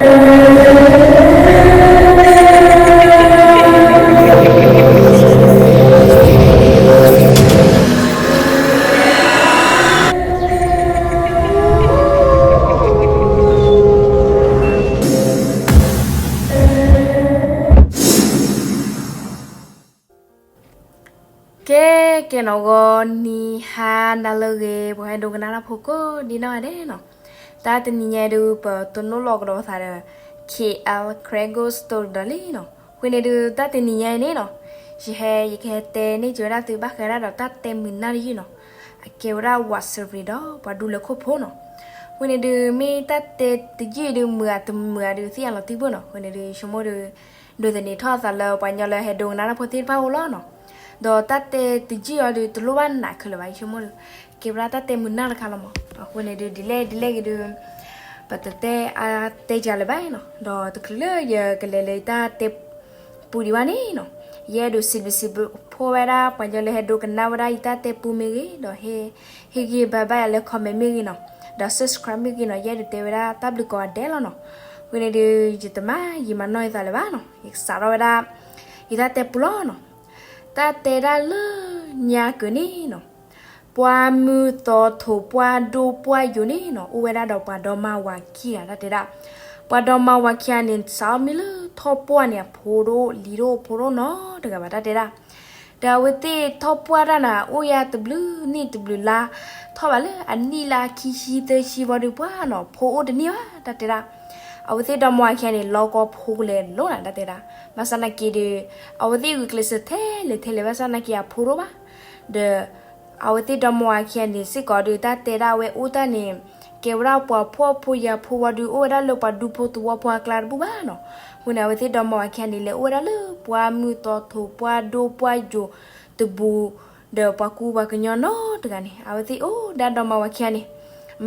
ကဲ, ကဲနီၤ ဂီၤနံၤဟါနၤလၢအဂ့ၤ ပှၤဟဲဒိကနၣ်တၢ်ဖိကိးဒံနီၢ်ဂၤဒဲးနီၤ, တၢ်တနံၤညါအံၤဒုး ပတနီၣ်လီၤကဒီးပသးဒီး K L Kregel Store ဒီးလံနီၤ, အဃိန့ၣ်ဒုး တၢ်တနံၤညါအံၤန့ၣ်နီၤ, ယဟဲ ယကဟဲတဲန့ၢ်က့ၤဝဲဒၣ်သုဘၣ်ဃးဒၣ်ဒီးတၢ်တဲမုာ်နၢ်တယုၢ်နီၤ, အကဲဝဲဒၣ်ဝးစရံဒီးပှၤဒူလၢခိၣ်ဖိနီၤ, အဃိန့ၣ်ဒုး မ့ၢ်တၢ်တဲတယုၢ်အံၤဒုး မုာ်ဧါတမုာ်ဧါဒုး သ့ၣ်ညါလီၤတံၢ်ဘၣ်နီၤ, အဃိန့ၣ်ဒုး ယဆိကမိၣ်ဒီး ဒိးသန့ၤထီၣ်အသးလၢပှၤကညီလၢဟဲဒိကနၣ်တၢ်ဖိသ့ၣ်တဖၣ်အအိၣ်လီၤနီၤ, ဒီးတၢ်တဲတယုၢ်အံၤဒုး တလိၣ်ဘၣ်နာ်ခဲလၢာ်ဘၣ် ယဆိကမိၣ်ဒီး, ကဲဝဲဒၣ်တၢ်တဲမုာ်နၢ်တခါလီၤမး, အဃိန့ၣ်ဒုး ဒ်လဲၣ်ဒ်လဲၣ်ဂ့ၤဒုး ပတတဲအါတဲကလဲာ်ဘၣ်နီၤ, ဒီးတချုးလၢယကလဲၤလၢယတၢ်တဲပူဒံးဘၣ်န့ၣ်နီၤ, ယအဲၣ်ဒိးစံးဘျုးစံးဖှိၣ်ဝဲဒၣ် ပှၤကညီလၢဟဲဒိကနၣ်ဝဲဒၣ်ယတၢ်တဲပူမ့ၢ်ဂ့ၤ, ဒီးဟဲ ဟ့ၣ်ဂံၢ်ဘါဘၣ်ယၤလၢ comment မ့ၢ်ဂ့ၤနီၤ, ဒီး subscribe မ့ၢ်ဂ့ၤနီၤ, ယအဲၣ်ဒိးတဲဝဲဒၣ်တၢ်ဘျုးကိးဂၤဒဲးလီၤနီၤ, အဃိန့ၣ်ဒုး ယတမၤယံာ်မၤနီၢ်ယသးလၢၤဘၣ်နီၤ, ယကစးထီၣ်ဝဲဒၣ် ယတၢ်တဲပူလီၤနီၤ, တၢ်တဲဒၣ်လၢညါကၢၤန့ၣ်နီၤ, ပှၤမုၢ်သီထိးပှၢ်ဒိၣ်ပှၢ်ယိာ်န့ၣ်နီၤ အိၣ်ဝဲဒၣ်ဒီးပှၤဒီမါဝၤခံဂၤ တၢ်တဲဒၣ်, ပှၤဒီမါဝၤခံဂၤန့ၣ် စးထီၣ်မ့ၢ်လၢထီၣ်ပှၢ်န့ၣ် အဖိတအိၣ်လံၤတအိၣ်ဖိတအိၣ်နီတဂၤဘၣ် တၢ်တဲဒၣ်, ဒီးအဝဲသ့ၣ်ထီၣ်ပှၢ်တၢ်န့ၣ် အိၣ်ယါတဘျုးနံၣ်တဘျုးလါ ထီၣ်ဘၣ်လၢအနံၣ်လၢခံဆံသၢဆံဝံၤဒီးပှၤနီၤ ဖိအိၣ်တန့ၢ်ဘၣ် တၢ်တဲဒၣ်, အဝဲသ့ၣ်ဒီမါဝၤခံဂၤန့ၣ် လီၤကီဖိကလဲၤလိၤနီၤ တၢ်တဲဒၣ်, ဘၣ်ဆၣ်နာ်က့ဒီး အဝဲသ့ၣ်ဂုာ်ကျဲးစၢးထဲလဲၣ်ထဲလဲၣ် ဘၣ်ဆၣ်နာ်က့အဖိတအိၣ်ဘၣ်, ဒီး အဝဲသ့ၣ်ဒီမါဝၤခံဂၤန့ၣ်စ့ၢ်ကီးဒီး တၢ်တဲဒၣ်အဝဲအိၣ်တၢ်န့ၣ် ကဲဝဲဒၣ်ပှၤဖှီၣ်ဖိယာ်ဖိဝံၤဒီး အိၣ်ဝဲဒၣ်လၢပှၤဒူဖိသဝီဖိအကျါတဘူၣ်ဘၣ်နီၤ, အဃိန့ၣ် အဝဲသ့ၣ်ဒီမါဝၤခံဂၤန့ၣ် လဲၤအိၣ်ဝဲဒၣ်လၢပှၤမုၢ်သီထိးပှၢ်ဒိၣ်ပှၢ်ယိာ်တဘူၣ် ဒီးပှၤကူပှၤကညီနီတဂၤန့ၣ် အဝဲသ့ၣ်အိၣ်ဒၣ်ဒီမါဝၤခံဂၤန့ၣ်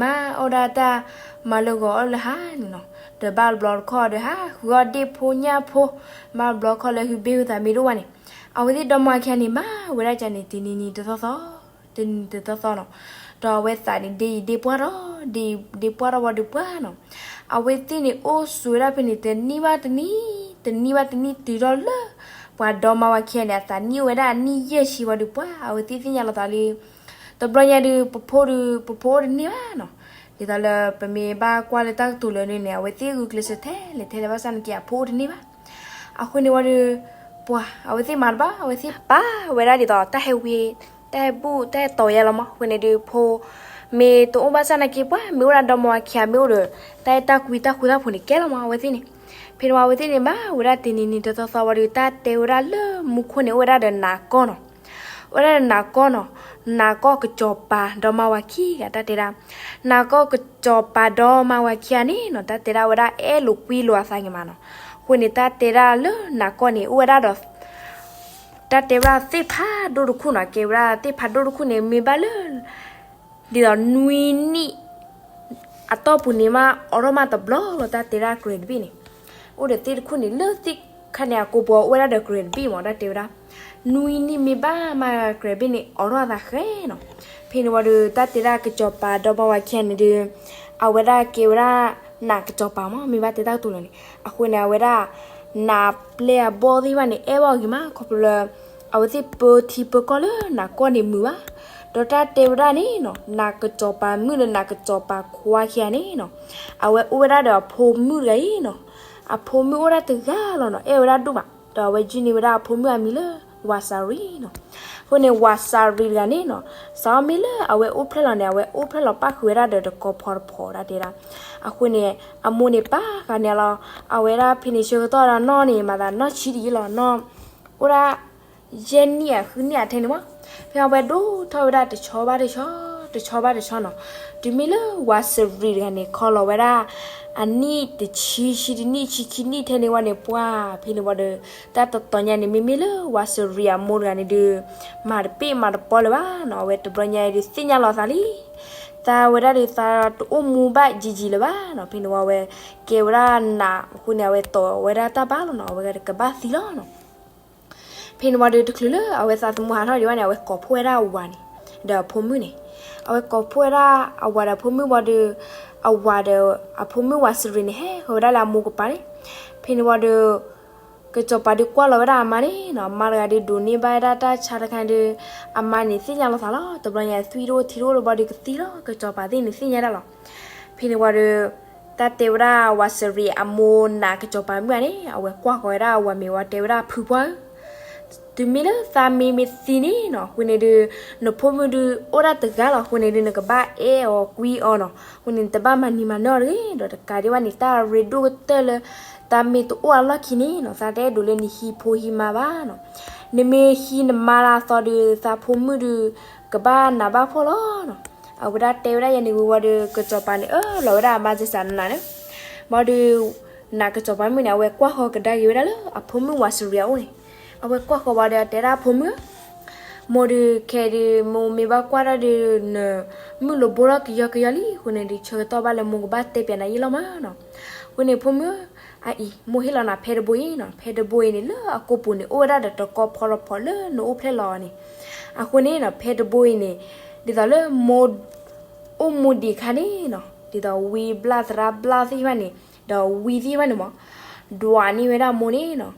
မၤအီၣ်ဒၣ်တၢ်မၤလၢဂီၤအီၣ်လၢဟါန့ၣ်နီၤ, ဒီးဘၣ်တဘျီတခီၣ်ဒီးဟးဃုအီၣ်ဒ့ၣ်ဖိညၣ်ဖိ, ဘၣ်တဘျီတခီၣ်လၢဟုဘ့ၣ်ဟုသးမ့ၢ်တအိၣ်ဘၣ်န့ၣ်, အဝဲသ့ၣ်ဒီမါဝၤခံဂၤန့ၣ် မၤဝဲဒၣ်ကန့ၣ် တနံၤနံၤတသီသီ, တနံၤနံၤတသီသီနီၤ, ဒီးအဝဲသးန့ၣ် ဒ့အံၤဒ့ပှၢ်ထီၣ်, ဒ့အံၤဒ့ပှၢ်ထီၣ်ဝံၤဒီးပှၤနီၤ, အဝဲသ့ၣ်န့ၣ်အိၣ်ဆိးဝဲဒၣ်ဖဲန့ၣ် တနံၣ်ဘၣ်တနံၣ်, တနံၣ်ဘၣ်တနံၣ်တုၤထီၣ်လၢ ပှၤဒီမါဝၤခံဂၤန့ၣ် အသးနံၣ်အိၣ်ဝဲဒၣ်အနံၣ်ယဲၢ်ဆံဝံၤဒီးပှၤ အဝဲသ့ၣ်သ့ၣ်ညါလီၤသးလံ တဘျီညါဒီး ပဖိဒီး ပဖိအိၣ်တန့ၢ်ဘၣ်နီၤ, ဒ်သိးလၢပမ့ၢ်ဘၣ်ကွၢ်လၢတၢ်ကတိၤလၢန့ၣ်န့ၣ် အဝဲသ့ၣ်ဂုာ်ကျဲးစၢးထဲလဲၣ်ထဲလဲၣ် ဘၣ်ဆၣ်နာ်က့အဖိအိၣ်တန့ၢ်ဘၣ်, အဃိန့ၣ်ဝံၤဒီး ပှၤ အဝဲသ့ၣ်မၤတဘၣ် အဝဲသ့ၣ်ပာ်ဝဲဒၣ်ဒ်သိး တၢ်ဟဲဝံ တၢ်ဟဲဘူၣ် တၢ်ဟဲတီၤယါလီၤမး အဃိန့ၣ်ဒီး ဖိ မ့ၢ်တအိၣ်ဘၣ်ဆၣ်နာ်က့ပှၤ မ့ၢ်အိၣ်ဒၣ်ဒီမါဝၤခံဂၤမ့ၢ်အိၣ်ဒီး တၢ်အဲၣ်တၢ်ကွံတၢ်ဃူတၢ်ဖိးန့ၣ်ကဲလီၤမး အဝဲသ့ၣ်န့ၣ်, ဖဲန့ၣ်ဝံၤအဝဲသ့ၣ်န့ၣ် မၤဝဲဒၣ်တနံၤနံၤတသီသီဝံၤဒီး တၢ်တဲဝဲဒၣ်လၢမူခိၣ်န့ၣ် အိၣ်ဝဲဒၣ်ဒီးနးကီၢ်နီၤ အိၣ်ဝဲဒၣ်ဒီးနးကီၢ်နီၤ, နးကီၢ်ကစီၤပၤဒီမါဝၤခံဂၤ တၢ်တဲဒၣ်, နးကီၢ်ကစီၤပၤဒီမါဝၤခံဂၤန့ၣ်နီၤ တၢ်တဲဒၣ်ဝဲဒၣ်အဲၣ်လိာ်ကွံလိာ်အသးက့ၤမးနီၤ, အဃိန့ၣ် တၢ်တဲဒၣ်လၢနးကီၢ်န့ၣ် အိၣ်ဝဲဒၣ်ဒီး တၢ်တဲဝဲဒၣ်သ့ၣ်ဖးဒိၣ်တခူၣ်နီၤ ကဲဝဲဒၣ်သ့ၣ်ဖးဒိၣ်တခူၣ်န့ၣ် မ့ၢ်ဘၣ်လၢ ဒ်သိးနွံနံၣ် အတီၢ်ပူၤန့ၣ်မး အိးထီၣ်မးတဘျီလီၤ တၢ်တဲဒၣ် ကြဲးတဘ့ၣ် န့ၣ်, အိၣ်ဒီးသ့ၣ်တခူၣ်န့ၣ် လၢသ့ၣ်ခါန့ၣ် အကိာ်ပူၤအိၣ်ဝဲဒၣ်ဒီး ကြဲးတဘ့ၣ် မး တၢ်တဲဝဲဒၣ်, နွံနံၣ်မ့ၢ်ဘၣ်မး ကြဲးတဘ့ၣ် န့ၣ် အိးထီၣ်အသးဃဲနီၤ, ဖဲန့ၣ်ဝံၤဒီး တၢ်တဲဒၣ်ကစီၤပၤဒီမါဝၤခံဂၤန့ၣ်ဒီး အဝဲဒၣ်ကဲဝဲဒၣ် နးကစီၤပၤမး မ့ၢ်ဘၣ်တဲတၢ်ကတိၤလၢာ်န့ၣ် အဃိန့ၣ် အဝဲဒၣ် နးပျဲၢ်အဘီၣ်သ့ၣ်တဖၣ်န့ၣ် အဲၣ်ဘၣ်အီၤဂ့ၤမး ခီဖျိလၢ အဝဲသ့ၣ်ပၢထံပၢကီၢ်လၢနးကီၢ်န့ၣ်မုာ်ဘၣ်, ဒီးတၢ်တဲဝဲဒၣ်န့ၣ်နီၤ နးကစီၤပၤမုၣ်ဒီးနးကစီၤပၤခွါခံဂၤန့ၣ်နီၤ, အဝဲအိၣ်ဝဲဒၣ်ဒီးအဖိမုၣ်တဂၤအံၤနီၤ, အဖိမုၣ်အိၣ်ဒၣ်တဂၤလီၤနီၤ အဲၣ်ဝဲဒၣ်ဒိၣ်မး, ဒီးအဝဲယုၢ်န့ၢ်ဝဲဒၣ်အဖိမုၣ်အမံၤလၢ ဝးစၤရံနီၤ, အဃိန့ၣ် ဝးစၤရံတဂၤန့ၣ်နီၤ စးမ့ၢ်လၢအဝဲအိၣ်ဖျဲၣ်လီၤန့ၣ် အဝဲအိၣ်ဖျဲၣ်လီၤပၣ်ဃုာ်ဝဲဒၣ်ဒီးတကီဖီတဖီ တၢ်တဲဒၣ်, အဃိန့ၣ် အမိၢ်န့ၣ်ပာ်ဃာ်န့ၢ်လီၤ, အဝဲဒၣ်ဖဲန့ၣ်ဆၢကတီၢ်ဒၣ်နီၢ်န့ၣ် မၤသးနီၢ်ဆံးတယံာ်လီၤနီၤ, အိၣ်ဒၣ် ယဲၢ်နံၣ်ဧါ ဃုနံၣ်ဧါထဲန့ၣ်မး, ဖဲအဝဲဒိၣ်ထီၣ်ဝဲဒၣ်တဆီဘၣ်တဆီ, တဆီဘၣ်တဆီနီၤ, တုၤမ့ၢ်လၢဝးစၤရံတဂၤန့ၣ် ခီလီၤဝဲဒၣ် အနံၣ်တဆံ ဆံတနံၣ် ဆံခံနံၣ်ထဲန့ၣ်ဝံၤန့ၣ် ပှၤ ဖဲန့ၣ်ဝံၤဒီး တၢ်တတီၤညါန့ၣ် မ့မ့ၢ်လၢဝးစၤရံအမိၢ်တဂၤန့ၣ်ဒီး မၤတပ့ၢ်မၤတပီလၢၤဘၣ်နီၤ, အဝဲတဘျီညါအံၤဒီးသ့ၣ်ညါလီၤအသးလံ သးဝဲဒၣ်ဒီးသးတအိၣ်မူဘၣ်ယံာ်ယံာ်လၢၤဘၣ်နီၤ, ဖဲန့ၣ်ဝံၤအဝဲ ကဲဝဲဒၣ်နးအဃိန့ၣ် အဝဲတီၢ်ဝဲဒၣ်တၢ်ဘါလီၤနီၤ, အဝဲကဘၣ်သံလီၤနီၤ. ဖဲန့ၣ်ဝံၤဒီးတချုးလၢအဝဲသးသမူဟးထီၣ်ဒံးဘၣ်န့ၣ် အဝဲကိးဖှိၣ်ဝဲဒၣ်အဝၤန့ၣ် ဒီးအဖိမုၣ်န့ၣ်, အဝဲကိးဖှိၣ်ဝဲဒၣ်အဝၤဒီးအဖိမုၣ်ဝံၤဒီး အဝၤဒီးအဖိမုၣ်ဝၤစရံးန့ၣ် ဟဲဃီၤဝဲဒၣ်လၢအမိၢ်ကပၤန့ၣ်. ဖဲန့ၣ်ဝံၤဒီး ကစီၤပၤဒုးကွၢ်လီၤဝဲဒၣ်အမါန့ၣ်နီၤ, အမါတဂၤဒုးဒိးန့ၢ်ဘၣ်ဝဲဒၣ်တၢ်ဆါတခါဒုး, အမါန့ၣ်သ့ၣ်ညါလီၤသးလီၤ. တဘျီညါသွံၣ်တအိၣ်ထံတအိၣ်ဒီးဘၣ်ဒီးကသံလီၤ, ကစီၤပၤသ့ၣ်န့ၣ်သ့ၣ်ညါဒၣ်လီၤ. ဖဲန့ၣ်ဝံၤဒီး တၢ်တဲဝဲဒၣ်ဝၤစရံးအမိၢ်နးကစီၤပၤမုၣ်ဧါန့ၣ်, အဝဲကွၢ်ဃီၤဝဲဒၣ်အဝၤမ့ၤဝံၤ တဲဝဲဒၣ် ဖုပှၢ်ဧၢ, တုၤမ့ၢ်လၢသးမ့မ့ၢ်သံန့ၣ်နီၤ, အဃိန့ၣ်ဒုး နဖိမုၣ်ဒုးအိၣ်ဒၣ်တဂၤလီၤ. အဃိန့ၣ်ဒုး နကဘၣ်အဲၣ်အီၤကွံအီၤနီၤ. အဃိန့ၣ် နတဘၣ်မၤနံၤမၤနၢၤအီၤတဂ့ၤ. ဒီးတကးဒံးဘၣ်န့ၣ် တၢ်ရ့ဒိၣ်ကတၢၢ်လၢ သးမ့ၢ်တအိၣ်အလီၢ်ခံန့ၣ်နီၤ, သးတအဲၣ်ဒိးလၢနဟံးဖိဟံးမါဘၣ်နီၤ. နမ့ၢ်ဟံးနမါလၢအသီဒီး သးဖိမုၣ်ဒုး ကဘၣ်နးဘၣ်ဖှီၣ်လီၤနီၤ. အဝဲဒၣ်တဲဝဲဒၣ်ယဲန့ၣ်ဝံၤဝံၤဒီး ကစီၤပၤန့ၣ် အၢၣ်လီၤဝဲဒၣ်အမါစၢ်စၢ်နးနးန့ၣ်. ဘၣ်ဒီး နးကစီၤပၤမုၣ်န့ၣ် အဝဲကွၢ်ဃီၤကဒါက့ၤဝဲဒၣ်လၢအဖိမုၣ်ဝၤစရံးအအိၣ်န့ၣ်, အဝဲကွၢ်ဃီၤဝံၤဒီး အတဲဒၣ်အဖိမုၣ်ဧၢ, မိၢ်ဒုးခဲဒုး မိၢ်မ့ၢ်ဘၣ်ကွၢ်ဒၣ်ဒီး နမုၢ်လိၤဘိထီၣ်ကယီကယီလံ. အဃိန့ၣ်ဒုးဆၢကတီၢ်ဘၣ်လၢမိၢ်ကဘၣ်တဲပၠးနၤယံာ်လီၤမးနီၤ. အဃိန့ၣ် ဖိမုၣ်ဧၢ, အအံၤ မိၢ်ဟ့ၣ်လီၤနၤဖဲတဘိအံၤနီၤ. ဖဲတဘိအံၤန့ၣ် လၢအကိာ်ပူၤန့ၣ် အိၣ်ဝဲဒၣ်ဒီးတကီဖီတဖီလၢနအိၣ်ဖျဲၣ်လီၤအီၤန့ၣ်. အဃိန့ၣ်နီၤ ဖဲတဘိအံၤန့ၣ် ဒ်သိးလၢမိၢ် အိၣ်မူဒံးအခါန့ၣ်နီၤ, ဒ်သိးဝံဘျၣ်သရၣ်ဘျၣ်သ့ၣ်တဖၣ်န့ၣ် ဒီးဝံသ့ၣ်တဖၣ်န့ၣ်မး ဒွးန့ၢ်ဝဲဒၣ်မိၢ်န့ၣ်နီၤ,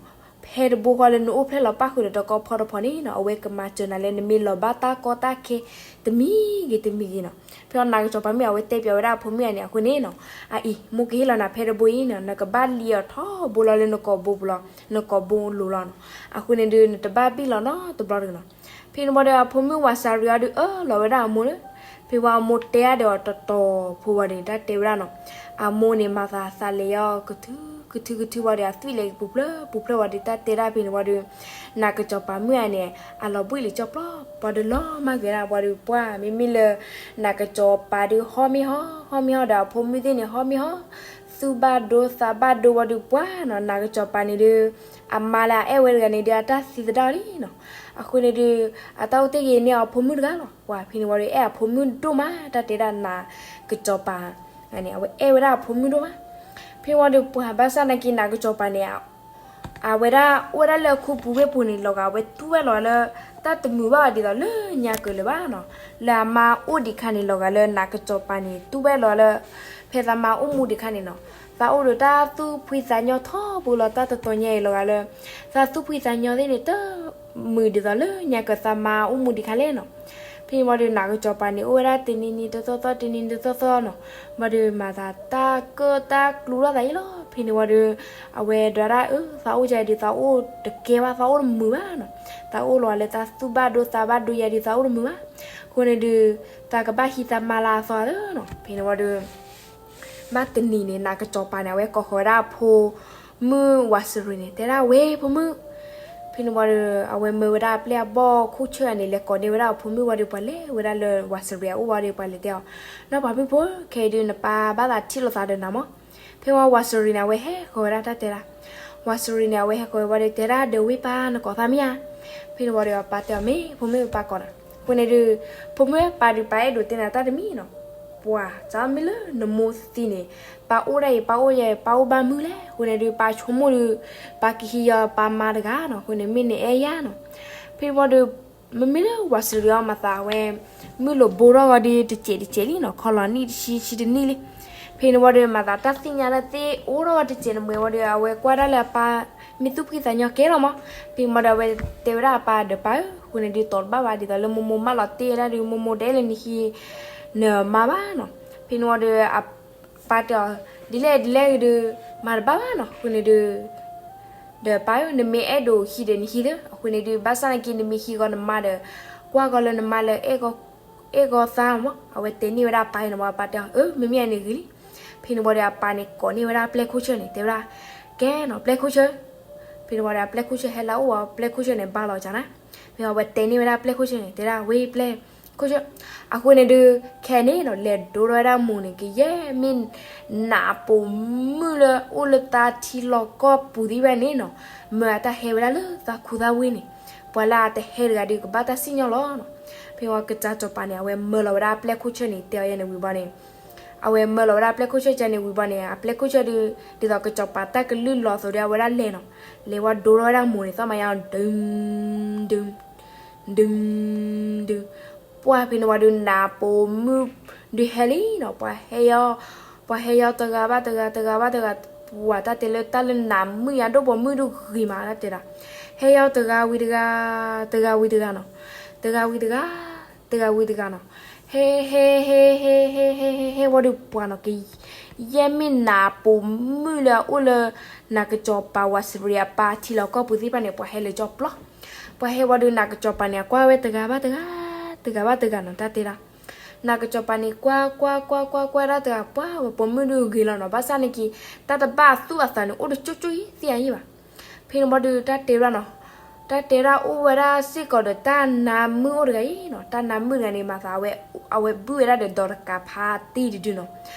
ဖဲတဘိဃီလၢနအိၣ်ဖျဲၣ်လီၤပၣ်ဃုာ်ဒီးတကီဖီတဖီန့ၣ်နီၤ, အဝဲကမၤစၢၤနၤလၢနမ့ၢ်လီၤဘၣ်တၢ်ကီတၢ်ခဲတမံၤဂ့ၤတမံၤဂ့ၤနီၤ. ဖဲအီၤနးကစီၤပၤမုၣ် အဝဲတဲပၠးဝဲဒၣ်အဖိမုၣ်ဧါန့ၣ်, အဃိန့ၣ်နီၤ, အအံၤ မိၢ်ကဟ့ၣ်လီၤနၤဖဲတဘိအံၤနီၤ, နကဘၣ်လံအီၤထီဘိလီၤလၢနကိာ်ဘိပူၤလီၤ, နကိာ်ဘိလိၤလီၤနီၤ. အဃိန့ၣ်ဒုး နတဘၣ်ဘံၣ်လီၤနီတဘျီတဂ့ၤနီၤ. ဖဲန့ၣ်ဝံၤဒီး အဖိမုၣ်ဝၤစၤရံးအီၤဒုး အၢၣ်လီၤဝဲဒၣ်အမိၢ်လၢ ဖဲဝံၤအမိၢ်တဲအါဒီးအီၤတတီၤဖိဝံၤဒီး တၢ်တဲဝဲဒၣ်နီၤ, အမိၢ်န့ၣ် မၤသးသးလဲၤအီၤကထုကထုကထုဝံၤဒီး အသွံၣ်လဲၤပူၤဖျၢၣ်ပူၤဖျၢၣ်ဝံၤဒီး တၢ်တဲဒၣ်ဖဲန့ၣ်ဝံၤဒီး နးကစီၤပၤမုၣ်ဧါန့ၣ် အလီၤဘှံးလံာ်ကၠီပျီ ပှၤဒီးလီၤမၢ်က့ၤဒၣ်ပှၤဒီး ပှၤမ့မ့ၢ်လၢ နးကစီၤပၤဒုးဟီၣ်မ့ၢ်ဟီၣ် ဟီၣ်မ့ၢ်ဟီၣ်ဒီး အဖိမုၣ်သ့ၣ်န့ၣ် ဟီၣ်မ့ၢ်ဟီၣ် သူၣ်ဘၣ်ဒိသးဘၣ်ဒိဝံၤဒီး ပှၤနီၤ နးကစီၤပၤန့ၣ်ဒုး အမါလၢအအဲၣ်ဝဲတဂၤန့ၣ်ဒုး အတၢ်သံသဒၣ်လံနီၤ. အဃိန့ၣ်ဒုး အတၢ်အိၣ်တ့ၢ်ဂ့ၤန့ၢ်အဖိမုၣ်တဂၤလီၤ. ပှၤဖဲန့ၣ်ဝံၤဒီး အဲၣ်အဖိမုၣ်ဒိၣ်မး တၢ်တဲဒၣ်နးကစီၤပၤန့ၣ် အဝဲအဲၣ်ဝဲဒၣ်အဖိမုၣ်ဒိၣ်မး. ဖဲဝံၤဒီး ပှၤဘၣ်ဆၣ်နာ်က့ နးကစီၤပၤန့ၣ် အဝဲဒၣ်အိၣ်ဝဲဒၣ်လၢအခူပူၤဝ့ၢ်ပူၤန့ၣ် လီၤဂာ်ဝဲတူၢ်ဝဲလီၤလၢ တၢ်တမုာ်ဘၣ်အီၤဒ်သိးလၢညါကၢၤလၢၤဘၣ်နီၤ. လၢအမါအိၣ်ဒံးခါန့ၣ် လီၤဂာ်လၢနးကစီၤပၤန့ၣ် တူၢ်ဝဲလီၤလၢ ဖဲသးမါအိၣ်မူဒံးခါန့ၣ်နီၤ. သးအိၣ်ဒီးတၢ်သူၣ်ဖှံသးညီထီဘိလီၤ တၢ်တတီၤညါအံၤလီၤဂာ်လၢ သးသူၣ်ဖှံသးညီသ့ၣ်န့ၣ် တမုာ်ဒ်သိးလၢညါကၢၤသးမါအိၣ်မူဒံးခါလဲၣ်နီၤ. ဖဲန့ၣ်ဝံၤဒီး နးကစီၤပၤန့ၣ် အိၣ်ဝဲဒၣ်တနံၤနံၤတသီသီ တနံၤနံၤတသီသီနီၤ. ဝံၤဒီးမၤသးတၢ်ကၢၣ်တၢ်ကျူထီၣ်သးအံၤလီၤ. ဖဲန့ၣ်ဝံၤဒီး အဝဲဒွးဒၣ်အၢ သးအိၣ်ယၤဒုးသးအိၣ်တကဲဘၣ် သးအိၣ်တမုာ်ဘၣ်နီၤ. သးအိၣ်လီၤလၢသးသူၣ်ဘၣ်ဒိသးဘၣ်ဒိယၤဒုးသးအိၣ်တမုာ်ဘၣ်. အဃိန့ၣ်ဒုး သးကဘၣ်ဟံးသးမါလၢအသီဧါနီၤ. ဖဲန့ၣ်ဝံၤဒီး ဘၣ်တနံၤန့ၣ် နးကစီၤပၤန့ၣ် အဝဲကိးဃီၤဝဲဒၣ်အဖိမုၣ်ဝၤစရံးန့ၣ် တဲဒၣ်ဝဲ ဖိမုၣ်. ဖဲန့ၣ်ဝံၤဒီး အဝဲမၢဝဲဒၣ်အပျဲၢ်အဘီၣ်ခိၣ်ဆၢၣ်န့ၣ် လဲၤကိးန့ၢ်ဝဲဒၣ်အဖိမုၣ်ဝံၤဒီး ပှၤလဲၤဝဲဒၣ်လၢဝၤစရံးအအိၣ်ဝံၤဒီး ပှၤလဲၤတဲအီၤ နီၢ်ပၤမုၣ်ဖိ ခဲအံၤဒုးနပၢ်ဘၣ်သးထံၣ်လိာ်သးဒီးနၤမး. ဖဲဝံၤဝၤစရံးန့ၣ် အဝဲဟဲဃီၤဝဲဒၣ်တၢ်တဲဒၣ် ဝၤစရံးန့ၣ် အဝဲဟဲဃီၤဝဲဝံၤဒီး တဲဒၣ်ဒီးဝ့ၢ်ပၢ်နကိးသးမ့ၢ်ဧါ. ဖဲန့ၣ်ဝံၤဒီး အပၢ်တဲအီၤ မ့ၢ်ဖိမုၣ်ပၢ်ကိးနၤ. အဃိန့ၣ်ဒုး ဖိမုၣ်ပၢ်ဒုးပၢ်အဲၣ်ဒိးတဲနၤတၢ်တမံၤနီၤ. ပှၤစးမ့ၢ်လၢနမိၢ်သံန့ၣ် ပၢ်အိၣ်ဒၣ်အံၤ ပၢ်အိၣ်ယၤ ပၢ်အိၣ်ဘၣ်မုၢ်လဲၣ်. အဃိန့ၣ်ဒုး ပၢ်ဆိကမိၣ်ဒုး ပၢ်ကဟံးယီၤပၢ်မါတဂၤနီၤ. အဃိန့ၣ် မ့ၢ်နအဲၣ်ယၤနီၤ. ဖဲဝံၤဒီး မ့မ့ၢ်လၢဝၤစရံးအီၤမၤသးဝဲ မုၢ်လိာ်ဘိထီၣ်ဂီၤဒီးတစဲးတစဲးလံနီၤ, ခီလီၤနံၣ်တဆံဆံတနံၣ်လံ. ဖဲန့ၣ်ဝံၤဒီး မၤသးတၢ်သ့ၣ်ညါတၢ်သ့အိၣ်ထီၣ်ဝဲတစဲးန့ၣ်မ့ၢ်ဝံၤဒီး အဝဲကွၢ်ဒၣ်လၢအပၢ် မ့ၢ်သူၣ်ဖှံသးညီကဲလီၤမး. ဖဲန့ၣ်ဝံၤဒီး အဝဲတဲဝဲဒၣ်အပၢ်ဒီးပၢ်ဧၢ, အဃိန့ၣ်ဒုး တီၤတဘၣ်ဘၣ် ဒ်သိးလၢမိၢ်မိၢ်မၢလီၤတ့ၢ်ဝဲဒၣ်ဒီး မိၢ်မိၢ်တအဲၣ်လၢနဟံး နမါဘၣ်နီၤ. ဖဲန့ၣ်ဝံၤဒီး အပၢ်တဲအီၤ ဒ်လဲၣ်ဒ်လဲၣ်ဂ့ၤဒုး မၤတဘၣ်ဘၣ်နီၤ. အဃိန့ၣ်ဒုး ဒီးပၢ်ဧၢ နမ့ၢ်အဲၣ်ဒိးဟံးဒီးနဟံးသၢ. အဃိန့ၣ်ဒုး ဘၣ်ဆၣ်နာ်က့ နမ့ၢ်ဟံးဂီၤနမါဒီး ကွၢ်ဂီၤလၢနမါလၢ အဲၣ်ဂီၤသးမး. အဝဲတဲန့ၢ်ဝဲဒၣ်အပၢ်န့ၣ်မး, အပၢ်တဲအီၤ အၢ မ့မ့ၢ်အန့ၣ်ဂ့ၤလံ. ဖဲန့ၣ်ဝံၤဒီး အပၢ်န့ၣ်ကိးန့ၢ်ဝဲဒၣ်ပျဲၢ်ခိၣ်ဆၢၣ်န့ၣ် တဲဝဲဒၣ် ကဲနီၤ ပျဲၢ်ခိၣ်ဆၢၣ်. ဖဲန့ၣ်ဝံၤဒီး အပျဲၢ်ခိၣ်ဆၢၣ်ဟဲလၢအအိၣ်ဝံၤ ပျဲၢ်ခိၣ်ဆၢၣ်န့ၣ် ဘါလီၤကနၤ. ဖဲအဝဲတဲန့ၢ်ဝဲဒၣ်ပျဲၢ်ခိၣ်ဆၢၣ်န့ၣ် တဲဒၣ်ဝဲပျဲၢ်ခိၣ်ဆၢၣ်. အဃိန့ၣ်ဒုး ခဲန့ၣ်နီၤ လဲၤဒိထီၣ်ဝဲဒၣ်မိၢ်န့ၣ် ကယဲၢ်မ့ၢ်နးပိာ်မုၣ်လၢအိၣ်လၢတၢ်ထံလီၢ်ကီၢ်ပူၤသ့ၣ်တဖၣ်န့ၣ်နီၤ, မၢအတၢ်ဟဲဝဲဒၣ်လၢသးခူသၣ်ဝ့ၢ်န့ၣ်, ပှၤလၢအတဟဲတဂၤဒီး ကဘၣ်တၢ်စံၣ်ညီၣ်လီၤနီၤ. ဖဲဝံၤကစၢ်စီၤပၤန့ၣ် အဝဲမၢလီၤဝဲဒၣ်အပျဲၢ်ခိၣ်ဆၢၣ်န့ၣ် တဲအီၤယဲန့ၣ်ဝံၤဘၣ်န့ၣ် အဝဲမၢလီၤဝဲဒၣ်အပျဲၢ်ခိၣ်ဆၢၣ်ကန့ၣ်ဝံၤဘၣ်န့ၣ် အပျဲၢ်ခိၣ်ဆၢၣ်ဒုး ဒ်သိးကစီၤပၤတၢ်ကလုၢ်လီၤအသိးဒီး အဝဲဒၣ်လဲၤနီၤ, လဲၤဝဲဒိထီၣ်ဝဲဒၣ်မိၢ်န့ၣ် သီၣ်မၤယါ ဒုး ဒုး ဒုး ဒုး, ပှၢ်ဖဲန့ၣ်ဝံၤဒုး နးပိာ်မုၣ်ဒုးဟဲလံနီၤ, ပှၤဟဲယီၤ ပှၤဟဲယီၤတဂၤဘၣ်တဂၤ တဂၤဘၣ်တဂၤ, ပှၤတၢ်တဲလၢတၢ်လၢနးမုၣ်ညါ ဒိၣ်ပိာ်မုၣ်ဒိၣ်ဂ့ၤမး တၢ်တဲဒၣ်, ဟဲယီၤတဂၤဝံၤတဂၤ, တဂၤဝံၤတဂၤနီၤ, တဂၤဝံၤတဂၤ, တဂၤဝံၤတဂၤနီၤ, ဟဲ ဟဲ ဟဲ ဟဲ ဟဲ ဟဲ ဟဲ ဟဲဝံၤဒီးပှၤနီၤ ကယဲၢ်မ့ၢ်နးပိာ်မုၣ်လၢအအိၣ်လၢ နးကစီၤပၤဝးစရံအပၢ်ထံလီၢ်ကီၢ်ပူၤသ့ၣ်တဖၣ်န့ၣ် ပှၤဟဲလၢကၠီပျီ, ပှၤဟဲဝံၤဒီးနးကစီၤပၤန့ၣ် အကွၢ်ဝဲတဂၤဘၣ်တဂၤ, တဂၤဘၣ်တဂၤနီၤ တၢ်တဲဒၣ်, နးကစီၤပၤန့ၣ် ကွၢ်ကွၢ်ကွၢ်ကွၢ်ကွၢ်ကွၢ်ဒၣ်တဂၤ ပှၤဝဲပိာ်မုၣ်ဒိၣ်ဂ့ၤလီၤနီၤ, ဘၣ်ဆၣ်န့ၣ်က့ၤ တၢ်တဘၣ်သူၣ်အသးန့ၣ် အိၣ်တကၠိကၠိအံၤ သ့ၣ်ညါအံၤဘၣ်. ဖဲန့ၣ်ဝံၤဒီးတၢ်တဲဒၣ်နီၤ, တၢ်တဲဒၣ်အိၣ်ဝဲဒၣ်စ့ၢ်ကီးဒီးတၢ်နးမုၣ်အိၣ်တဂၤအံၤနီၤ, တၢ်နးမုၣ်တဂၤန့ၣ် မၤသးဝဲ အဝဲဘုၣ်ဝဲဒၣ်ဒီးဒီးတကးဖါတံၢ်တဒုနီၤ,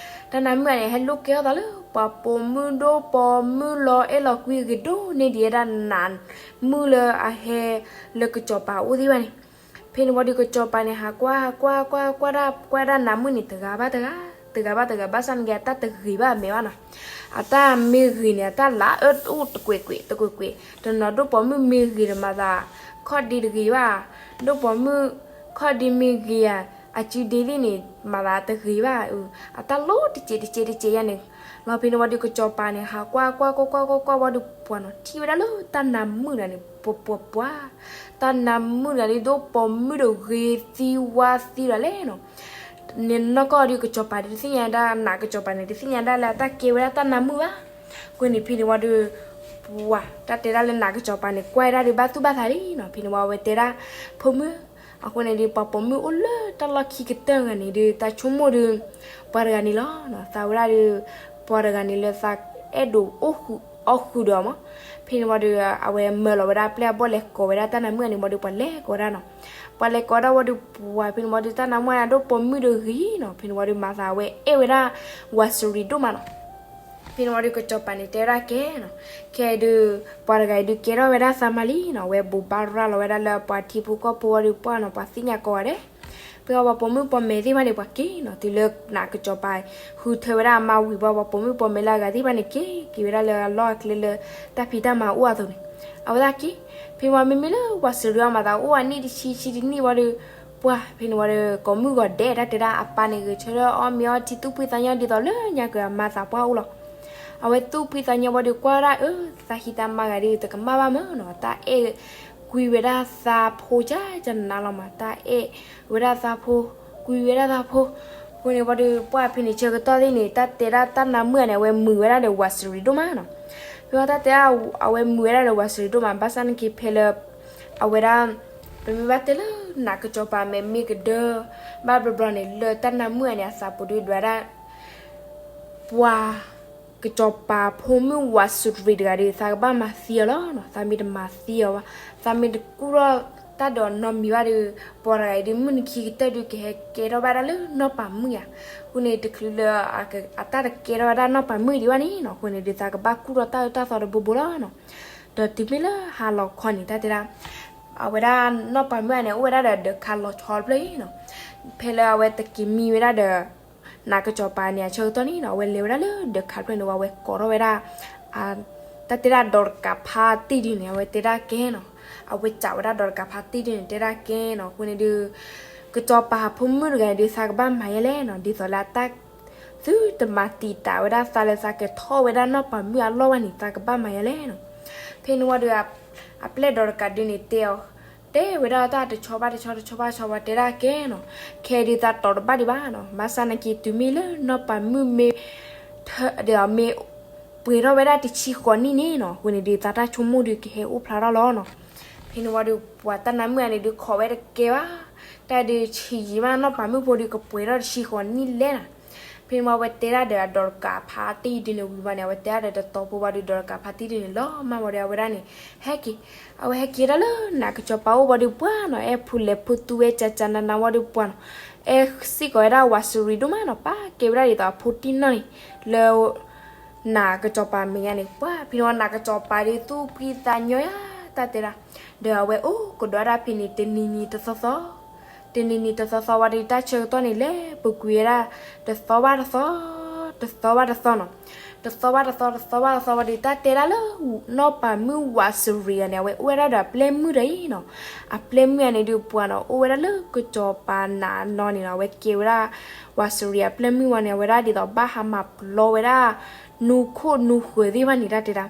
တၢ်နးမုၣ်တဂၤန့ၣ် ဟဲလိၣ်ကဲထီၣ်သးလၢ ပှၤပိာ်မုၣ်ဒိၣ်ပိာ်မုၣ်လီၤအဲၣ်လီၤကွံဂ့ၤဒိၣ်န့ၢ်ဒံးဝဲဒၣ်နးမုၣ်လၢအဟဲလၢကစီၤပၤအအိၣ်သ့ၣ်တဖၣ်န့ၣ်, ဖဲန့ၣ်ဝံၤဒီးကစီၤပၤန့ၣ် ဟးကွၢ် ဟးကွၢ် ကွၢ် ကွၢ် ကွၢ်ဒၣ် ကွၢ်ဒၣ်နးမုၣ်န့ၣ် တဂၤဘၣ်တဂၤ, တဂၤဘၣ်တဂၤ ဘၣ်ဆၣ်န့ၣ်က့ၤ အတၢ်တဂ့ၤဘၣ်အမဲာ်ဘၣ်နီၤ, အတၢ်မ့ၢ်ဂ့ၤန့ၣ် အတၢ်လၤအၢအိၣ်တကွဲးကွဲး တကွဲးကွဲး, တနီၤဒိၣ်ပိာ်မုၣ်မ့ၢ်ဂ့ၤဒီးမၤသး ခီၣ်ဒ့တဂ့ၤဘၣ်, ဒိၣ်ပိာ်မုၣ် ခီၣ်ဒ့မ့ၢ်ဂ့ၤဧါ, အစုဒ့သ့ၣ်န့ၣ် မၤသးတဂ့ၤဘၣ်, အတၢ်လီၤတစဲးတစဲးတစဲးယါန့ၣ်, လီၤဖဲန့ၣ်ဝံၤဒီးကစီၤပၤန့ၣ် ဟးကွၢ်ကွၢ်ကွၢ်ကွၢ်ကွၢ်ကွၢ်ဝံၤဒီးပှၤနီၤ ထံၣ်ဝဲဒၣ်လၢတၢ်နးမုၣ်တဂၤန့ၣ် ပှၤပှၤပှၤ, တၢ်နးမုၣ်တဂၤန့ၣ် ဒိၣ်ပိာ်မုၣ်ဒီးဂ့ၤသံဝါသံလီၤလဲၣ်နီၤ, န့ၣ်နီၢ်ကီၢ်ဒီးကစီၤပၤဒုးသ့ၣ်ညါဒၣ် နးကစီၤပၤန့ၣ် ဒုးသ့ၣ်ညါဒၣ်လၢအတၢ်ကဲဝဲဒၣ်တၢ်နးမုၣ်ဘၣ်, အဃိန့ၣ်ဖဲန့ၣ်ဝံၤဒီး ပှၤတၢ်တဲဒၣ်လၢနးကစီၤပၤန့ၣ် ကွၢ်ဝဲဒၣ်ဒီးဘၣ်သူၣ်ဘၣ်သးလံနီၤ, ဖဲန့ၣ်ဝံၤအဝဲတဲဒၣ် ဖိမုၣ်, အဃိန့ၣ်ဒီး ပှၤပိာ်မုၣ်အိၣ်လၢတၢ်လီၢ်ခံကတၢၢ်တဂၤန့ၣ်ဒီး သးဆိကမိၣ်ဒီး ပှၤတဂၤန့ၣ်လီၤ, သးဝဲဒၣ်ဒီး ပှၤတဂၤန့ၣ်လၢသးအဲၣ်ဒိးအိၣ်ဃုာ်အီၣ်ဃုာ်ဒီးအီၤမး, ဖဲန့ၣ်ဝံၤဒီး အဝဲမၢလီၤဝဲဒၣ်ပျဲၢ်အဘီၣ်လဲၤကိးဝဲဒၣ်တၢ်နးမုၣ်တဂၤန့ၣ်ဝံၤဒီး ပှၤလဲၤကိးဝဲဒၣ်နီၤ, ပှၤလဲၤကိးဒၣ်ဝံၤဒီးပှၤ ဖဲန့ၣ်ဝံၤဒီး တၢ်နးမုၣ်တဂၤဒိၣ်ပိာ်မုၣ်ဒီးဂ့ၤနီၤ, ဖဲန့ၣ်ဝံၤဒီး မၤသးဝဲအဲၣ်ဝဲဒၣ် ဝးစရံဒိၣ်မးနီၤ. ဖဲန့ၣ်ဝံၤဒီးကစီၤပၤန့ၣ်တဲဝဲဒၣ်ကဲနီၤ, ခဲအံၤဒီး ပှၤတဂၤအံၤဒုးကဲထီၣ်ဝဲဒၣ်သးမါလံနီၤ, အဝဲဘိးဘၣ်ရၤလီၤဝဲဒၣ်လၢပှၤထံဖိကီၢ်ဖိဝံၤဒီးပှၢ်နီၤ, ပှၤသ့ၣ်ညါကိးဂၤဒဲး, ဖဲပှၤပိာ်မုၣ်ပိာ်မၢၤသ့ၣ်တဖၣ်န့ၣ် ပှၤက့ၤနီၤ, တုၤလၢနးကစီၤပၤ ဃုထၢဝဲဒၣ်အမါဝံၤဘၣ် ပှၤပိာ်မုၣ်ပိာ်မၢၤလၢအဂၤသ့ၣ်တဖၣ်န့ၣ် က့ၤက့ၤဝဲဒၣ်လၢအလီၢ်အကျဲလၢ တၢ်ဖံးတၢ်မၤအိၣ်အသိးန့ၣ်, အဝဲဒၣ်က့ၤ, ဖဲန့ၣ်ဝံၤမ့မ့ၢ်လၢဝးစရံအမၤသးအိၣ်အနံၣ်တဆံဆံတနံၣ်ဝံၤဒီး ပှၢ် ဖဲန့ၣ်ဝံၤဒီး ကိးမုၣ်ဂီၤဒဲးတၢ်တဲဒၣ် အပၢ်န့ၣ်ဂဲၤဆၢထၢၣ်အီၣ်မ့ၤအီထံသူၣ်ဖှံသးညီ ဒ်သိးလၢညါက့ၤအမါသးပှၢ်အိၣ်လီၤ. အဝဲသူၣ်ဖှံသးညီဝံၤဒီး ကွၢ်ဝဲဒၣ်အၢ သးဟံးသးမါဂၤဒီး တကမၣ်ဘၣ်မးနီၤ, တၢ်အဲၣ်ကွံဝဲဒၣ်သးဖိကကနၤလီၤမး, တၢ်အဲၣ်ဝဲဒၣ်သးဖိ, ကွံဝဲဒၣ်သးဖိ, အဃိန့ၣ်ဝံၤဒီး ပှၢ်ဖဲန့ၣ်ဆၢကတီၢ်သ့ၣ်န့ၣ် တၢ်တဲဒၣ်တၢ်နါမုၣ်ဂၤန့ၣ် အဝဲမုာ်ဝဲဒၣ်ဒီးဝးစရံဒိၣ်မးနီၤ. ဖဲဝံၤတၢ်တဲဒၣ် အဝဲမုာ်ဝဲဒၣ်ဒီးဝးစရံဒိၣ်မး ဘၣ်ဆၣ်နာ်က့ဖဲလၢ အဝဲဒၣ် ပမ့ၢ်ဘၣ်တဲလၢနးကစီၤပၤမဲာ်မ့ၢ်ကဒၢ ဘၣ်ဘျီဘျီန့ၣ် လၢတၢ်နါမုၣ်ဂၤန့ၣ် အသးပူၤဒုးဒွးဒၣ် ပှၤ ကစီၤပၤဖိမုၣ်ဝးစရံတဂၤဒီး သးကဘၣ်မၤသံအီၤလီၤနီၤ. သးမ့ၢ်တမၤသံအီၤဘၣ်, သးမ့ၢ်တကူၣ်ထီၣ်တၢ်ဒီးနီတမံၤဘၣ်ဒီး ပှၤတဂၤအံၤဒီး မုၢ်နံၤခံကတၢၢ်ဒုးကဟဲကဲထီၣ်ဘၣ်ဒၣ်လၢနီၢ်ပၤမုၣ်ယါ. အဃိန့ၣ် တချုးလၢအတၢ်တကဲထီၣ်ဝဲဒၣ်နီၢ်ပၤမုၣ်ဒံးဘၣ်န့ၣ်နီၤ, အဃိန့ၣ်ဒီး သးကဘၣ်ကူၣ်ထီၣ်တၢ်အၢတၢ်သီတဘိဘိလီၤနီၤ. ဒီးတုၤမ့ၢ်လၢဟါလီၤခီန့ၣ် တၢ်တဲဒၣ် အဝဲဒၣ်နီၢ်ပၤမုၣ်ဂၤန့ၣ် အိၣ်ဝဲဒၣ်ဒီးဒၢးခါလီၤဆီတဖျၢၣ်အံၤနီၤ. ဖဲလၢအဝဲတက့ၤမံဝဲဒၣ်ဒီး နးကစီၤပၤန့ၣ်အဆၢကတီၢ်န့ၣ်နီၤ, အဝဲလဲၤဝဲဒၣ်လၢဒၢးခါတဖျၢၣ်န့ၣ် အဝဲကိးထီၣ်ဝဲဒၣ် တၢ်တဲဒၣ်ဒီးတကးဖါတံၢ်ဒုန့ၣ် အဝဲတဲဒၣ်ကဲနီၤ. အဝဲစံးဝဲဒၣ်ဒီးတကးဖါတံၢ်ဒုန့ၣ် တဲဒၣ်ကဲနီၤ. အဃိန့ၣ်ဒီး ကစီၤပၤဖိမုၣ်တဂၤအံၤဒီး သးကဘၣ်မၤယဲလဲၣ်နီၤ, ဒ်သိးလၢအတၢ် သုတမၤတံာ်တာ်ဝဲဒၣ်သးလၢသးကထီၣ်ဝဲဒၣ်နီၢ်ပၤမုၣ်အလီၢ်ဘၣ်န့ၣ် သးကဘၣ်မၤယဲလဲၣ်နီၤ. ဖဲန့ၣ်ဝံၤဒီး အပျဲၢ်ဒီးတကးဒုန့ၣ်တဲအီၤ တဲဝဲဒၣ်တၢ်တဆီဘၣ်တဆီ တဆီဘၣ်တဆီ ဝဲတဲဒၣ်ကဲနီၤ, ခဲအံၤဒုးသးတီၤတဘၣ်ဒံးဘၣ်နီၤ, ဘၣ်ဆၣ်နာ်က့တုၤမ့ၢ်လၢနီၢ်ပၤမုၣ်မ့ၢ် ထၢဒီးမ့ၢ် ပှဲၤထီၣ်ဝဲဒၣ်တဆံဃိးနံၣ်န့ၣ်နီၤ, အဃိန့ၣ်ဒီး သးတၢ်ဆိကမိၣ်ဒုးကဟဲအိၣ်ဖျါထီၣ်လီၤနီၤ. ဖဲန့ၣ်ဝံၤဒီး ပှၤတၢ်နါမုၣ်ဂၤန့ၣ်ဒုးခိးဝဲတကဲဘၣ်, တၢ်ဒုးဆံးယံာ်မး နီၢ်ပၤမုၣ်ဖိဒုးကပှဲၤထီၣ်တဆံဃိးနံၣ်လဲၣ်နီၤ. ဖဲန့ၣ်ဝံၤအဝဲတဲဒၣ်ဒီးအဒီးတကးဖါတံၢ်ဒုန့ၣ်ဝံၤဘၣ်န့ၣ် အဝဲတဲဒၣ်ဒီးတတီၤဖိဝံၤဒီး ဒီးတကးဖါတံၢ်ဒုန့ၣ် လီၤမၢ်ဝံၤဒီး အဝဲဒၣ်န့ၣ် ဟဲက့ၤ, အဝဲဟဲက့ၤဒၣ်လၢနးကစီၤပၤအိၣ်ဝံၤဒီးပှၢ်နီၤ, အဲၣ်ဖူလဲၤဖူသူဝဲကကနနဝံၤဒီးပှၢ်နီၤ, အဲၣ်စ့ၢ်ကီးဝဲဒၣ်ဝးစရံဒိၣ်မးနီၤ, ပာ်ကဲဝဲဒၣ်ဒ်သိးအဖိတံၢ်နီၢ်န့ၣ် လၢ နးကစီၤပၤမဲာ်ညါန့ၣ် ပှၢ်ဖဲန့ၣ်ဝံၤ နးကစီၤပၤဒုးသူၣ်ဖှံသးညီယါ တၢ်တဲဒၣ်, ဒီးအဝဲအိၣ်ကဒီးဒၣ်ဖဲန့ၣ် တနံၤနံၤတသီသီ, တနံၤနံၤတသီသီဝံၤဒီး တၢ်ဆၢကတီၢ်န့ၣ် လဲၤပူၤကွံာ်ဝဲဒၣ် တသီဘၣ်တသီ, တသီဘၣ်တသီနီၤ. တသီဘၣ်တသီ တသီဘၣ်တသီဝံၤဒီး တၢ်တဲဒၣ်လၢ နီၢ်ပၤမုၣ်ဝးစရံးအံၤန့ၣ် အဝဲအိၣ်ဝဲဒၣ်ဒီးအပျဲၢ်မုၣ်တဂၤအံၤနီၤ. အပျဲၢ်မုၣ်အံၤန့ၣ်ဒုးပှၤနီၤ အိၣ်ဝဲဒၣ်လၢကစီၤပၤနးနီၤန့ၣ်နီၤ. အဝဲကဲဝဲဒၣ် ဝးစရံးအပျဲၢ်မုၣ်ဝံၤန့ၣ် အဝဲဒၣ်ဒ်သိးဘၣ်ဟးမၤပျီဝဲဒၣ် နူခိၣ်နူဃၢၤသ့ၣ်တဖၣ်န့ၣ် တၢ်တဲဒၣ်.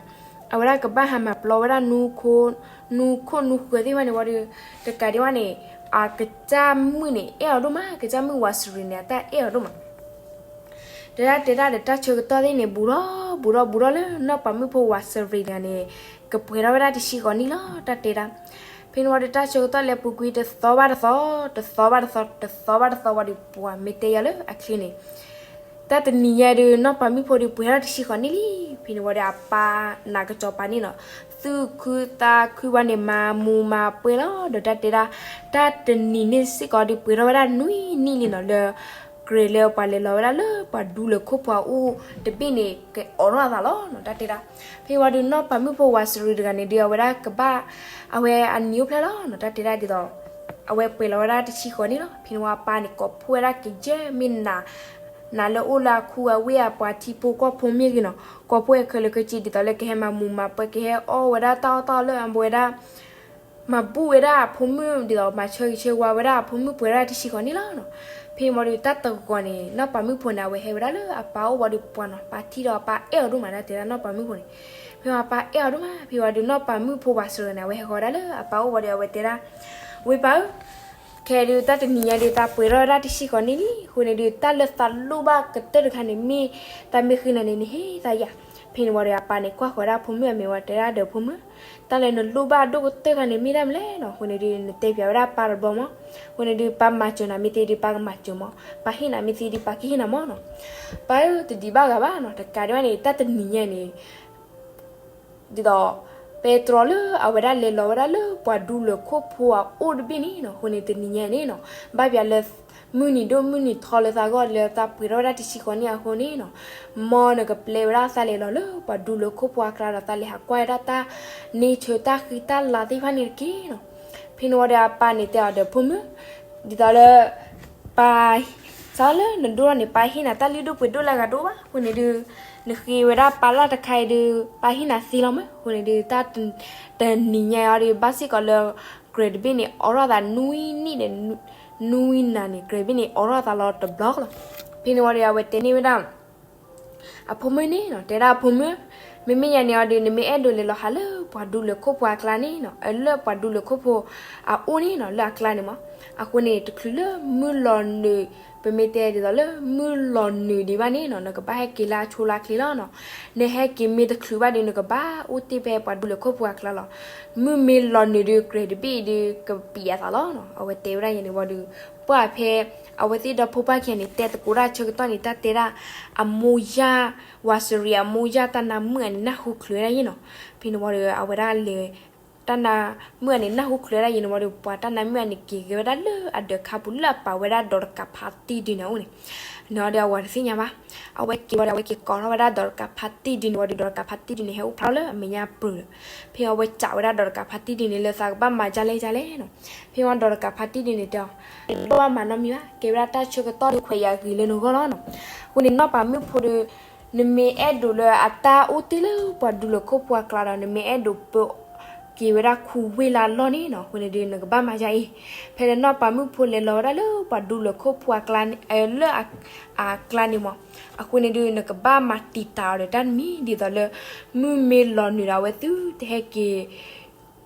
အဝဲဒၣ်ကဘၣ်ဟးမၤပျီဝဲဒၣ် နူခိၣ်နူဃၢၤသ့ၣ်တဖၣ်န့ၣ်ဝံၤဒီး တကးဒံးဘၣ်န့ၣ် အကစၢ်မုၣ်န့ၣ် အဲၣ်အီၤဒိၣ်မး, ကစၢ်မုၣ်ဝးစရံးန့ၣ် အတၢ်အဲၣ်အီၤဒိၣ်မး. တဲဒၣ်တဲဒၣ်ဒီးတၢ်ဆၢကတီၢ်သ့ၣ်န့ၣ် ဘူးထီၣ်ဘူးထီၣ်လၢနီၢ်ပၤမုၣ်ဖိဝးစရံးန့ၣ်န့ၣ် ကပှဲၤထီၣ်ဝဲဒၣ်တဆံဃီနံၣ်လီၤ တၢ်တဲဒၣ်. ဖဲန့ၣ်ဝံၤဒီးတၢ်ဆၢကတီၢ်လဲၤပူၤကွံာ် တသီဘၣ်တသီ, တသီဘၣ်တသီ, တသီဘၣ်တသီဝံၤဒီး ပှၤမ့ၢ်တဲယၤလၢအချ့န့ၣ် တၢ်တနံၤညါဒီး နီၢ်ပၤမုၣ်ဖိဒီးပှဲၤထီၣ်တဆံဃီနံၣ်လံ. ဖဲန့ၣ်ဝံၤဒီးအပၢ်နးကစီၤပၤန့ၣ်နီၤ သူၣ်ခုသးခုဘၣ်န့ၣ် မၤမူးမၤပွဲလီၤ. ဒီးတၢ်တဲဒၣ် တၢ်တနံၤန့ၣ်စ့ၢ်ကီးဒီးပှဲၤထီၣ်ဝဲဒၣ်နွံနံၣ်လံနီၤ လၢ ကြၢးလၢပှၤလဲၤလီၤဝဲဒၣ်လၢပှၤဒူလၢၤခိၣ်ပှၤအိၣ်တဘ့ၣ်န့ၣ် ကအိးထီၣ်အသးလီၤနီၤ တၢ်တဲဒၣ်. ဖဲဝံၤဒီးနီၢ်ပၤမုၣ်ဖိဝးစရံးတဂၤန့ၣ်ဒီး အဝဲဒၣ်ကဘၣ် အဝဲအနံၤအိၣ်ဖျဲၣ်လီၤနီၤ တၢ်တဲဒၣ်ဒ်သိး အဝဲပှဲၤလီၤဝဲဒၣ်တဆံဃီနံၣ်လီၤ. ဖဲန့ၣ်ဝံၤအပၢ်န့ၣ် ကိးဖှိၣ်ဝဲဒၣ်ကယဲၢ်မ့ၢ်နး နးလၢအိၣ်လၢအခူအဝ့ၢ်အပှၤထံဖိကီၢ်ဖိမ့ၢ်ဂ့ၤနီၤ ကိးဖှိၣ်ဝဲခဲလၢာ်ခဲဆ့ဒ်သိးလၢကဟဲမၤမူးမၤပွဲ ကဟဲအီၣ်ဝဲဒၣ်တၢ်အီၣ်တၢ်အီလၢအဝဲဒၣ် မၤဘူၣ်ဝဲဒၣ်အဖိမုၣ်ဒ်သိး မၤဆၢဂ့ၤဆၢဝါဝဲဒၣ်အဖိမုၣ်ပှဲၤဒၣ်တဆံဃီနံၣ်လီၤနီၤ. ဖဲန့ၣ်ဝံၤဒီးတၢ်တဂီၤန့ၣ် နီၢ်ပၤမုၣ်ဖိန့ၣ် အဝဲဟဲဝဲဒၣ်လၢအပၢ်အိၣ်ဝံၤဒီးပှၤနီၤ ပၢ်ထံၣ်ဒီးအပၢ်အဲၣ်အီၤဒိၣ်မး တၢ်တဲဒၣ်နီၢ်ပၤမုၣ်ဖိန့ၣ်. ဖဲဝံၤအပၢ်အဲၣ်အီၤဒိၣ်မး ဖဲဝံၤဒီးနီၢ်ပၤမုၣ်ဖိဝးစရံးန့ၣ် အဝဲဟဲဃီၤဒၣ်လၢအပၢ်အိၣ်ဝံၤဒီး အဝဲတဲဒၣ် ဝ့ၢ်ပၢ်ဧၢ ခဲဒုးတၢ်တနံၤညါဒီး သးပှဲၤထီၣ်ဝဲဒၣ်တဆံဃီနံၣ်လံ. အဃိန့ၣ်ဒုး တၢ်လၢသးလိၣ်ဘၣ်ကတၢၢ်တခါန့ၣ် မ့ၢ်တၢ်မ့ၢ်ဃ့နၤန့ၣ် နဟ့ၣ်သးယၤ. ဖဲန့ၣ်ဝံၤဒီးအပၢ်န့ၣ် ကွၢ်ဃီၤဝဲဒၣ်အဖိမုၣ်အမဲာ်ဝံၤတဲဒၣ်ဒီးဖိမုၣ် တၢ်လၢနလိၣ်ဘၣ်ဒိၣ်ကတၢၢ်တခါန့ၣ် မ့ၢ်တၢ်မနုၤလဲၣ်နီၤ. အဃိန့ၣ်ဒုး နတဲပၠးဝဲဒၣ်ပၢ်တဘျီမး. အဃိန့ၣ်ဒုး ပၢ်မၤစၢၤနၤမ့ၢ်သ့ဒုး ပၢ်ကမၤစၢၤမး, ပၢ်ဟ့ၣ်နၤမ့ၢ်သ့ဒုး ပၢ်ကဟ့ၣ်နၤမးနီၤ. ပၢ်ဧၢ တဒံးဘၣ်ဂၤဘၣ်နီၤ, တကးဒံးဘၣ်န့ၣ် တၢ်တနံၤညါန့ၣ် ဒ်သိး ပဲတြီလၢအဝဲဒၣ်လဲၤလီၤဝဲဒၣ်လၢပှၤဒူလၢၤခိၣ်ဖိအအိၣ်တဘ့ၣ်န့ၣ်နီၤ. အဃိန့ၣ် တနံၤညါန့ၣ်နီၤ ဘၣ်ပၠးလၢ မုၢ်နံၤဒိၣ်မုၢ်နံၤထီလၢသးဂီၢ်လၢသးပှဲၤထီၣ်ဝဲဒၣ်တဆံဃီနံၣ်အဃိန့ၣ်နီၤ, မ်နကပျဲဝဲဒၣ်သးလဲၤလီၤလၢပှၤဒူလၢၤခိၣ်ဖိအကျါဒီး သးလဲၤဟးကွၢ်ဝဲဒၣ်တၢ် န့ဆၢတၢ်ဃံတၢ်လၤသ့ၣ်တဖၣ်န့ၣ်တက့ၢ်နီၤ. ဖဲန့ၣ်ဝံၤဒီးအပၢ်န့ၣ်တဲအီၤဒီးဖိမုၣ် ဒ်သိးလၢ ပၢ် စးလၢနဒိၣ်ထီၣ်န့ၣ် ပၢ်ဟ့ၣ်နၤတၢ်လုၢ်ဒိၣ်ပှ့ၤဒိၣ်လၢအဂၤတအိၣ်ဘၣ်. အဃိန့ၣ်ဒုး နဃ့ဝဲဒၣ်ပၢ်လၢ်တခါအံၤဒုး ပၢ်ဟ့ၣ်နၤသ့လီၤမး. အဃိန့ၣ်ဒုး တၢ်တနံၤညါအံၤဒီး ဘၣ်စ့ၢ်ကီးလၢ ကြဲးတဘ့ၣ်န့ၣ် အိးထီၣ်သးနွံနံၣ်ဒီး နွံနၤန့ၣ် ကြဲးတဘ့ၣ်န့ၣ် အိးထီၣ်သးလီၤတဘျီလီၤ. ဖဲန့ၣ်ဝံၤဒီး အဝဲတဲန့ၢ်ဝဲဒၣ် အဖိမုၣ်န့ၣ်နီၤ, တဲဒၣ်အဖိမုၣ်, မ့မ့ၢ်ယၤန့ၣ်အီၤဒီး နမ့ၢ်အဲၣ်ဒိးလဲၤလီၤဟးလၢပှၤဒူလၢၤခိၣ်ဖိအကျါန့ၣ်နီၤ, လၢပှၤဒူလၢၤခိၣ်ဖိအအိၣ်န့ၣ်နီၤ, လၢအကျါန့ၣ်မး. အဃိန့ၣ် တချုးလၢမုၢ်လီၤနုာ်, ပမ့ၢ်တဲဒ်သိးလၢမုၢ်လီၤနုာ်ဒံးဘၣ်န့ၣ်နီၤ, နကဘၣ်ဟဲက့ၤလၢအဆိလၢအချ့လီၤနီၤ. နဟဲက့ၤမ့ၢ်တချုးဘၣ်ဒီး နကဘၣ်အိၣ်တ့ၢ်ဖဲပှၤဒူလၢၤခိၣ်ဖိအကျါလီၤ. မုၢ်မ့ၢ်လီၤနုာ်ဒီး ကြဲးတဘ့ၣ်အံၤဒီး ကပံာ်အသးလီၤနီၤ. အဝဲတဲဝဲဒၣ်ယဲန့ၣ်ဝံၤဒီး ပှၢ်ဖဲ အဝဲသ့ၣ်ဒီဖိပၢ်ခံဂၤန့ၣ် တဲသကိးတၢ်ဆၢကတီၢ်န့ၣ် တၢ်တဲဒၣ် အမိၢ်ယၢ် ဝးစရံးအမိၢ်ယၢ်တၢ်နါမုၣ်အန့ၣ် နၢ်ဟူချုးဝဲဒၣ်ယဲနီၤ. ဖဲန့ၣ်ဝံၤဒီး အဝဲဒၣ်လဲၤ တၢ်နါမုၣ်အန့ၣ် နၢ်ဟူချုးဝဲဒၣ်ယဲန့ၣ်ဝံၤဒီး ပှၤတၢ်နါမုၣ်အန့ၣ် က့ၤဂဲၤဝဲဒၣ်လၢအဒၢးခါပူၤလၢအပာ်ဝဲဒၣ်ဒီးတကးဖးတံၢ်ဒုန့ၣ်အအိၣ်န့ၣ် နီၤဒီးအဝၤတသ့ၣ်ညါဘၣ်. အဝဲက့ၤဝံၤဒီး အဝဲက့ၤကိးထီၣ်ဝဲဒၣ်ဒီးတကးဖးတံၢ်ဒုန့ၣ်ဝံၤဒီး ဒီးတကးဖးတံၢ်ဒုန့ၣ် ဟဲအိၣ်ဖျါလၢအမဲာ်ညါပြၢၤလၢၤ. ဖဲအဝဲစံးဝဲဒၣ်ဒီးတကးဖးတံၢ်ဒုန့ၣ် လၢသးကဘၣ်မၤဒ်လဲၣ်ဒ်လဲၣ်နီၤ. ဖဲဝံၤဒီးတကးဖးတံၢ်ဒုန့ၣ်တဲအီၤ, နလိၣ်ဘၣ်မၤနီတမံၤဘၣ်, ကဲဝဲဒၣ်တၢ်ဆၢကတီၢ်ဒီးခွဲးယာ်ဂ့ၤလၢနဂီၢ်လီၤနီၤ. အဃိန့ၣ် နီၢ်ပၤမုၣ်ဖိဒီး နမ့ၢ်အဲၣ်ဒိးလၢအတၢ်အိၣ်တ့ၢ်လၢပှၤဒူလၢၤခိၣ်ဖိအကျါဒီး နမ့ၢ်အဲၣ်ဒိးပၢက့ၤဝဲဒၣ်ခူဝ့ၢ်လၢအလီၢ်န့ၣ်နီၤ, အဃိန့ၣ်ဒီး နကဘၣ်မၤဒ်အံၤ, ဖဲလၢနီၢ်ပၤမုၣ်ဖိလဲၤလီၤဝဲဒၣ်လၢပှၤဒူလၢၤခိၣ်ဖိအကျါန့ၣ်, လၢအကျါန့ၣ်မး, အဃိန့ၣ်ဒီး နကဘၣ်မၤတံာ်တာ်အီၤဒီးတၢ်တမံၤ ဒ်သိးလၢ မုၢ်မ့ၢ်လီၤနုာ်ဒီး အဝဲသုတဟဲက့ၤ ဒ်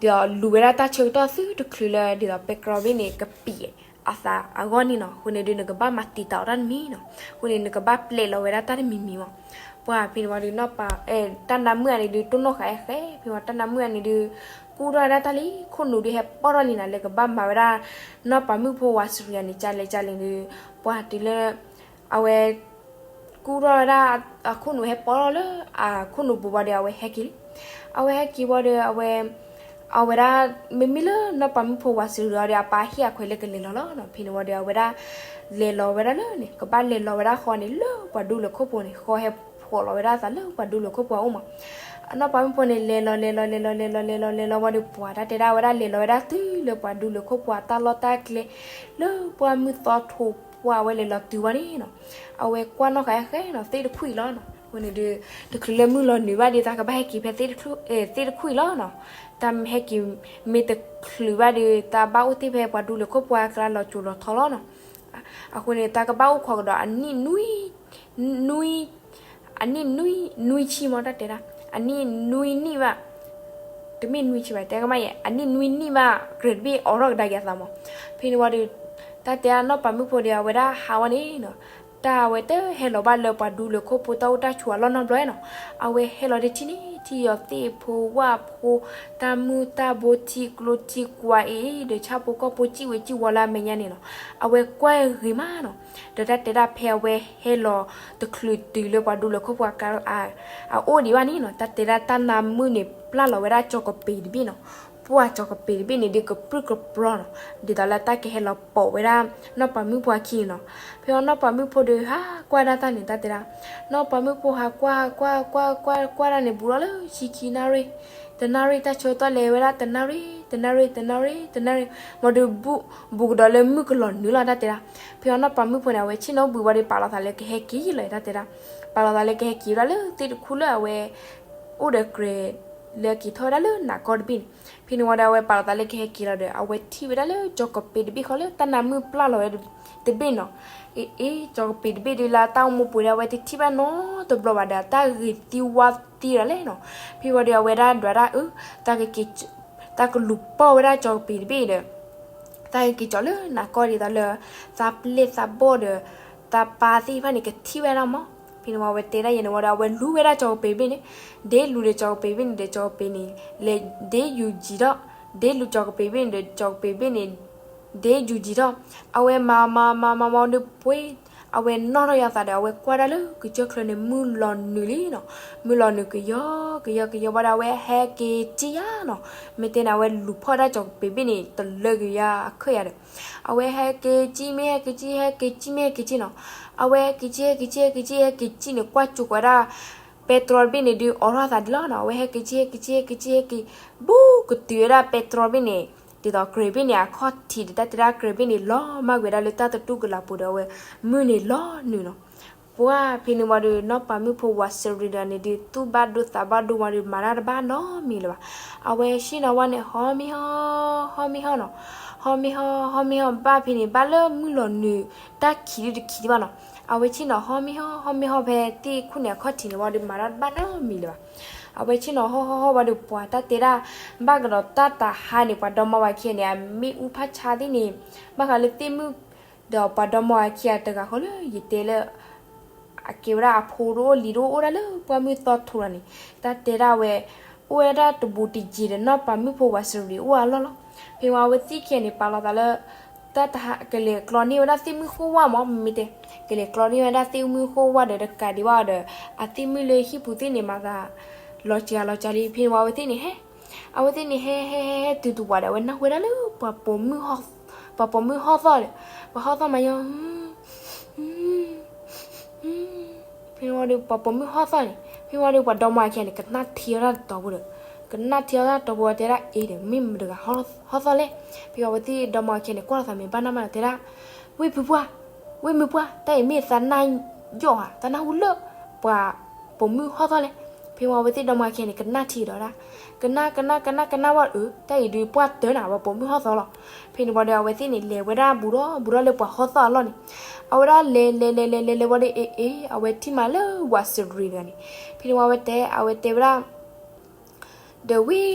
သိးလူၤဝဲဒၣ်တၢ်ဆၢကတီၢ်သုတချုးလၢ ဒ်သိးပဲတြီဘ့ၣ်န့ၣ် ကပံာ်အသးအဂီၢ်န့ၣ်နီၤ. အဃိန့ၣ်ဒီး နကဘၣ်မၤတံာ်တာ်အီၤတၢ်တမံၤနီၤ. အဃိန့ၣ် နကဘၣ်ပျဲလီၤဝဲဒၣ်တၢ်တမံၤမံၤမး. ပှၢ်ဖဲန့ၣ်ဝံၤဒီး နီၢ်ပၤ, တၢ်နါမုၣ်အန့ၣ်ဒုး တိၢ်နီၣ်ဃာ်အဃဲ, ဖဲဝံၤတၢ်နါမုၣ်အန့ၣ်ဒုး ကူၣ်ထီၣ်ဝဲဒၣ်တၢ်လံ, ခိၣ်နူာ်ဒုးဟဲပီၣ်ထီၣ်လံနၤ လၢကဘၣ်မၤဝဲဒၣ် နီၢ်ပၤမုၣ်ဖိဝၤစရံးအန့ၣ် ကလဲၤကလဲၤဒီး ပှၢ်တုၤလၢ အဝဲ ကူၣ်ထီၣ်ဝဲဒၣ် အခိၣ်နူာ်ဟဲပီၣ်ထီၣ်လၢအခိၣ်နူာ်ပူၤဝံၤဒီး အဝဲဟဲက့ၤလံ. အဝဲဟဲက့ၤဝံၤဒီး အဝဲ အဝဲဒၣ် မ့မ့ၢ်လၢနီၢ်ပၤမုၣ်ဖိဝၤစရံးအံၤဒီး အပၢ်ဟ့ၣ်အခွဲးလၢကလဲၤလီၤလီၤနီၤ. ဖဲန့ၣ်ဝံၤဒီး အဝဲဒၣ် လဲၤလီၤဝဲဒၣ်လၢန့ၣ် ကဘၣ်လဲၤလီၤဝဲဒၣ်ဃီန့ၣ် လၢပှၤဒူလၢၤခိၣ်ဖိန့ၣ် ဃီဟဲဖှီၣ်လီၤဝဲဒၣ်အသးလၢပှၤဒူလၢၤခိၣ်ဖိအအိၣ်မး. နီၢ်ပၤမုၣ်ဖိန့ၣ် လဲၤလီၤ လဲၤလီၤ လဲၤလီၤ လဲၤလီၤ လဲၤလီၤ လဲၤလီၤဝံၤဒီး ပှၢ်တၢ်တဲဒၣ်ဝဲဒၣ် လဲၤလီၤဝဲဒၣ်တုၤလၢပှၤဒူလၢၤခိၣ်ဖိအတၢ်လီၢ်တၢ်ကျဲ လၢပှၢ်မုၢ်သီထိးပှၢ် အဝဲလဲၤလီၤတုၤဝံၤန့ၣ်နီၤ. အဝဲကွၢ်နီၣ်ဃာ်အဃဲနီၤ သ့ၣ်တခွံၣ်လီၤနီၤ. အဃိန့ၣ်ဒီး တချုးလၢမုၢ်လီၤနုာ်ဘၣ်ဒီး တၢ်ကဘၣ်ဟဲက့ၤဖဲသ့ၣ်တခုအံၤလီၤနီၤ. တၢ်ဟဲက့ၤမ့ၢ်တချုးဘၣ်ဒီး တၢ်ဘၣ်အိၣ်တ့ၢ်ဖဲပှၤဒူလၢၢ်ခိၣ်ပှၤအကျါလီၤစိၤလီၤထီလီၤနီၤ. အဃိန့ၣ် တၢ်ကဘၣ်အိၣ်ခိးကဒီးအနံၣ်နွံ နွံ အနံၣ်နွံဆံမ့ၢ်တၢ်တဲဒၣ်, အနံၣ်နွံနံၣ်ဘၣ်, တမ့ၢ်နွံဆံဘၣ် တဲကမၣ်ယဲ အနံၣ်နွံနံၣ်ဘၣ် ကြၢးတဘ့ၣ်အိးထီၣ်ကဒါက့ၤအသးမး. ဖဲန့ၣ်ဝံၤဒီး တၢ်တဲဒၣ်နီၢ်ပၤမုၣ်ဖိဒီး အဝဲဒၣ်ဟးဝဲန့ၣ်နီၤ, တၢ်အဝဲတဟဲလီၤဘၣ်လၢပှၤဒူလၢၢ်ခိၣ်ဖိတၢ်အိၣ်တၢ်ဆိးအလီၢ်နီတဘျီနီၤ. အဝဲဟဲလီၤတထံၣ်န့ၣ် ထံၣ်ယီၤသ့ၣ်ဖိဝၣ်ဖိ တၢ်မုၢ်တၢ်ဘိထံကျိထံကွာ်အံၤ ဒီးဆၣ်ဖိကီၢ်ဖိစံၣ်ဝဲစံၣ်ဝီၤလၢအမဲာ်ညါန့ၣ်နီၤ. အဝဲကွၢ်ဂ့ၤမးနီၤ, ဒီးတၢ်တဲဒၣ်ဖဲအဝဲဟဲလီၤတချုးတုၤလၢပှၤဒူလၢၢ်ခိၣ်ဖိအကျါ အအိၣ်ဒံးဘၣ်န့ၣ်နီၤ, တၢ်တဲဒၣ်တၢ်နါမုၢ်န့ၣ် ပျၢ်လီၤဝဲဒၣ်ကၠီၤကပ့ၤတဘ့ၣ်နီၤ. ပှၢ်ကၠီၤကပ့ၤတဘ့ၣ်န့ၣ်ဒီး ကပြုၢ်ကပြီၤနီၤ, ဒ်သိးလၢတၢ်ကဟဲလီၤပိာ်ဝဲဒၣ်နီၢ်ပၤမုၣ်ဖိအခံန့ၣ်နီၤ. ဖဲအံၤနီၢ်ပၤမုၣ်ဖိဒီးဟးကွၢ်ဒၣ်တၢ်န့ၣ် တၢ်တဲဒၣ်, နီၢ်ပၤမုၣ်ဖိဟးကွၢ်ကွၢ်ကွၢ်ကွၢ်ကွၢ်ဒၣ်န့ၣ် ဘူးထီၣ်လၢဆံခံနၣ်ရံၣ်, တနၣ်ရံၣ် တၢ်ဆၢကတီၢ်လဲၤဝဲဒၣ် တနၣ်ရံၣ် တနၣ်ရံၣ် တနၣ်ရံၣ် တနၣ်ရံၣ်, မ်ဒီးဘူးကဒီးလၢမုၢ်ကလီၤနုာ်လီၤ တၢ်တဲဒၣ်. ဖဲအံၤနီၢ်ပၤမုၣ်ဖိန့ၣ် အဝဲဆ့ၣ်နီၤဘှံးဝံၤဒီး ပာ်လီၤသးလၢကဟဲက့ၤလီၤ တၢ်တဲဒၣ်, ပာ်လီၤသးလၢကဟဲက့ၤဝဲဒၣ်လၢသ့ၣ်တခူလၢအဝဲ အိၣ်ဒီးကြဲးလၢက့ၤထီၣ်ဝဲဒၣ်လၢနးကီၢ်တဘ့ၣ်န့ၣ်. ဖဲန့ၣ်ဝံၤဒီး အဝဲပာ်လီၤသးလၢကဟဲက့ၤလီၤဒီး အဝဲထံၣ်ဝဲဒၣ်လၢကၠီၤကပ့ၤတဘ့ၣ်ဃီလၢတၢ်နါမုၢ်ပျၢ်လီၤဝဲတဘ့ၣ်နီၤ. အ့ အ့ ကၠီၤကပ့ၤတဘ့ၣ်ဒီး လၢတၢ်အိၣ်မူပူၤဒီး အဝဲတထံၣ်ဘၣ်နီတဘျီဘၣ်ဒီး တၢ်ဂ့ၤသံဝါသံဒၣ်လဲာ်နီၤ. ဖဲဝံၤဒီး အဝဲဒၣ်ဒွးဒၣ်အၢ တၢ်ကက့ၤ တၢ်ကလူၤပိာ်ဝဲဒၣ်ကၠီၤကပ့ၤတဘ့ၣ်ဒီး တၢ်ကက့ၤကၠီၤလၢနးကီၢ်ဒ်သိးလၢ သးပျဲၢ်သးဘီၣ်ဒီး သးပၢ်သ့ၣ်တဖၣ်န့ၣ် ကထံၣ်ဝဲဒၣ်မး. ဖဲန့ၣ်ဝံၤ အဝဲတဲဒၣ်ယဲန့ၣ်ဝံၤဒီး အဝဲလူၤဝဲဒၣ်ကၠီၤကပ့ၤတဘ့ၣ်န့ၣ်, ဒ်လူၤဒီးကၠီၤကပ့ၤတဘ့ၣ်န့ၣ်ဒီး ကၠီၤကပ့ၤန့ၣ် လဲၤဒ်ယူၤကံၤထီၣ်, ဒ်လူၤကၠီၤကပ့ၤတဘ့ၣ်န့ၣ်ဒီး ကၠီၤကပ့ၤတဘ့ၣ်န့ၣ် ဒ်ယူၤကံၤထီၣ်. အဝဲမၤမၤမၤမၤမၤဒီးပှ့ၤ, အဝဲနီၣ်ထီၣ်ယါသးဒီး အဝဲကွၢ်ဒၣ်လၢကစၢၢ်ချၢန့ၣ် မုၢ်လီၤနုာ်လံနီၤ. မုၢ်လီၤနုာ်ကယီကယီကယီဘၣ်ဒီး အဝဲဟဲက့ၤကံယါနီၤ. မ့ၢ်တဲန့ၣ် အဝဲလူၤဖီၣ်ဒၣ်ကၠီၤကပ့ၤတဘ့ၣ်န့ၣ် တလၢကယၤအခၢၣ်ယါဒီး အဝဲဟဲက့ၤကံ မ့ၢ်ဟဲက့ၤကံ ဟဲက့ၤကံ မ့ၢ်ဟဲက့ၤကံနီၤ. အဝဲဟဲက့ၤကံ ဟဲက့ၤကံ ဟဲက့ၤကံ ဟဲက့ၤကံန့ၣ် ကွၢ်ကၠိကွၢ်ဒၣ် ပဲတြီတဘ့ၣ်န့ၣ်ဒုး အိးထီၣ်သးဒ်လီၤနီၤ. အဝဲဟဲက့ၤကံ ဟဲက့ၤကံ ဟဲက့ၤကံ ဟဲက့ၤ ဘူးကတုၤဝဲဒၣ်ပဲတြီတဘ့ၣ်န့ၣ် ဒ်သိးကြဲးဘ့ၣ်န့ၣ် အခီၣ်ထံးဒီး တၢ်တဲဒၣ်ကြဲးဘ့ၣ်န့ၣ် လီၤမၢ်ကွံာ်ဝဲဒၣ်လၢတၢ်သတူၢ်ကလာ်ပူၤဒီး အဝဲမုၢ်န့ၣ်လီၤနုာ်နီၤ. ပှၢ်ဖဲန့ၣ်ဝံၤဒီး နီၢ်ပၤမုၣ်ဖိဝၤစရံဒီးန့ၣ်ဒုး သူၣ်ဘၣ်ဒိသးဘၣ်ဒိဝံၤဒီး မၤတၢ်တဘၣ်နီတမံၤလၢၤဘၣ်. အဝဲဆ့ၣ်နီၤဝဲန့ၣ် ဟီမ့ၢ်ဟီ ဟီမ့ၢ်ဟီနီၤ. ဟီမ့ၢ်ဟီ ဟီမ့ၢ်ဟီဘၣ်ဖဲန့ၣ် ဘၣ်လၢမုၢ်လီၤနုာ် တၢ်ခံးဒုးတခံးဒံးဘၣ်နီၤ. အဝဲဆ့ၣ်နီၤဟီမ့ၢ်ဟီ ဟီမ့ၢ်ဟီဖဲသ့ၣ်ခိၣ်န့ၣ်အခီၣ်ထံးန့ၣ်ဝံၤဒီး မၤတၢ်တဘၣ်နီတမံၤလၢၤဘၣ်. အဝဲဆ့ၣ်နီၤဟီဟီဟီဝံၤဒီး ပှၤတၢ်တဲဒၣ် ဘၣ်ကဒီးတၢ်တဟါန့ၣ် ပှၤဒီမါဝၤခံဂၤန့ၣ် အမ့ၣ်အူဖးဆါသ့ၣ်န့ၣ် ဘၣ်ဃးလၢသ့ၣ်မုၣ် ဒီးပှၤဒီမါဝၤခံဂၤတဂၤဃီလၢယတဲလၢ အကဲဝဲဒၣ်အဖိတအိၣ်လံၤတအိၣ် အိၣ်ဒၣ်လၢပှၢ်မုၢ်သီထိးလီၤန့ၣ် တၢ်တဲဒၣ်ဝဲ အိၣ်ဝဲဒၣ်တဘူးတယံၤဒီးနီၢ်ပၤမုၣ်ဖိဝၤစရံအိၣ်အလီၢ်လီၤ. ဖဲဝံၤအဝဲသ့ၣ်ခံဂၤန့ၣ် ပာ်လီၤသးလၢ တၢ်တဟါကလဲၤကျီန့ၢ်ဝဲဒၣ်သ့ၣ်မုၣ်ဃိဝၢ်မး မ့မ့ၢ်တဲ ကလဲၤကျီန့ၢ်ဝဲဒၣ်သ့ၣ်မုၣ်ဃိဝၢ်ဒီး တကးဒံးဘၣ်ဒီး အသ့ၣ်မုၣ်လၢဟံၣ်ပူၤသ့ၣ်န့ၣ် မၤသး လီၤစှၤလီၤစှၤလံ. ဖဲန့ၣ်ဝံၤအဝဲသ့ၣ်န့ၣ်ဟဲ အဝဲသ့ၣ်န့ၣ်ဟဲဟဲဟဲဟဲတုၤတဝးဒီး အဝဲနၢ်ဟူဝဲဒၣ်လၢ ပှၤပိာ်မုၣ်ဟီၣ်သီၣ်ဒီး ပှၤဟီၣ်သီၣ်မၤယီၤ ဖဲန့ၣ်ဝံၤဒီး ပှၤပိာ်မုၣ်ဟီၣ်သီၣ်န့ၣ် ဖဲန့ၣ်ဝံၤဒီး ပှၤဒီမါဝၤခံဂၤန့ၣ် ကနၣ်ထံအီၣ်တၢ်တတီၤဖိဒီး ကနၣ်ထံအီၣ်တၢ်တတီၤဖိ တဲဒၣ်အ့ၣ်ဒီး မ့ၢ်မတၤတဂၤဟီၣ်သီၣ်လဲၣ်. ဖဲအဝဲသ့ၣ်ဒီမါဝၤခံဂၤန့ၣ် ကွၢ်လီၤသးမ့ၢ်ဘၣ်နၢ်မးဒီး တဲဒၣ် ဝ့ၢ်ဖုပှၢ် ဝ့ၢ်မုၢ်ပှၢ် တၢ်အံၤမ့ၢ်သးနၢ်ယီၣ်ဧါ သးနၢ်ဟူလၢ ပှၤပိာ်မုၣ်ဟီၣ်သီၣ်လဲၣ်. ဖဲဝံၤအဝဲသ့ၣ်ဒီမါဝၤခံဂၤန့ၣ် ကနၣ်ထံဒီးဒၣ် ကနၣ် ကနၣ် ကနၣ် ကနၣ်ဝံၤအၢ တၢ်အံၤဒုးပှၢ်တၢၢ်နၤ ပှၤပိာ်မုၣ်ဟီၣ်သီၣ်လီၤ. ဖဲန့ၣ်ဝံၤဒီး အဝဲသ့ၣ်န့ၣ် လဲၤဝဲဒၣ်ဘူးဒီးဘူးဒီးလၢပှၤဟီၣ်သီၣ်အလီၢ်န့ၣ် အဝဲဒၣ်လဲၤလဲၤလဲၤလဲၤလဲၤလဲၤဝံၤဒီး အ့ၣ်အ့ၣ် အဝဲထံၣ်မးလၢဝၤစရံတဂၤန့ၣ် ဖဲန့ၣ်ဝံၤအဝဲတဲ အဝဲတဲဝဲဒၣ် ဒီးဝံၤ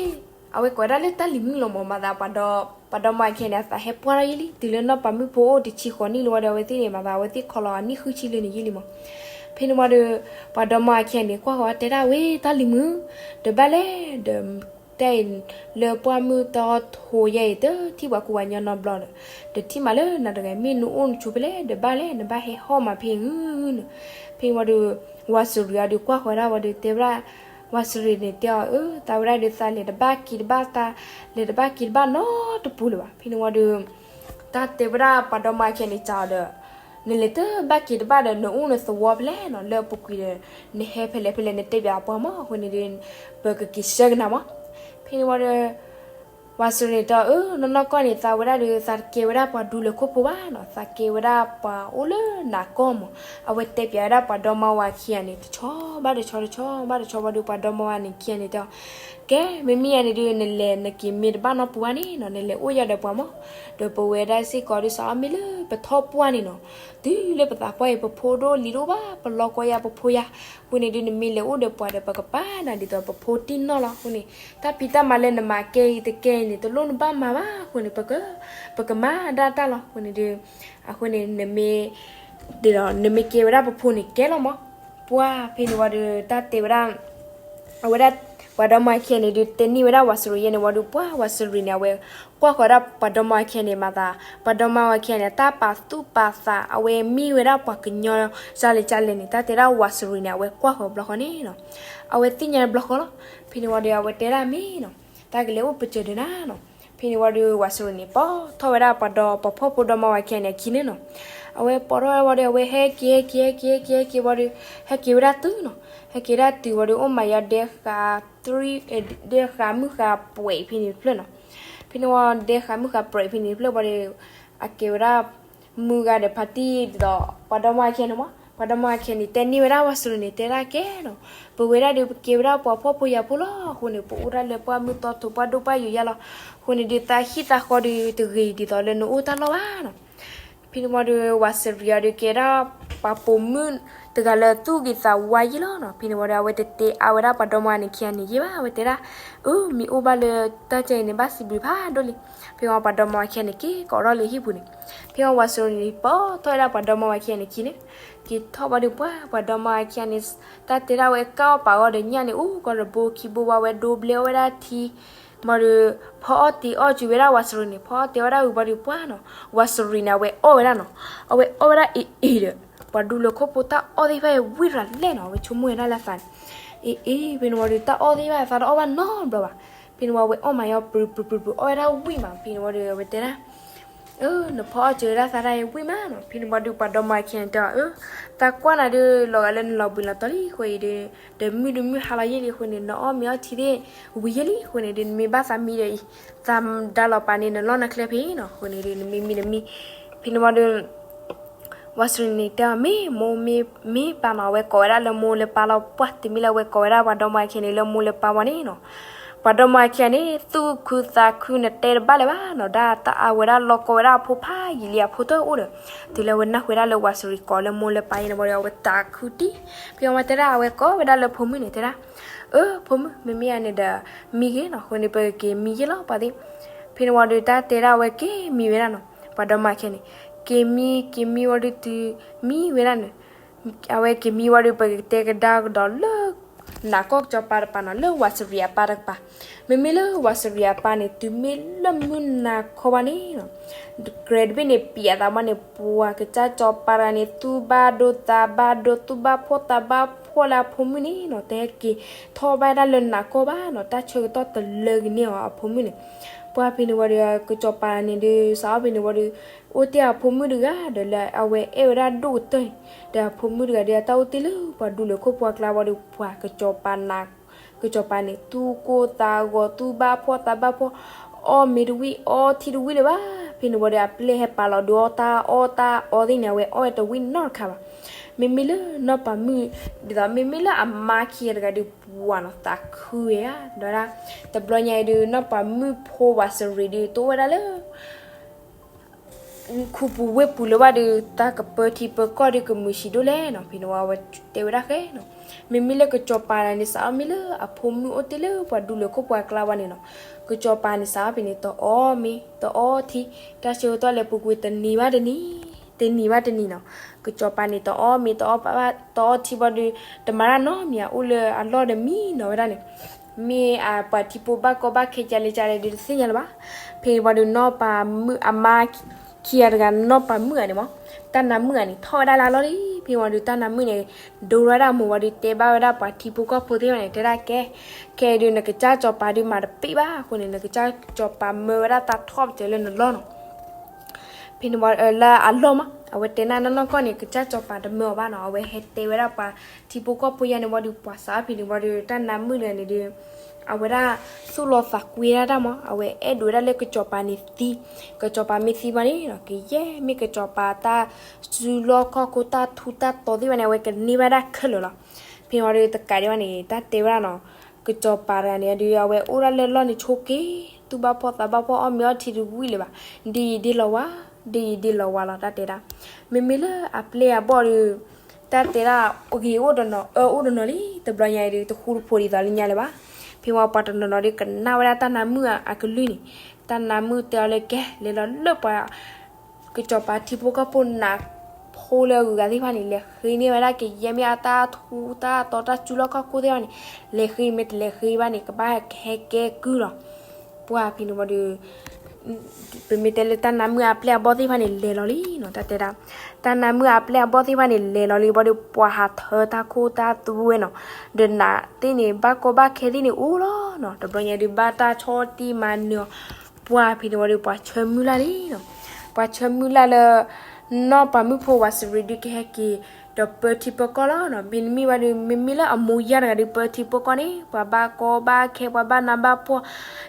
အဝဲကိးဝဲဒၣ်လၢတၢ်လံၤမုၣ်လီၤမး မၤသးပှၤဒီ ပှၤဒီမါဝၤခံဂၤန့ၣ် အသးဟဲပှၢ်ထီၣ်ယဲလံ တုၤလၢနီၢ်ပၤမုၣ်ဖိအိၣ်တဆံဃိးနံၣ်လၢဝံၤဒီး အဝဲသ့ၣ်န့ၣ် မၤသးအဝဲသ့ၣ်ခီလီၤအနံၣ်ဃုဆံလၢန့ၣ်ယဲလံမး. ဖဲန့ၣ်ဝံၤဒီး ပှၤဒီမါဝၤခံဂၤန့ၣ် ကွၢ်ဃီၤတဲဒၣ်ဝဲ တၢ်လံၤမုၣ် ဒီးဘၣ်လဲၣ်ဒီး တၢ်အံၤ လၢပှၢ်မုၢ်တီထိယဲအံၤ တထံၣ်ပှၤကူပှၤကညီနီတဘျီဒီး တထံၣ်မးလၢနၤတဂၤ မ့ၢ်နအိၣ်နဆိးဖဲလဲၣ် ဒီးဘၣ်လဲၣ် နဘၣ်ဟဲဟီၣ်မးဖဲန့ၣ်. ဖဲန့ၣ်ဝံၤဒီး ဝၤစရံအီၤဒီးကွၢ်ဃီၤဝဲဒၣ်ဝံၤဒီး တဲဝဲဒၣ် ဝၤစရံန့ၣ်တဲအီၤ အၢ သးဝဲဒၣ်ဒီးသးလဲၤတဘၣ်က့ၤတဘၣ် သးလဲၤတဘၣ်က့ၤတဘၣ်နီတပူၤလၢၤဘၣ်. ဖဲန့ၣ်ဝံၤဒီး တၢ်တဲဝဲဒၣ်ပှၤဒီမါဝၤခံဂၤန့ၣ် စံးအီၤဒီး နလဲၤတဘၣ်က့ၤတဘၣ်ဒီး နအိၣ်နသဝီဖဲလဲၣ်နီၤ လၢအပူၤကွံာ်ဒီး နဟဲဖဲလဲၣ်ဖဲလဲၣ် နတဲပၠးပှၤမး အဃိန့ၣ်ဒီး ပကက့ၤဆှၢကနၤမး. ဖဲန့ၣ်ဝံၤဒီး ဝၤစရ့ၤန့ၣ်တဲအီၤ အၢ နီၢ်နီၢ်ကီၢ်န့ၣ် သးဝဲဒၣ်ဒီး သးတကဲဝဲဒၣ်ပှၤဒူလၢၤခိၣ်ဖိဘၣ်နီၤ, သးကဲဝဲဒၣ်ပှၤအိၣ်လၢနးကီၢ်မး. အဝဲတဲပၠးဝဲဒၣ်ပှၤဒီမါဝၤခံဂၤန့ၣ် တဆီဘၣ်တဆီ တဆီဘၣ်တဆီဘၣ်ဒီး ပှၤဒီမါဝၤန့ၣ်ခံဂၤန့ၣ်တဲအီၤ ကဲ မ့မ့ၢ်ယၤန့ၣ်ဒုး နလဲၤနက့ၤမ့ၢ်တဘၣ်နီတပူၤဘၣ်န့ၣ်နီၤ, နလဲၤအိၣ်ယၤဒီးပှၤမး, ဒီးပဝဲဒၣ်စ့ၢ်ကီးဒုး စးအီၣ်မ့ၢ်လၢပထီၣ်ပှၢ်န့ၣ်နီၤ, တုၤလၢပသးပှၢ်အံၤ ပဖိဒိၣ်လံၤဒိၣ်ဘၣ်, ပလီၢ်ကီယၤပဖိယၤ, အဃိန့ၣ်ဒုး နမ့ၢ်လဲၤအိၣ်ဒီးပှၤဒီး ပကပာ်နၤဒ်သိးပဖိတံၢ်နီၢ်လီၤ. အဃိန့ၣ် တၢ်ဖံးတၢ်မၤလၢနမၤကဲအံၤတကဲအံၤန့ၣ် တလိၣ်နဘၣ်မၤဘၣ်, အဃိန့ၣ် ပကမၤဒၣ်တၢ်လီၤ. အဃိန့ၣ်ဒုး အဃိန့ၣ် နမ့ၢ် ဒ်သိး နမ့ၢ်ကဲဝဲဒၣ်ပဖိန့ၣ်ကဲလီၤမး. ပှၢ်ဖဲန့ၣ်ဝံၤဒီး တၢ်တဲဝဲဒၣ် အဝဲဒၣ် ပှၤဒီမါဝၤခံဂၤန့ၣ်ဒုး တဲန့ၢ်ဝဲဒၣ်ဝၤစရ့ၤယဲန့ၣ်ဝံၤဒီး ပှၢ်ဝၤစရ့ၤန့ၣ် အဝဲကွၢ်ဃီၤဝဲဒၣ်ပှၤဒီမါဝၤခံဂၤန့ၣ်မၤသး, ပှၤဒီမါဝၤခံဂၤန့ၣ် တၢ်ပာ်သူၣ်ပာ်သး အဝဲမ့ၢ်ဝဲဒၣ်ပှၤကညီ ကၢ်လဲၣ်ကၢ်လဲၣ်န့ၣ် တၢ်တဲဒၣ်ဝၤစရ့ၤန့ၣ် အဝဲကွၢ်ဃီၤဘျီဃီန့ၣ်နီၤ, အဝဲသ့ၣ်ညါဘျီဃီလီၤ. ဖဲန့ၣ်ဝံၤဒီး အဝဲတဲဒၣ်မ့ၢ်နီၤ, တၢ်ကလဲၤအိၣ်ပစၢၤဒုးနၤနီၤ. ဖဲန့ၣ်ဝံၤဒီး ဝၤစရ့ၤန့ၣ် ပိာ်ထီၣ်ဝဲဒၣ်ပှၤဒီ ပှၤဖှီၣ်ဖိဒီမါဝၤခံဂၤန့ၣ်အခံန့ၣ်နီၤ, အဝဲပိာ်ထီၣ်ဝဲဒၣ်ဝံၤဒီး အဝဲဟဲက့ၤ ဟဲက့ၤ ဟဲက့ၤ ဟဲက့ၤ ဟဲက့ၤဝံၤဒီး ဟဲက့ၤဝဲဒၣ်တုၤနီၤ, ဟဲက့ၤဝဲဒၣ်တုၤဝံၤဒီး အိၣ်မးယါဒဲဃး တြံ ဒဲဃးမုၢ်ဃးပြဲးဖဲန့ၣ်တဖျၢၣ်နီၤ. ဖဲန့ၣ်ဝံၤ ဒဲဃးမုၢ်ဃးပြဲးဖဲန့ၣ်တဖျၢၣ်ဝံၤဒီး အကဲဝဲဒၣ် မုၢ်ဂၤဒီးဖါတံၢ်ဒ်သိး ပှၤဒီမါဝၤခံဂၤန့ၣ်မး, ပှၤဒီမါဝၤခံဂၤန့ၣ် တဲန့ၢ်ဝဲဒၣ်ဝၤစရ့ၤန့ၣ် တဲဒၣ်ကဲနီၤ, ပဝဲဒၣ်ဒီး ပကဲဝဲဒၣ်ပှၤဖှီၣ်ဖိယာ်ဖိလီၤ. အဃိန့ၣ် ပအိၣ်ဒၣ်လၢပှၢ်မုၢ်တီထိးပှၢ်ဒိၣ်ပှၢ်ယိာ်ယါလီၤ. အဃိန့ၣ်ဒုး သးဟံၣ်သးဃီဒီး တဂ့ၤဒ်သိးလၢနအိၣ်တၢ်လီၢ်ဘၣ်နီၤ. ဖဲန့ၣ်ဝံၤဒီး ဝၤစရ့ၤအံၤဒီး ကဲဒၣ်ပှၤပိာ်မုၣ်တဂၤလၢသူၣ်ဂ့ၤသးဝါယံာ်လီၤနီၤ. ဖဲန့ၣ်ဝံၤဒီး အဝဲတတဲအါဝဲဒၣ်ပှၤဒီမါဝၤခံဂၤန့ၣ်ယဲၢ်ဘၣ်, အဝဲတဲဒၣ် အၢ မ့ၢ်အိၣ်ဘၣ်လၢတၢ်ကဲအံၤန့ၣ် ဘၣ်စံးဘျုးဖးဒိၣ်လံ. ဖဲဝံၤပှၤဒီမါဝၤခံဂၤန့ၣ် က့ၤကိးထီၣ်လၢဟံၣ်ပူၤန့ၣ်, ဖဲဝံၤဝၤစရ့ၤန့ၣ် ပိာ်ထီၣ်ဝဲဒၣ်ပှၤဒီမါဝၤခံဂၤန့ၣ်အခံန့ၣ်, က့ၤထီၣ်ဝံၤဒီး ပှၢ်ပှၤဒီမါဝၤခံဂၤန့ၣ် တၢ်တဲဒၣ်ဝဲ ကၢ်အီၣ်ပာ်အီၣ်ဒီးညၣ်န့ၣ် အိၣ်ကီးတဘိခံဘိဝါဝဲဒိဘျဲအီၣ်ဝဲဒၣ်ထံ မ့ၢ်ဒီး ဖီအီၣ်တ့ၤအီၣ်ကွံာ်ဝဲဒၣ်ဝၤစရ့ၤန့ၣ်, ဖီအီၣ်တ့ၤအီၣ်ဝဲဒၣ်ဝံၤဝံၤဒီး ပှၢ်နီၤ, ဝၤစရ့ၤန့ၣ် အဝဲအီၣ်ဝဲဒၣ်နီၤ, အဝဲအီၣ်ဝဲဒၣ်အ့ၣ်အ့ၣ်ဒီး ပှၤဒူလၢၤခိၣ်ဖိတၢ်အီၣ်သ့ၣ်တဖၣ်အံၤဝံၣ်ရၤလဲၣ်နီၤ, အဝဲဆိကမိၣ်ဝဲဒၣ်လၢသးန့ၣ်, အ့ၣ်အ့ၣ် ဖဲန့ၣ်ဝံၤဒီး တၢ်အီၣ်သ့ၣ်တဖၣ်သးတအီၣ်ဘၣ်နီတဘျီဘၣ်. ဖဲန့ၣ်ဝံၤ အဝဲအီၣ်မးယါ ပြူၤပြူၤပြူၤပြူၤ အီၣ်ဝဲဒၣ်ဝံၣ်မး. ဖဲန့ၣ်ဝံၤဒီး အဝဲတဲဒၣ် အၢ နဖီအီၣ်စၢၤဝဲဒၣ်သးတၢ်အံၤဝံၣ်မးနီၤ. ဖဲန့ၣ်ဝံၤဒီး ပှၤဒီမါဝၤခံဂၤန့ၣ်တဲအီၤ အၢ သးကွၢ်နၤဒီး လီၤဂာ်လၢနလီၤဘှံးလီၤတီၤလံအဃိအံၤဒီး ဒီးမုၢ်တမုၢ်ဟါလီၤယဲၢ်လံအဃိန့ၣ် နအီၣ်မ့ၤအီထံသ့ၣ်ဝံၤယဲၢ်လံအဃိန့ၣ်ဒီး နမ့ၢ်ဘၣ်သးမံဒီးအံၤ သးဒါလီၤပာ်န့ၢ်နလီၢ်နကျဲဖဲအံၤနီၤ, အဃိန့ၣ်ဒီး နမ့ၢ်မံနမံ. ဖဲန့ၣ်ဝံၤဒီး ဝၤစရ့ၤန့ၣ်တဲအီၤ မ့ၢ်မိၢ်မ့ၢ်ပၢ်နီၤ, အဝဲကိးဝဲဒၣ်လၢမိၢ်လၢပၢ်လီၤ. ပှၢ်တမံၤလၢအဝဲကိးဝဲဒၣ်ပှၤဒီမါဝၤခံဂၤန့ၣ် လၢမိၢ်လၢပၢ်ဝံၤန့ၣ်နီၤ, ပှၤဒီမါဝၤခံဂၤန့ၣ် သူၣ်ခုသးခု နတဲတဘၣ်လၢၤဘၣ်နီၤ, ဒၣ်တၢ်အါဝဲဒၣ်လီၤကီဝဲဒၣ်အဖိဖးယံာ်လံ အဖိတအိၣ်ဒီး တုၤလၢအဝဲနၢ်ဟူဝဲဒၣ်လၢဝၤစရ့ၤကိးလၢမိၢ်လၢပၢ်ယဲၢ်န့ၣ်ဝံၤဒီး အဝဲသးခုတံၢ်. ဖဲအဝဲတဲဒၣ် အဝဲကိးဝဲဒၣ်လၢဖိမုၣ်န့ၣ် တဲဒၣ် အၢ ဖိမုၣ် မ့မ့ၢ်ယၤန့ၣ်ဒီး မံဂ့ၤနီၤ, အဃိန့ၣ် ပကက့ၤမံယဲၢ်လီၤပှၤသ့ၣ်. ဖဲန့ၣ်ဝံၤဒီး တၢ်တဲဒၣ်အဝဲက့ၤမံဝဲဒၣ်နီၤ, ပှၤဒီမါဝၤခံဂၤန့ၣ် က့ၤမံ က့ၤမံဝံၤဒီးတုၤမံဝဲဒၣ်န့ၣ် အဝဲက့ၤမံဝံၤဒီး ပကတဲကဒါကဒီးလၢ နးကီၢ်ကစီၤပၤတကပၤနီၤ, လၢဝၤစရ့ၤအပၢ်တကပၤ. မ့မ့ၢ်လၢဝၤစရ့ၤအပၢ်န့ၣ် တုၤမ့ၢ်လၢမုၢ်နၤခီဘၣ်န့ၣ်နီၤ, ကြဲးတဘ့ၣ်န့ၣ် ပံၤအသးမးန့ၣ် ပှၤကစၢ်စီၤပၤတဂၤန့ၣ် သူၣ်ဘၣ်ဒိသးဘၣ်ဒိ သူၣ်ဘၣ်ဖှီၣ်သးဘၣ်ဖှီၣ်လၢအဖိမုၣ်န့ၣ်နီၤ, တဟဲက့ၤထီၣ်ဘၣ်ဒၣ်လၢနးကီၢ်ဘၣ်နီၤ, တၢ်ဆၢကတီၢ်တလၢကန့ၢ်အီၤအဖိမုၣ်န့ၣ်. ပှၢ်ဖဲန့ၣ်ဝံၤဒီး ကစီၤပၤန့ၣ်ဒုး စးထီၣ်ဖဲန့ၣ်ဝံၤဒီး အိၣ်တ့ၢ်အဖိမုၣ်တဂၤဒီး လၢအဝဲအဲၣ်ဝဲဒၣ်ဒိၣ်ကတၢၢ်န့ၣ်, ဒီးအဖိမုၣ်တဂၤဒီး အတၢ်အိၣ်တ့ၢ်လၢပှၤဒူလၢၤခိၣ်ဖိအကျါဝံၤဒီး ပှၤကစီၤပၤနး ကစီၤပၤန့ၣ် သူၣ်ကိၢ်သးဂီၤ သူၣ်ဘၣ်ဖှီၣ်သးဘၣ်ဖှီၣ်, အီၣ်မ့ၤတဝံၣ် အီထံတဝံၣ်လၢၤဘၣ်. ဖဲန့ၣ်ဝံၤဒီး အပျဲၢ်ဟဲပာ်လီၤဒုးအီၣ်တၢ်အီၣ်တၢ်အီသ့ၣ်န့ၣ် အဝဲအီၣ်ဝဲတဝံၣ်နီတခါဘၣ်. မ့မ့ၢ်လၢနီၢ်ပၤမုၣ် ဒ်သိး မ့မ့ၢ်လၢအမါခံဂၤတဂၤဒီး ပှၤနီၤ သးခုဝဲဧါ, ဒီးဒၣ် တဘျီညါအံၤဒီး နီၢ်ပၤမုၣ်ဖိဝၤစရ့ၤဒီး တအိၣ်ဝဲဒၣ်လၢ ခူပူၤဝ့ၢ်ပူၤလၢၤဘၣ်ဒီး တၢ်ကပၢထံပၢကီၢ်ဒီး ကမုာ်ဆံးဒိၣ်လဲၣ်နီၤ. ဖဲန့ၣ်ဝံၤ အဝဲတဲဝဲဒၣ်ဃဲနီၤ, မ့မ့ၢ်လၢကစီၤပၤန့ၣ် စးထီၣ်မ့ၢ်လၢအဖိမုၣ်အိၣ်တ့ၢ်လၢပှၤဒူလၢၤခိၣ်ဖိအကျါဝံၤန့ၣ်နီၤ, ကစီၤပၤန့ၣ် စးထီၣ်ဖဲန့ၣ် တအီၣ်မ့ၤ တအီထံ, တၢ်ဆၢကတီၢ်လဲၤပူၤကွံာ်တနံၤဘၣ်တနံၤ, တနံၤဘၣ်တနံၤနီၤ. ကစီၤပၤန့ၣ် တအီၣ်မ့ၤ တအီၣ်ဘၣ် တအီထံဘၣ်ဒီး တမၤတၢ်နီတမံၤ အိၣ်လၢအလီၢ်ဒီးမံနီၤဝဲဒၣ်န့ၣ် မ့ၢ်အပှၤထံဖိဘၣ်ကီဘၣ်ခဲကလဲၤကလဲၤဒီး တသ့ၣ်ညါလၢၤဘၣ်. ဖဲဝံၤဒီး နီၢ်ပၤမုၣ်အမါခံဂၤတဂၤ နီၢ်ပၤမုၣ်ဂၤန့ၣ်မး, တၢ်နါမုၣ်ဂၤန့ၣ် ထီၣ်ဝဲဒၣ်လၢအလီၢ်လံ. ဖဲဝံၤဒီး တၢ်နါမုၣ်န့ၣ် ဒိဝဲဒၣ်အမိၢ်ဝံၤဒီး တဲဘၣ်ဝဲဒၣ်ပှၤထံဖိကီၢ်ဖိသ့ၣ်တဖၣ်န့ၣ် တဲဒၣ်ကဲ, ခဲအံၤဒီး နကစၢ်စီၤပၤဒုးမၤတပ့ၢ်ဘၣ်အဃိန့ၣ် နကစၢ်စီၤပၤမၢဝဲဒၣ်တၢ်ထီၣ်ပတြၢၤလၢနလီၢ်နီၤ. ဖဲန့ၣ်ဝံၤ လၢအလီၢ်မး အဝဲတဲနၢ်နီၢ်နီၢ်ကီၢ်န့ၣ် ကစၢ်စီၤပၤတမၢအီၤဘၣ်နီၤ. အဝဲဟဲတဲဝဲဒၣ်ပှၤထံဖိကီၢ်ဖိယါန့ၣ်ဝံၤဒီး ပှၤစးဖဲန့ၣ်ဝံၤဒီး တၢ်နါမုၣ်တဂၤန့ၣ်ဒီး အဝဲဒၣ်သူၣ်လီၤသးကွံဒၣ်တၢ်မး, အဝဲအဲၣ်ဒိးဝဲဒၣ်လၢကစီၤပၤန့ၣ်သံ, ကစီၤပၤမ့ၢ်သံဘၣ်န့ၣ် ကယဲၢ်မ့ၢ်ကစီၤပၤတၢ်စုလီၢ်ခီၣ်ခိၣ်တၢ်ထူတၢ်တီၤသ့ၣ်တဖၣ်န့ၣ် အဝဲကန့ၢ်ဘၣ်ဒၣ်ခဲလၢာ်လီၤ. ဖဲန့ၣ်ဝံၤဒီးတကးဒံးဘၣ်န့ၣ် တၢ်တဲဝဲဒၣ်နီၤ, ကစီၤပၤတဂၤန့ၣ်ဒီး အဝဲအိၣ်ဒၣ်လၢလီၢ်န့ၣ်ဆိက့ၤ, သူၣ်ဘၣ်ဖှီၣ်သးဘၣ်ဖှီၣ် အီၣ်မ့ၤအီထံတဝံၣ်လၢၤဘၣ်, ဒ်ယံၤဒ်လီၤဝါ, ဒ်ယံၤဒ်လီၤဝါလီၤ တၢ်တဲဒၣ်. မ့မ့ၢ်လၢအပျဲၢ်အဘီၣ်ဒီး တၢ်တဲဒၣ် ဂ့ၤအိၣ်တနီၤ အၢအိၣ်တနီၤလံ, တဘျီညါအံၤဒီး တဃူတဖိးဒ်သိးလၢညါလၢၤဘၣ်. ဖဲဝံၤပှၤတနီၤနီၤဒီးကနၣ်ဝဲဒၣ်တၢ်နါမုၣ်အကလုၢ်န့ၣ်, တၢ်နါမုၣ်တဲအီၤလၢကဲ လဲၤလီၤလၢပှၤ ကစီၤပၤထံဖိကီၢ်ဖိနးဖိလၢအဂုၤအဂၤသ့ၣ်တဖၣ်န့ၣ် လဲၤဃ့န့ၢ်ဝဲဒၣ်ကယဲၢ်မ့ၢ်အတၢ်ထူတၢ်တီတၢ်စုလီၢ်ခီၣ်ခိၣ်သ့ၣ်တဖၣ်န့ၣ်, လဲၤဃ့မ့ၢ်တလဲၤဃ့ဘၣ်န့ၣ် ကဘၣ်ဟဲကဲကုၢ်လီၤ. ပှၤဖဲန့ၣ်ဝံၤဒီး ပမ့ၢ်တဲလၢတၢ်နါမုၣ်အပျဲၢ်အဘီၣ်သ့ၣ်တဖၣ်န့ၣ် လဲၤလီၤလံနီၤ တၢ်တဲဒၣ်. တၢ်နါမုၣ်အပျဲၢ်အဘီၣ်သ့ၣ်တဖၣ်န့ၣ် လဲၤလီၤလံဝံၤဒီး ပှၤဟးထၢတၢ်ခိၣ်တၢ်သွဲနီၤ, ဒီးနးသ့ၣ်န့ၣ် ဘၣ်ကီဘၣ်ခဲသ့ၣ်န့ၣ်အိၣ်လီၤနီၤ, တဘျီညါဒုး ဘၣ်တၢ်ဆီၣ်တံၢ်မၤနၢၤအီၤ, ပှၤဖဲန့ၣ်ဝံၤဒီး ပှၤဆၢမုၢ်လၢ်လံနီၤ, ပှၤဆၢမုၢ်လၢ်လၢ နီၢ်ပၤမုၣ်ဖိဝးစရံးဒုးကဟဲက့ၤ ဒီးပၢထံပၢကီၢ်လီၤနီၤ. ဘၣ်မနုၤမံၤဘၣ်ဒီး မ့မ့ၢ်လၢအမိၢ်ယၢ်တဂၤဒီး ပၢထံပၢကီၢ်န့ၣ် ပှၤဘၣ်ကီဘၣ်ခဲ ပှၤဘၣ်နးဘၣ်ဖှီၣ်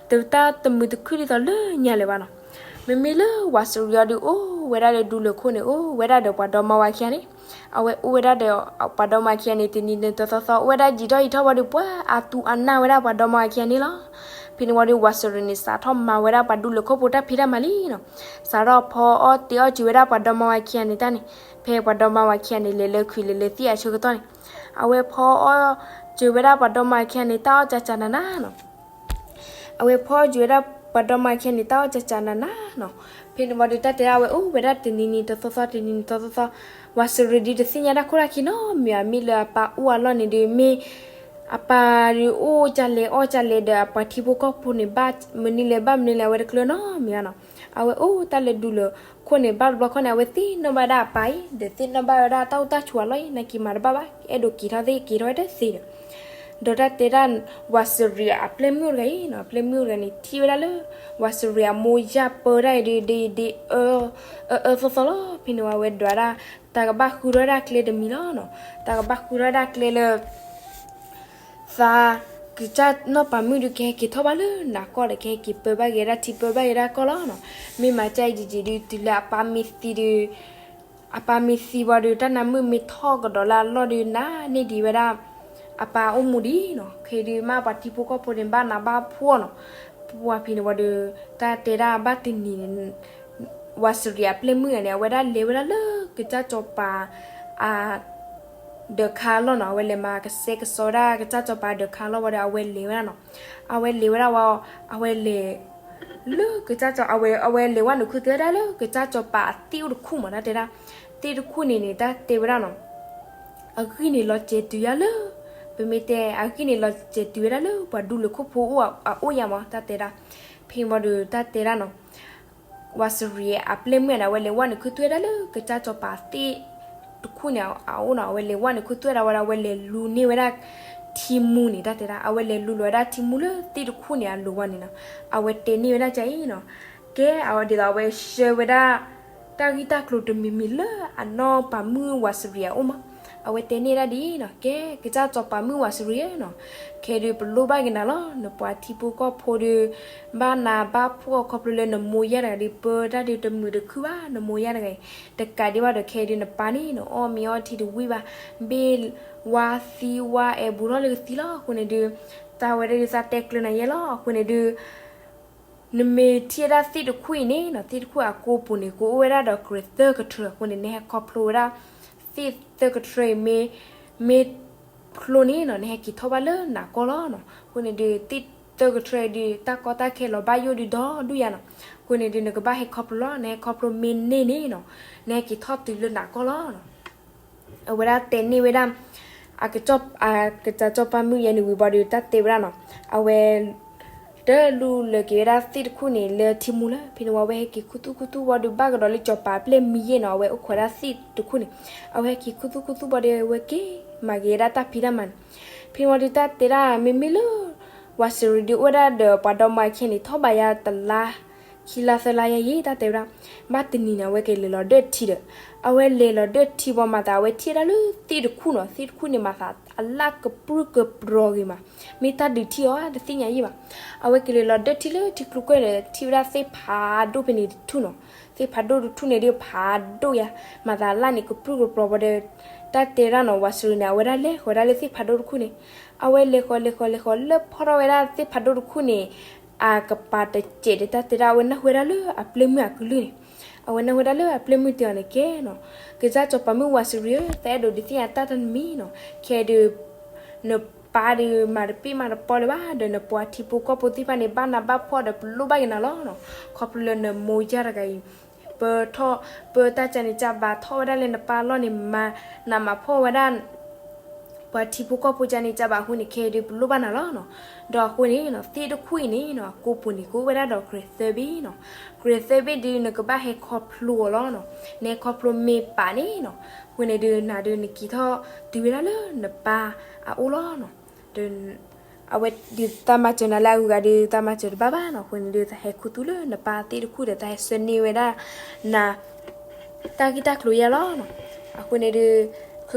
တၢ်တမုာ်တခုၣ်ဒ်သိးလၢညါလၢၤဘၣ်နီၤ. မ့မ့ၢ်လၢဝးစရံးအံၤဒီး အိၣ်ဝဲဒၣ်ဒီးဒူလၢာ်ခိၣ်န့ၣ် အိၣ်ဝဲဒၣ်ဒီးပှၤဒီမါဝၤခံဂၤန့ၣ်, အဝဲအိၣ်ဝဲဒၣ်ဒီးပှၤဒီမါဝၤခံဂၤန့ၣ် တနံၤန့ၣ်တသီသီ အိၣ်ဝဲဒၣ်ယံာ်ထီၣ်ယံာ်ထီၣ်ဝံၤဒီး ပှၤအသူအနၢ်ဝဲဒၣ်ပှၤဒီမါဝၤခံဂၤန့ၣ်လီၤ. ဖဲန့ၣ်ဝံၤဒီး ဝးစရံးန့ၣ် စးထီၣ်မၤဝဲဒၣ်ပှၤဒူလၢာ်ခိၣ်ဖိတၢ်ဖံးတၢ်မၤလံနီၤ. စးထီၣ်ဖီအီၣ်တ့အီၣ်စၢၤဝဲဒၣ်ပှၤဒီမါဝၤခံဂၤန့ၣ်တၢ်န့ၣ်, ဖဲပှၤဒီမါဝၤခံဂၤန့ၣ် လဲၤလၢခုးလဲၤလၢသံၣ်အဆၢကတီၢ်န့ၣ်, အဝဲဖီအီၣ်စၢၤဝဲဒၣ်ပှၤဒီမါဝၤခံဂၤန့ၣ် တၢ်အီၣ်ကၢ်ကၢ်နးနးနီၤ. အဝဲဖီအီၣ်စၢၤဝဲဒၣ်ပှၤဒီမါဝၤခံဂၤန့ၣ် တၢ်အီၣ်ကၢ်ကၢ်နးနးနီၤ. ဖဲန့ၣ်ဝံၤဒီး တၢ်တဲဒၣ် အဝဲအိၣ်ဝဲဒၣ်တနံၤနံၤတသီသီ တနံၤနံၤတသီသီ, ဝးစရံးဒုးတသ့ၣ်ညါတၢ်ခိၣ်တၢ်ခံနီတမံၤဘၣ်. မ့ၢ်လၢအပၢ်အိၣ်အလီၢ်န့ၣ်ဒီး မ့ၢ် အပၢ်ဒီးအိၣ်ကၢ်လဲၣ်အီၣ်ကၢ်လဲၣ်ဒီး အပှၤထံဖိကီၢ်ဖိန့ၣ် ဘၣ်မနုၤလဲၣ်ဘၣ်မနုၤလဲၣ် အဝဲတကျၢၤနီတမံၤဘၣ်နီၤ. အဝဲအိၣ်တၢ်လၢဒူလၢာ်ခိၣ်န့ၣ် ဘၣ်တဘျီခီန့ၣ် အဝဲသ့ၣ်နီၣ်ဘၣ်ဝဲဒၣ်အပၢ်အံၤ ဒီးသ့ၣ်နီၣ်ဘၣ်ဝဲဒၣ်တၢ်အိၣ်တၢ်ဆိးအလီၢ်အံၤ နာ်က့မၤတဘၣ်ဘၣ် အဲၣ်ဒိးက့ၤထီၣ်သ့ၣ်က့ၤထီၣ်ဝဲတသ့ဒီး ဒီးတၢ်တဲဒၣ် ဝးစရံးအပျဲၢ်မုၣ်တဂၤအံၤနီၤ, အပျဲၢ်မုၣ်တဂၤန့ၣ် ထံၣ်ဝဲဒၣ်လၢ ဝးစရံးအမိၢ်ယၢ်ပၢဒၣ်အံၤဒီး ဒ်အံၤဒ်အံၤ အၢအၢသီသီလီၤ. ဖဲန့ၣ်ဝံၤ အဝဲဒွးဒၣ် တၢ်ကဘၣ်ဃုထီၣ်ဝဲဒၣ်ကျဲတမံၤလီၤနီၤ. တၢ်ကဘၣ်ဃုထီၣ်ဝဲဒၣ်ကျဲလၢ သး ကစၢ်နီၢ်ပၤမုၣ်ဒုး ကဟဲက့ၤထီၣ်ဘၣ်လၢနးကီၢ်ဒီး ကဟဲက့ၤပၢဘၣ်က့ၤဝဲဒၣ်ထံပၢဘၣ်က့ၤဝဲဒၣ်ကီၢ်လီၤနီၤ. မ့ၢ်မၤကၢ်အံၤယံာ်ယံာ်ဒုး တုၤလၢအပၢ်မ့ၢ်သံဒုး အပၢ်မ့ၢ်သံဝံၤဒီး တၢ်နါမုၣ်မ့ၢ်ထီၣ်ကဒီးလၢအလီၢ်ဒုး နးန့ၢ်ဒံးဝဲဒၣ် အပၢ်အိၣ်မူဒံးနီၤ. ခဲဒုးမ့ၢ်ပှၤထံဖိကီၢ်ဖိန့ၣ် ဘၣ်နးဘၣ်ဖှီၣ်နီၤ. ပှၤဖဲန့ၣ်ဝံၤဒီး တၢ်တဲဒၣ်ဘၣ်တနံၤန့ၣ် ဝးစရံးအပျဲၢ်မုၣ်ဂၤန့ၣ် အဝဲဒၣ်လဲၤဝဲဒၣ်လၢကစၢ်စီၤပၤအ ဒၢးခါအလီၢ်နီၤ. အဝဲလဲၤမၤကစဲကစီဝဲဒၣ်ကစၢ်စီၤပၤဒၢးခါအလီၢ်ဝံၤဒီး အဝဲလဲၤဝဲဒၣ်နီၤ. အဝဲလဲၤဝဲဒၣ်ဝံၤ အဝဲလဲၤ လၢကစၢ်စီၤ အဝဲ အဝဲလဲၤဝဲနုာ်ခူသူၣ်ဝဲဒၣ်လၢကစၢ်စီၤပၤအသ့ၣ်အိၣ်တခူၣ်မး တၢ်တဲဒၣ်. သ့ၣ်တခူၣ်န့ၣ်န့ၣ် တၢ်တဲဝဲဒၣ်နီၤ အဂံၢ်န့ၣ်လီၤစဲၤတုၤယၤလၢ ပမ့ၢ်တဲအဂံၢ်န့ၣ်လီၤစဲၤတုၤဝဲဒၣ်လၢပှၤဒူလၢာ်ခိၣ်ဖိအအိၣ်ယၤမး တၢ်တဲဒၣ်. ဖဲန့ၣ်ဝံၤဒီး တၢ်တဲဒၣ်နီၤ ဝးစရံးအပျဲၢ်မုၣ်န့ၣ် အဝဲလဲၤဝဲနုာ်ခူသူၣ်ဝဲဒၣ်လၢကစၢ်စီၤပၤသ့ၣ်တခူၣ်န့ၣ်အအိၣ်နီၤ. အဝဲလဲၤဝဲနုာ်ခူသူၣ်ဝဲဒၣ်ဝံၤဒီး အဝဲလဲၤလူၤန့ၢ်ဝဲဒၣ်ထံမူန့ၣ် တၢ်တဲဒၣ်. အဝဲလဲၤလူၤလီၤဝဲဒၣ်ထံမူလၢသ့ၣ်တခူၣ်န့ၣ်အလိၤဝံၤန့ၣ်နီၤ. အဝဲတဲန့ၢ်ဝဲဒၣ်ကအံၤနီၤ ကဲ အဝဲဒ်သိးအဝဲဆှၢဝဲဒၣ် တၢ်ဂ့ၢ်တၢ်ကျိၤတမံၤမံၤလၢအနီၢ်ပၤမုၣ်ဝးစရံးအအိၣ်မး. အဝဲတဲန့ၢ်ဒၣ်ဒ်အံၤနီၤ ကဲ ကစၢ်စီၤပၤမုၣ်ဝးစရံးဧၢနီၤ, ခဲဒုးပလိၣ်ဘၣ်က့ၤနၤလီၤ. နပှၤထံဖိကီၢ်ဖိဒီး ဘၣ်နးဘၣ်ဖှီၣ်ခီဖျိလၢနမိၢ်ယၢ်တဂၤဒီး ပၢတၢ်ဒုးတမုာ်တခုၣ်ဘၣ် နမိၢ်ယၢ်တဂၤအံၤ. တကးဒံးဘၣ်ဒီး ခဲဒုးနပၢ်န့ၣ် နအီၣ်မ့ၤအီထံတဝံၣ်ဘၣ်, ဘ့ၣ်ဝါသံဝါအဲၣ်ဘူးထီၣ်လၢကသံလီၤ. အဃိန့ၣ်ဒုး တၢ်ဝဲဒၣ်ဒုးသးတဲကျၢၤနၤယဲလီၤ. အဃိန့ၣ်ဒုး နမ့ၢ်ထံၣ်ဝဲဒၣ်သ့ၣ်တခူၣ်အံၤန့ၣ်နီၤ သ့ၣ်တခူၣ်အကိာ်ပူၤန့ၣ် ကအိၣ်ဝဲဒၣ်ဒီးကြၢးသၢကထြၢ အဃိန့ၣ် နဟဲခီဖျိဝဲဒၣ် သ့ၣ်သၢကထြၢအံၤမ့ၢ် မ့ၢ်ဖျိန့ၣ်နီၤ နဟဲက့ၤထီၣ်ဘၣ်လၢနးကီၢ်လီၤနီၤ. အဃိန့ၣ်ဒုး သ့ၣ်သၢကထြၢအံၤဒုး တၢ်ကီတၢ်ခဲလီၤဘၣ်ယိၣ်ဒုးဒီဒူၣ်ယၤနီၤ. အဃိန့ၣ်ဒုး နကဘၣ်ဟဲခီဖျိလီၤ. နဟဲခီဖျိမ့ၢ်န့ၢ်န့ၣ်နီၤ နဟဲက့ၤထီၣ်တုၤလၢနးကီၢ်လီၤနီၤ. အဝဲဒၣ်တဲန့ၢ်ဝဲဒၣ် အကစၢ် အကစၢ်စီၤပၤမုၣ်ယဲန့ၣ်ဝံၤဘၣ်ဒီး တၢ်တဲဝဲဒၣ်နီၤ အဝဲ တလူလၢက့ၤဝဲဒၣ်သ့ၣ်တခူၣ်န့ၣ် လၢထံမူလၢ ဖဲန့ၣ်ဝံၤ အဝဲဟဲက့ၤခူသူၣ်ခူသူၣ်ဝံၤဒီး ဘၣ်ကဒီးလၢစီၤပၤအပျဲၢ်မံယဲၢ်နီၤ အဝဲအိၣ်ခိးဒၣ်သ့ၣ်တခူၣ်န့ၣ် အဝဲဟဲက့ၤခူသူၣ်ခူသူၣ်ဝံၤဒီး အဝဲက့ၤမၤက့ၤဝဲဒၣ်တၢ်ဖံးတၢ်မၤန့ၣ်. ဖဲန့ၣ်ဝံၤဒီး တၢ်တဲဒၣ် မ့မ့ၢ်လၢ ဝးစရံးဒုးအိၣ်ဝဲဒၣ်ဒီးပှၤဒီမါဝၤခံဂၤန့ၣ် ထီၣ်ဘးယၤတလါ ခံလါသၢလါယဲအံၤ တၢ်တဲဝဲဒၣ် ဘၣ်တနံၤန့ၣ် အဝဲကလဲၤလီၤဒၢၣ်ထံဒီး အဝဲလဲၤလီၤဒၢၣ်ထံဝံၤမၤသး အဝဲထံၣ်ဝဲဒၣ်လၢသ့ၣ်တခူၣ်နီၤ သ့ၣ်တခူၣ်န့ၣ်မၤသး အလၣ်ကပြုၢ်ကပြီၤဂ့ၤမး, မ့ၢ်တၢ်ဒုးထံၣ်အီၤတသ့ၣ်ညါယံၣ်ဘၣ်. အဝဲက့ၤလီၤဒၢထံလၢထံကျိကၢၢ်ဒီး ထံၣ်ဝဲဒၣ်သ့ၣ်ဖးဒိၣ်ဖဲန့ၣ်တထူၣ်နီၤ. သ့ၣ်ဖးဒိၣ်တထူၣ်န့ၣ်ဒုးဖးဒိၣ်ယါ, မၤသးလၣ်န့ၣ်ကပြုၢ်ကပြီၤဝံၤဒီး တၢ်တဲဒၣ်နီၤ ဝၤစရံန့ၣ် အဝဲဒၣ်လဲၤဃီၤဝဲဒၣ်လၢသ့ၣ်ဖးဒိၣ်တထူၣ်န့ၣ်, အဝဲလဲၤဃီၤလဲၤဃီၤလဲၤဃီၤလၢဖီထီၣ်ဝဲဒၣ်သ့ၣ်ဖးဒိၣ်တထူၣ်န့ၣ် အကပၤတစဲးဒီး တၢ်တဲဒၣ်အဝဲနၢ်ဟူဝဲဒၣ်လၢအပျဲၢ်မုၣ်အကလုၢ်န့ၣ်, အဝဲနၢ်ဟူဝဲဒၣ်လၢအပျဲၢ်မုၣ်တဲအီၤန့ၣ်ကဲနီၤ, ကစၢ်စီၤပၤမုၣ်ဝၤစရံဧၢ, သးအဲၣ်ဒိးဒုးသ့ၣ်ညါတၢ်တမံၤနီၤ, ခဲဒုး နပၢ်ဒီးမၤတပ့ၢ်မၤတပီလၢၤဘၣ်, ဒီးနပှၤထံဖိကီၢ်ဖိသ့ၣ်တဖၣ်န့ၣ် ဘၣ်နးဘၣ်ဖှီၣ်ဒီးပလိၣ်ဘၣ်က့ၤနၤလီၤနီၤ. ခီဖျိလၢနမိၢ်ယၢ်တဂၤအံၤ ပၢထီၣ် ပၢတၢ်ကန့ၣ်ကဘၣ်ထီၣ်ဝဲဒၣ်လၢနပၢ်အလီၢ်န့ၣ် မၤနးမၤဖှီၣ်ဝဲဒၣ် ပှၤထံဖိကီၢ်ဖိကန့ၣ်ကဘၣ်အဃိန့ၣ် ခဲဒုးပလိၣ်ဘၣ်နၤလီၤနီၤ. ဒီးအဃိန့ၣ်နီၤ သ့ၣ်တထူၣ်အံၤန့ၣ်နီၤ ကိးပူၤန့ၣ်ကအိၣ်ဝဲဒၣ်ဒီးကြဲၤသၢဘ့ၣ်နီၤ. ကြဲၤသၢဘ့ၣ်ဒုး နကဘၣ်ဟဲခီဖျိအီၤလီၤနီၤ. နဟဲခီဖျိမ့ၢ်ပာ်န့ၣ်နီၤ, အဃိန့ၣ်ဒုး နၤဒုးနက့ၤထီၣ်တုၤဝဲဒၣ်လၢနပၢ်အအိၣ်လီၤနီၤ. ဒီး အဝဲဒုးသးမၤစၢၤနၤလၢအဂုၤအဂၤဒီး သးမၤစၢၤတဘၣ်ဘၣ်နီၤ. အဃိန့ၣ်ဒုး သးဟဲခူသူၣ်လၢနပၢ်သ့ၣ်တထူၣ်ဒီး သးဟဲဆှၢန့ၢ်ဝဲဒၣ်နၤ တၢ်ဂ့ၢ်တၢ်ကျိၤယါလီၤနီၤ. အဃိန့ၣ်ဒုး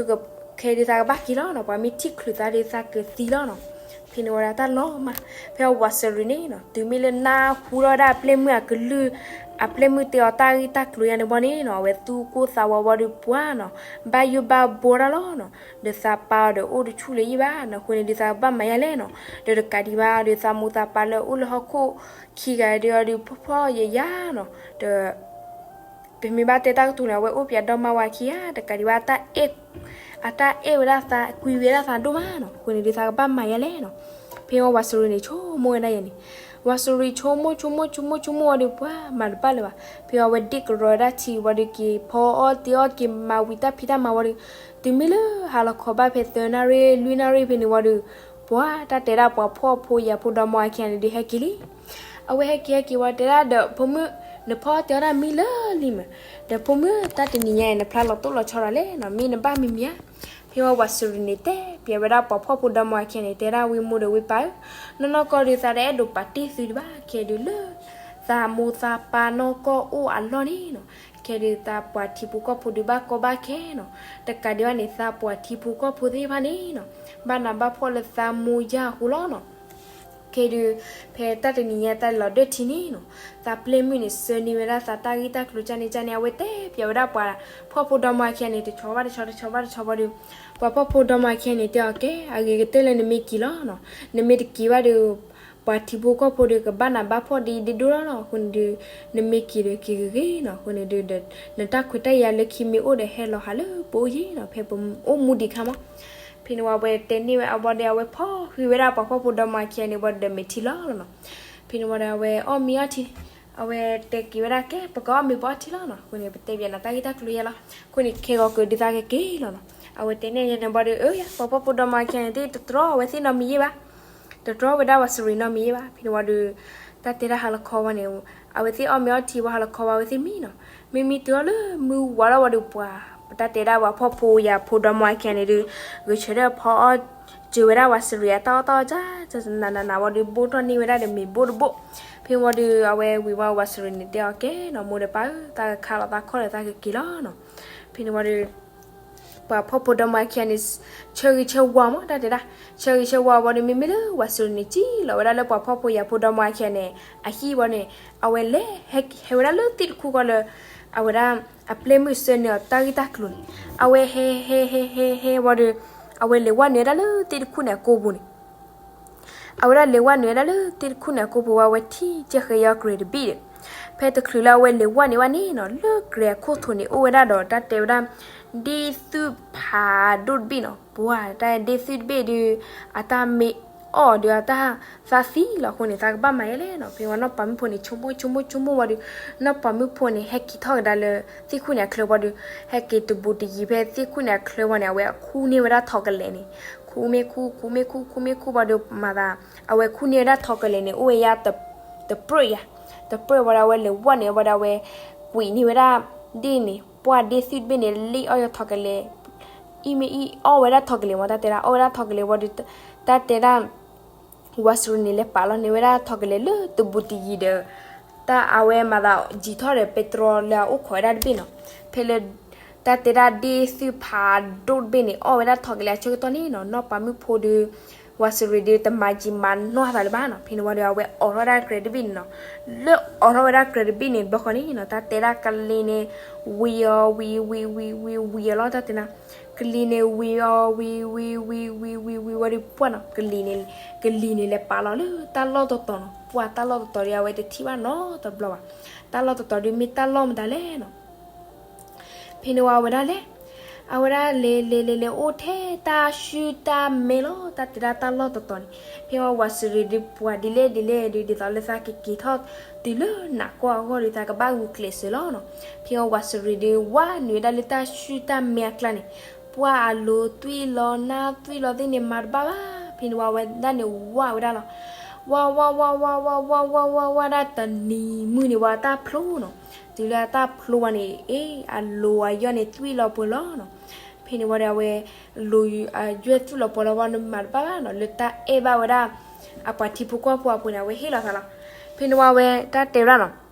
ခဲဒုးသးကဘၣ်က့ၤလီၤနီၤ. ပှၤမ့ၢ်ထံၣ်ချုးသးဒီး သးကသံလီၤနီၤ. ဖဲန့ၣ်ဝဲဒၣ်တၢ်လီၤမၢ် ဖဲဝၤစရံန့ၣ်နီၤ တုၤမ့ၢ်လၢနၢ်ဟူထီၣ်ဝဲဒၣ်အပျဲၢ်မုၣ်အကလုၢ်, အပျဲၢ်မုၣ်တဲအီၤတၢ်ဂ့ၢ်တၢ်ကျိၤယါန့ၣ်ဘီန့ၣ်နီၤ အဝဲသူၣ်ကိၢ်သးဝးဝံၤဒီးပှၤနီၤ ဘၣ်ယိၣ်ဘၣ်ဘှီတၢ်လီၤနီၤ. ဒီးသးပၢ်အီၤဒီးအိၣ်တဆူၣ်လၢၤယံၣ်ဘၣ်နီၤ. အဃိန့ၣ်ဒုးသးကဘၣ်မၤယါလဲၣ်နီၤ. ဒီးတကးဒံးဘၣ်ဒီး သးမိၢ်သးပၢ်လၢအိၣ်လၢဟီၣ်ခိၣ်ခံဂၤဒီးအီၤဒုး ဖှီၣ်ဖှီၣ်ယာ်ယာ်နီၤ. ဒီး ပမ့ၢ်ဘၣ်တဲတၢ်ကတိၤန့ၣ် အဝဲအိၣ်ပၠးဒီမါဝၤခံဂၤ တကးဒံးဘၣ် အတၢ်အဲၣ်ဝဲဒၣ်သး ကွံဝဲဒၣ်သးဒိၣ်မးနီၤ. အဃိန့ၣ်ဒုးသးကဘၣ်မၤယါလဲၣ်နီၤ. ဖဲဝၤစရံန့ၣ် ဆိကမိၣ်ဝဲဒၣ်ယဲန့ၣ်, ဝၤစရံဆိကမိၣ်ဆိကမိၣ်ဆိကမိၣ်ဆိကမိၣ်ဝံၤဒီး ပှၤမၤတဘၣ်လၢၤဘၣ်. ဖဲအဝဲဒ့ၣ်ကရီဝဲဒၣ်ထံဝံၤဒီး က့ၤဖီအီၣ်တ့အီၣ် က့ၤမၤဝံၤတၢ်ဖံးတၢ်မၤဝံၤဒီး တုၤမ့ၢ်လၢဟါလီၤခီဘၣ်ဖဲသၢနၣ်ရံၣ်လွံၢ်နၣ်ရံၣ်ဖဲန့ၣ်ဝံၤဒီး ပှၤတၢ်တဲဒၣ်ပှၤဖှီၣ်ဖိယာ်ဖိဒီမါဝၤခံဂၤန့ၣ်ဒုးဟဲက့ၤလံ. အဝဲဟဲက့ၤဟဲက့ၤဝံၤတဲဒၣ်ဒီး ဖိမုၣ် နဖီအီၣ်တ့အီၣ်တၢ်မံလၢာ်လံမး, ဒီးဖိမုၣ် တၢ်တနံၤညါအံၤ နဖျါလီၤတိၢ်လီၤဆီတၢ်လဲၣ်နီၤ, မ့ၢ်နဘၣ်မံၤမံၤဧါ. ဖဲဝဲဝၤစရံန့ၣ်တဲပၠးဝဲဒၣ်ပှၤဖှီၣ်ဖိဒီမါဝၤခံဂၤန့ၣ် တဲဒၣ်ဝံၤမိၢ်ဒီးဝံၤပၢ်ဧၢ, နီၢ်နီၢ်ကီၢ်ဒုး သးတအဲၣ်ဒိးပာ်တ့ၢ်သုဒံးဘၣ်. ခဲဒုးလၢ သးမိၢ်သးပၢ်နီၢ်ကီၢ်အိၣ်အလီၢ်န့ၣ်နီၤ, ခဲဒုးသးပှၤထံဖိကီၢ်ဖိဒုးဘၣ်ကီဘၣ်ခဲနီၤ, တကးဒံးဘၣ်န့ၣ် သးပှၤထံဖိကီၢ်ဖိသ့ၣ်တဖၣ်န့ၣ်နီၤ, ဘၣ်နးဘၣ်ဖှီၣ်လၢသးမိၢ်ယၢ်အဃိလီၤနီၤ. ခဲဒုး ဖဲတၢ်တနံၤညါတၢ်လီၤဒၢထံန့ၣ်နီၤ, သးပျဲၢ်မုၣ်န့ၣ် ဆၢန့ၢ်ဝဲဒၣ်သးတၢ်ဂ့ၢ်တၢ်ကျိၤကၢ်န့ၣ်ကၢ်န့ၣ် အဝဲတဲပၠးဝဲဒၣ်ပှၤဖှီၣ်ဖိဒီမါဝၤခံဂၤန့ၣ် တဆီဘၣ်တဆီ တဆီဘၣ်တဆီဘၣ်ဒီး ပှၤဖှီၣ်ဖိဒီမါဝၤခံဂၤန့ၣ်တဲအီၤ ကဲ အဂ့ၤကတၢၢ်လၢနမ့ၢ်က့ၤလီၤနီၤ, နမ့ၢ်တက့ၤဘၣ်ဒီး ပှၤထံဖိကီၢ်ဖိဒီး ကဘၣ်နးဘၣ်ဖှီၣ်ဒ်ဒ်ဒိၣ်လီၤနီၤ. အဃိန့ၣ်ဒုး နမ့ၢ်က့ၤဒီးက့ၤဂ့ၤဂ့ၤနီၤ. အဃိန့ၣ်ဒုး နတၢ်ခွဲးတၢ်ယာ်လၢခံမ့ၢ်အိၣ်ဒီး ဟဲလီၤဟးလၢပအိၣ်ယံၤနီၤ, ဖဲပအိၣ်မူဒံးခါမး. ဖဲန့ၣ်ဝံၤ အဝဲတဲန့ၢ်ဝဲအဘီဒီး အဝဲဖီၣ်ဃံးဝဲဒၣ်ပှၤဖှီၣ်ဖိဒီမါဝၤခံဂၤန့ၣ်ဝံၤဒီး မဲာ်ထံလီၤလီၤနီၤ. ဖဲန့ၣ်ဝံၤဒီး အဝဲအီၣ်မ့ၤအီထံ, အဝဲတဲက့ၤဝဲဒၣ် ကဲ ပကအီၣ်မ့ၤပအီထံလီၤနီၤ. အဃိန့ၣ် ပတဲပၠးနၤတၢ်ဂ့ၢ်တၢ်ကျိၤယဲလီၤ. အဃိန့ၣ် ခဲဂီၤကဒုးသးကက့ၤလီၤနီၤ. အဝဲတဲန့ၢ်ယဲန့ၣ်ဘီဒီး အၢ ယၤ ပှၤဖှီၣ်ဖိဒီမါဝၤခံဂၤန့ၣ် တတြီအဝဲသ့ၣ်နီတမံၤယဲဘၣ် တတြီဝဲဒၣ်ဝၤစရံနီတမံၤယဲဘၣ်. ဖဲန့ၣ်ဝံၤဒီး တၢ်တဲဒၣ်ဟါလီၤခီဝံၤန့ၣ် အဝဲသ့ၣ်အီၣ်မ့ၤအီထံဝံၤ ဟါလီၤခီဝံၤ အဝဲသ့ၣ်မံနီၤ. မ့မ့ၢ်တုၤအီၤလၢမုၢ်ဝါထီၣ်ဝံၤဒီး ပှၤ ပတၢ်တဲဒၣ်ပှၤဖှီၣ်ဖိယာ်ဖိဒီမါဝၤခံဂၤန့ၣ်ဒီး ဂဲၤဆၢထၢၣ်ဖီအီၣ်စၢၤဝဲဒၣ်ဝၤစရံအတၢ်အီၣ်တၢ်အီ နးနးနးဝံၤဒီး ဘိၣ်ထီၣ်န့ၢ်ဝဲဒၣ်ဒီးမ့ၤဘိၣ်တဘိၣ်. ဖဲဝံၤဒီး အဝဲဝံၤဝံၤ ဝၤစရံန့ၣ်တဲအီၤ ကဲနီၤ မိၢ်ဒီးပၢ်ဧၢ, တၢ်ကခါလီၤသးခီဒီး သးကက့ၤလီၤနီၤ. ဖဲန့ၣ်ဝံၤဒီး ပှၤဖှီၣ်ဖိဒီမါဝၤခံဂၤန့ၣ် ဆၢဂ့ၤဆၢဝါမး တၢ်တဲဒၣ် ဆၢဂ့ၤဆၢဝါဝံၤဒီး မ့မ့ၢ်လၢဝၤစရံန့ၣ် စံၣ်လီၤဝဲဒၣ်လၢပှၤဖှီၣ်ဖိယာ်ဖိဒီမါဝၤခံဂၤန့ၣ် အဟံၣ်ဝံၤန့ၣ် အဝဲလဲၤဟဲဝဲဒၣ်လၢသ့ၣ်တခူၣ်ဃီလၢ အဝဲဒၣ်အပျဲၢ်မုၣ်ဆှၢန့ၢ်အီၤတၢ်ဂ့ၢ်တၢ်ကျိၤန့ၣ် အဝဲဟဲဟဲဟဲဟဲဟဲဝံၤဒီး အဝဲလဲၤဝဲနုာ်ဝဲဒၣ်လၢသ့ၣ်တခူၣ်န့ၣ်အကိာ်ပူၤန့ၣ် အဝဲဒၣ်လဲၤဝဲနုာ်ဝဲဒၣ်လၢသ့ၣ်တခူၣ်န့ၣ်အကိာ်ပူၤဝံၤ အဝဲထံၣ်ကဲဃဲယီၤကြဲၤတဘ့ၣ်ဒီး ဖဲတချုးလၢအဝဲလဲၤဝဲနုာ်ဝဲန့ၣ်နီၤ လၢကြဲၤအခိၣ်ထိးန့ၣ် အိၣ်ဝဲဒၣ်ဒီးတၢ်တဲဝဲဒၣ် ဒ့ၣ်သွံၣ်ဖးဒိၣ်တဘ့ၣ်နီၤ. ပှၤတၢ်ဒ့ၣ်သွံၣ်တဘ့ၣ်ဒီး အတၢ်မ့ၢ်အီၣ်ဒီးအတၢ်သးသံလီၤ. အဃိန့ၣ် သးကဘၣ်မၤယဲလဲၣ်နီၤ. ဖဲဝံၤနီၢ်ပၤမုၣ်ဖိန့ၣ် ဆိကမိၣ်ဆိကမိၣ်ဆိကမိၣ်ဝံၤဒီး နီၢ်ပၤမုၣ်ဖိန့ၣ် ဟဲက့ၤထီၣ်ကဒါလၢသ့ၣ်တခူၣ်န့ၣ်အချၢဝံၤဒီး ဟဲက့ၤတဘူးတယံၤဖဲသ့ၣ်တခူၣ်န့ၣ်အချၢဝံၤန့ၣ် အဝဲခူၣ်န့ၢ်ဝဲဒၣ်ထိးကလဲာ်န့ၣ် ခူၣ်မ့ၢ်ခူၣ် ခူၣ်မ့ၢ်ခူၣ် ခူၣ်မ့ၢ်ခူၣ်ဝံၤဒီး မၤသး အဝဲခူၣ်န့ၢ်ဝဲဒၣ်ထိးကလဲာ်န့ၣ် အိၣ်ဝဲယါ တပြၢၣ်ယါ တပြၢၣ်ဝံၤဒီး အဝဲလဲၤဝဲနုာ်ဝံၤဒီး အဝဲကွံာ်န့ၢ်ဝဲဒၣ်ဒ့ၣ်န့ၣ် ပှၢ်ဒ့ၣ်သွံၣ်တဘ့ၣ်န့ၣ် လ့ၣ်အီၣ်ယီၤထိးကလဲာ် အံၤမ့ၢ်အံၤအီၣ်ဝဲဒၣ်ထိးကလဲာ်မး တၢ်တဲဒၣ် အီၣ်ဝဲဒၣ်ထိးကလဲာ်ဝံၤဒီး တၢ်တဲဒၣ် ဝၤစရံန့ၣ် လဲၤပာ်လီၤန့ၢ်ဝဲဒၣ်ထိးကလဲာ်လၢတဘူးတယံၤဒီး တၢ်အဝဲမၤသးယံၤထီၣ်ဒီး ပဲတြီလၢအအိၣ်ခိးဝဲဒၣ်တဘ့ၣ်နီၤ. ဖဲလၢ တၢ်တဲဒၣ်ဒ့ၣ်သွံၣ်ဖးဒိၣ်တဘ့ၣ်န့ၣ် အီၣ်ဝဲဒၣ်ထီၣ်ကလဲာ်အဆၢကတီၢ်န့ၣ်နီၤ နီၢ်ပၤမုၣ်ဖိဒီး ဝၤစရံးဒီးတမၤကံမၤနီၢ်သးလၢၤဘၣ်နီၤ. ဖဲန့ၣ်ဝံၤဒီး အဝဲအိးထီၣ်ဝဲဒၣ်ကြဲးတဘ့ၣ်န့ၣ်နီၤ, လၢအိးထီၣ်ဝဲဒၣ်ကြဲးတဘ့ၣ်န့ၣ် တဘျီဃီန့ၣ်နီၤ တၢ်တဲဒၣ်ကလံၤန့ၣ် ဝံၤအီၤဝံၤဝံၤဝံၤဝံၤဝံၤအီၤလီၤ တၢ်တဲဒၣ် ကလံၤန့ၣ် ဝံၤအီၤဝံၤဝံၤဝံၤဝံၤဝံၤဝံၤ ဝံၤဝံၤဝံၤဝံၤဝံၤဝံၤဒီး ပှၢ်နီၤ ကလံၤန့ၣ် ကလံၤန့ၣ်လဲၤပာ်လီၤလၢတၢ်လီၢ်တတီၤနီၤ, ပှၢ်တၢ်လီၢ်တတီၤဒီး အဝဲတထံၣ်ဘၣ်နီတဘျီဘၣ်. တၢ်လီၢ်တတီၤဒီး မ့ၢ်တၢ်လီၢ်မတၤလဲၣ်နီၤ. ဖဲန့ၣ်ဝံၤအဝဲဒၣ်လဲၤ, အဝဲဒၣ်လဲၤလဲၤလဲၤလဲၤအိၣ်ထဲတၢ်ဆူၣ်တၢ်မဲလီၤ တၢ်တဲဒၣ်တၢ်လီၢ်တတီၤန့ၣ်. ဖဲဝံၤဝၤစရံးဒီးပှၤဒ်လဲၣ်ဒ်လဲၣ်ဒီး ဒ်သိးလၢသးကက့ၤထီၣ်တုၤလၢနးကီၢ်အဂီၢ်ဒီး သးကဘၣ်ဂုာ်ကျဲးစၢးလီၤနီၤ. ဖဲဝံၤဝၤစရံးဒီး ဝၢ်နုာ်ဝဲဒၣ်လၢတၢ်ဆူၣ်တၢ်မဲအကျါန့ၣ်, ပှၢ်အလိၤသွံၣ်လီၤနၢ်သွံၣ်လီၤသ့ၣ်န့ၣ် မၤတဘၣ်ဘၣ်. ဖဲန့ၣ်ဝံၤအဝဲဒၣ်န့ၣ် ဝၢ်ဝဲဒၣ်လီၤ. ဝၢ်ဝၢ်ဝၢ်ဝၢ်ဝၢ်ဝၢ်ဝၢ်ဝၢ်ဝၢ်ဝၢ်ဒၣ်တနံၤမုၢ်န့ၣ်ဝံၤ အတၢ်ဖျိနီၤ. တုၤလၢအတၢ်ဖျိဝံၤန့ၣ် အ့ အလိၤအယီၢ်န့ၣ်သွံၣ်လီၤပှဲၤလီၤနီၤ. ဖဲန့ၣ်ဝံၤဒီး အဝဲလိၤအယီၢ်သွံၣ်လီၤပှဲၤလီၤဝံၤန့ၣ် မၤတဘၣ်ဘၣ်နီၤ လၢတၢ်အဲၣ်ဘၣ်ဝဲဒၣ် အပှၤထံဖိကီၢ်ဖိအပူၤန့ၣ် အဝဲဟ့ၣ်လီၤသးလီၤ. ဖဲန့ၣ်ဝံၤအဝဲတၢ်တဲဝဲဒၣ်နီၤ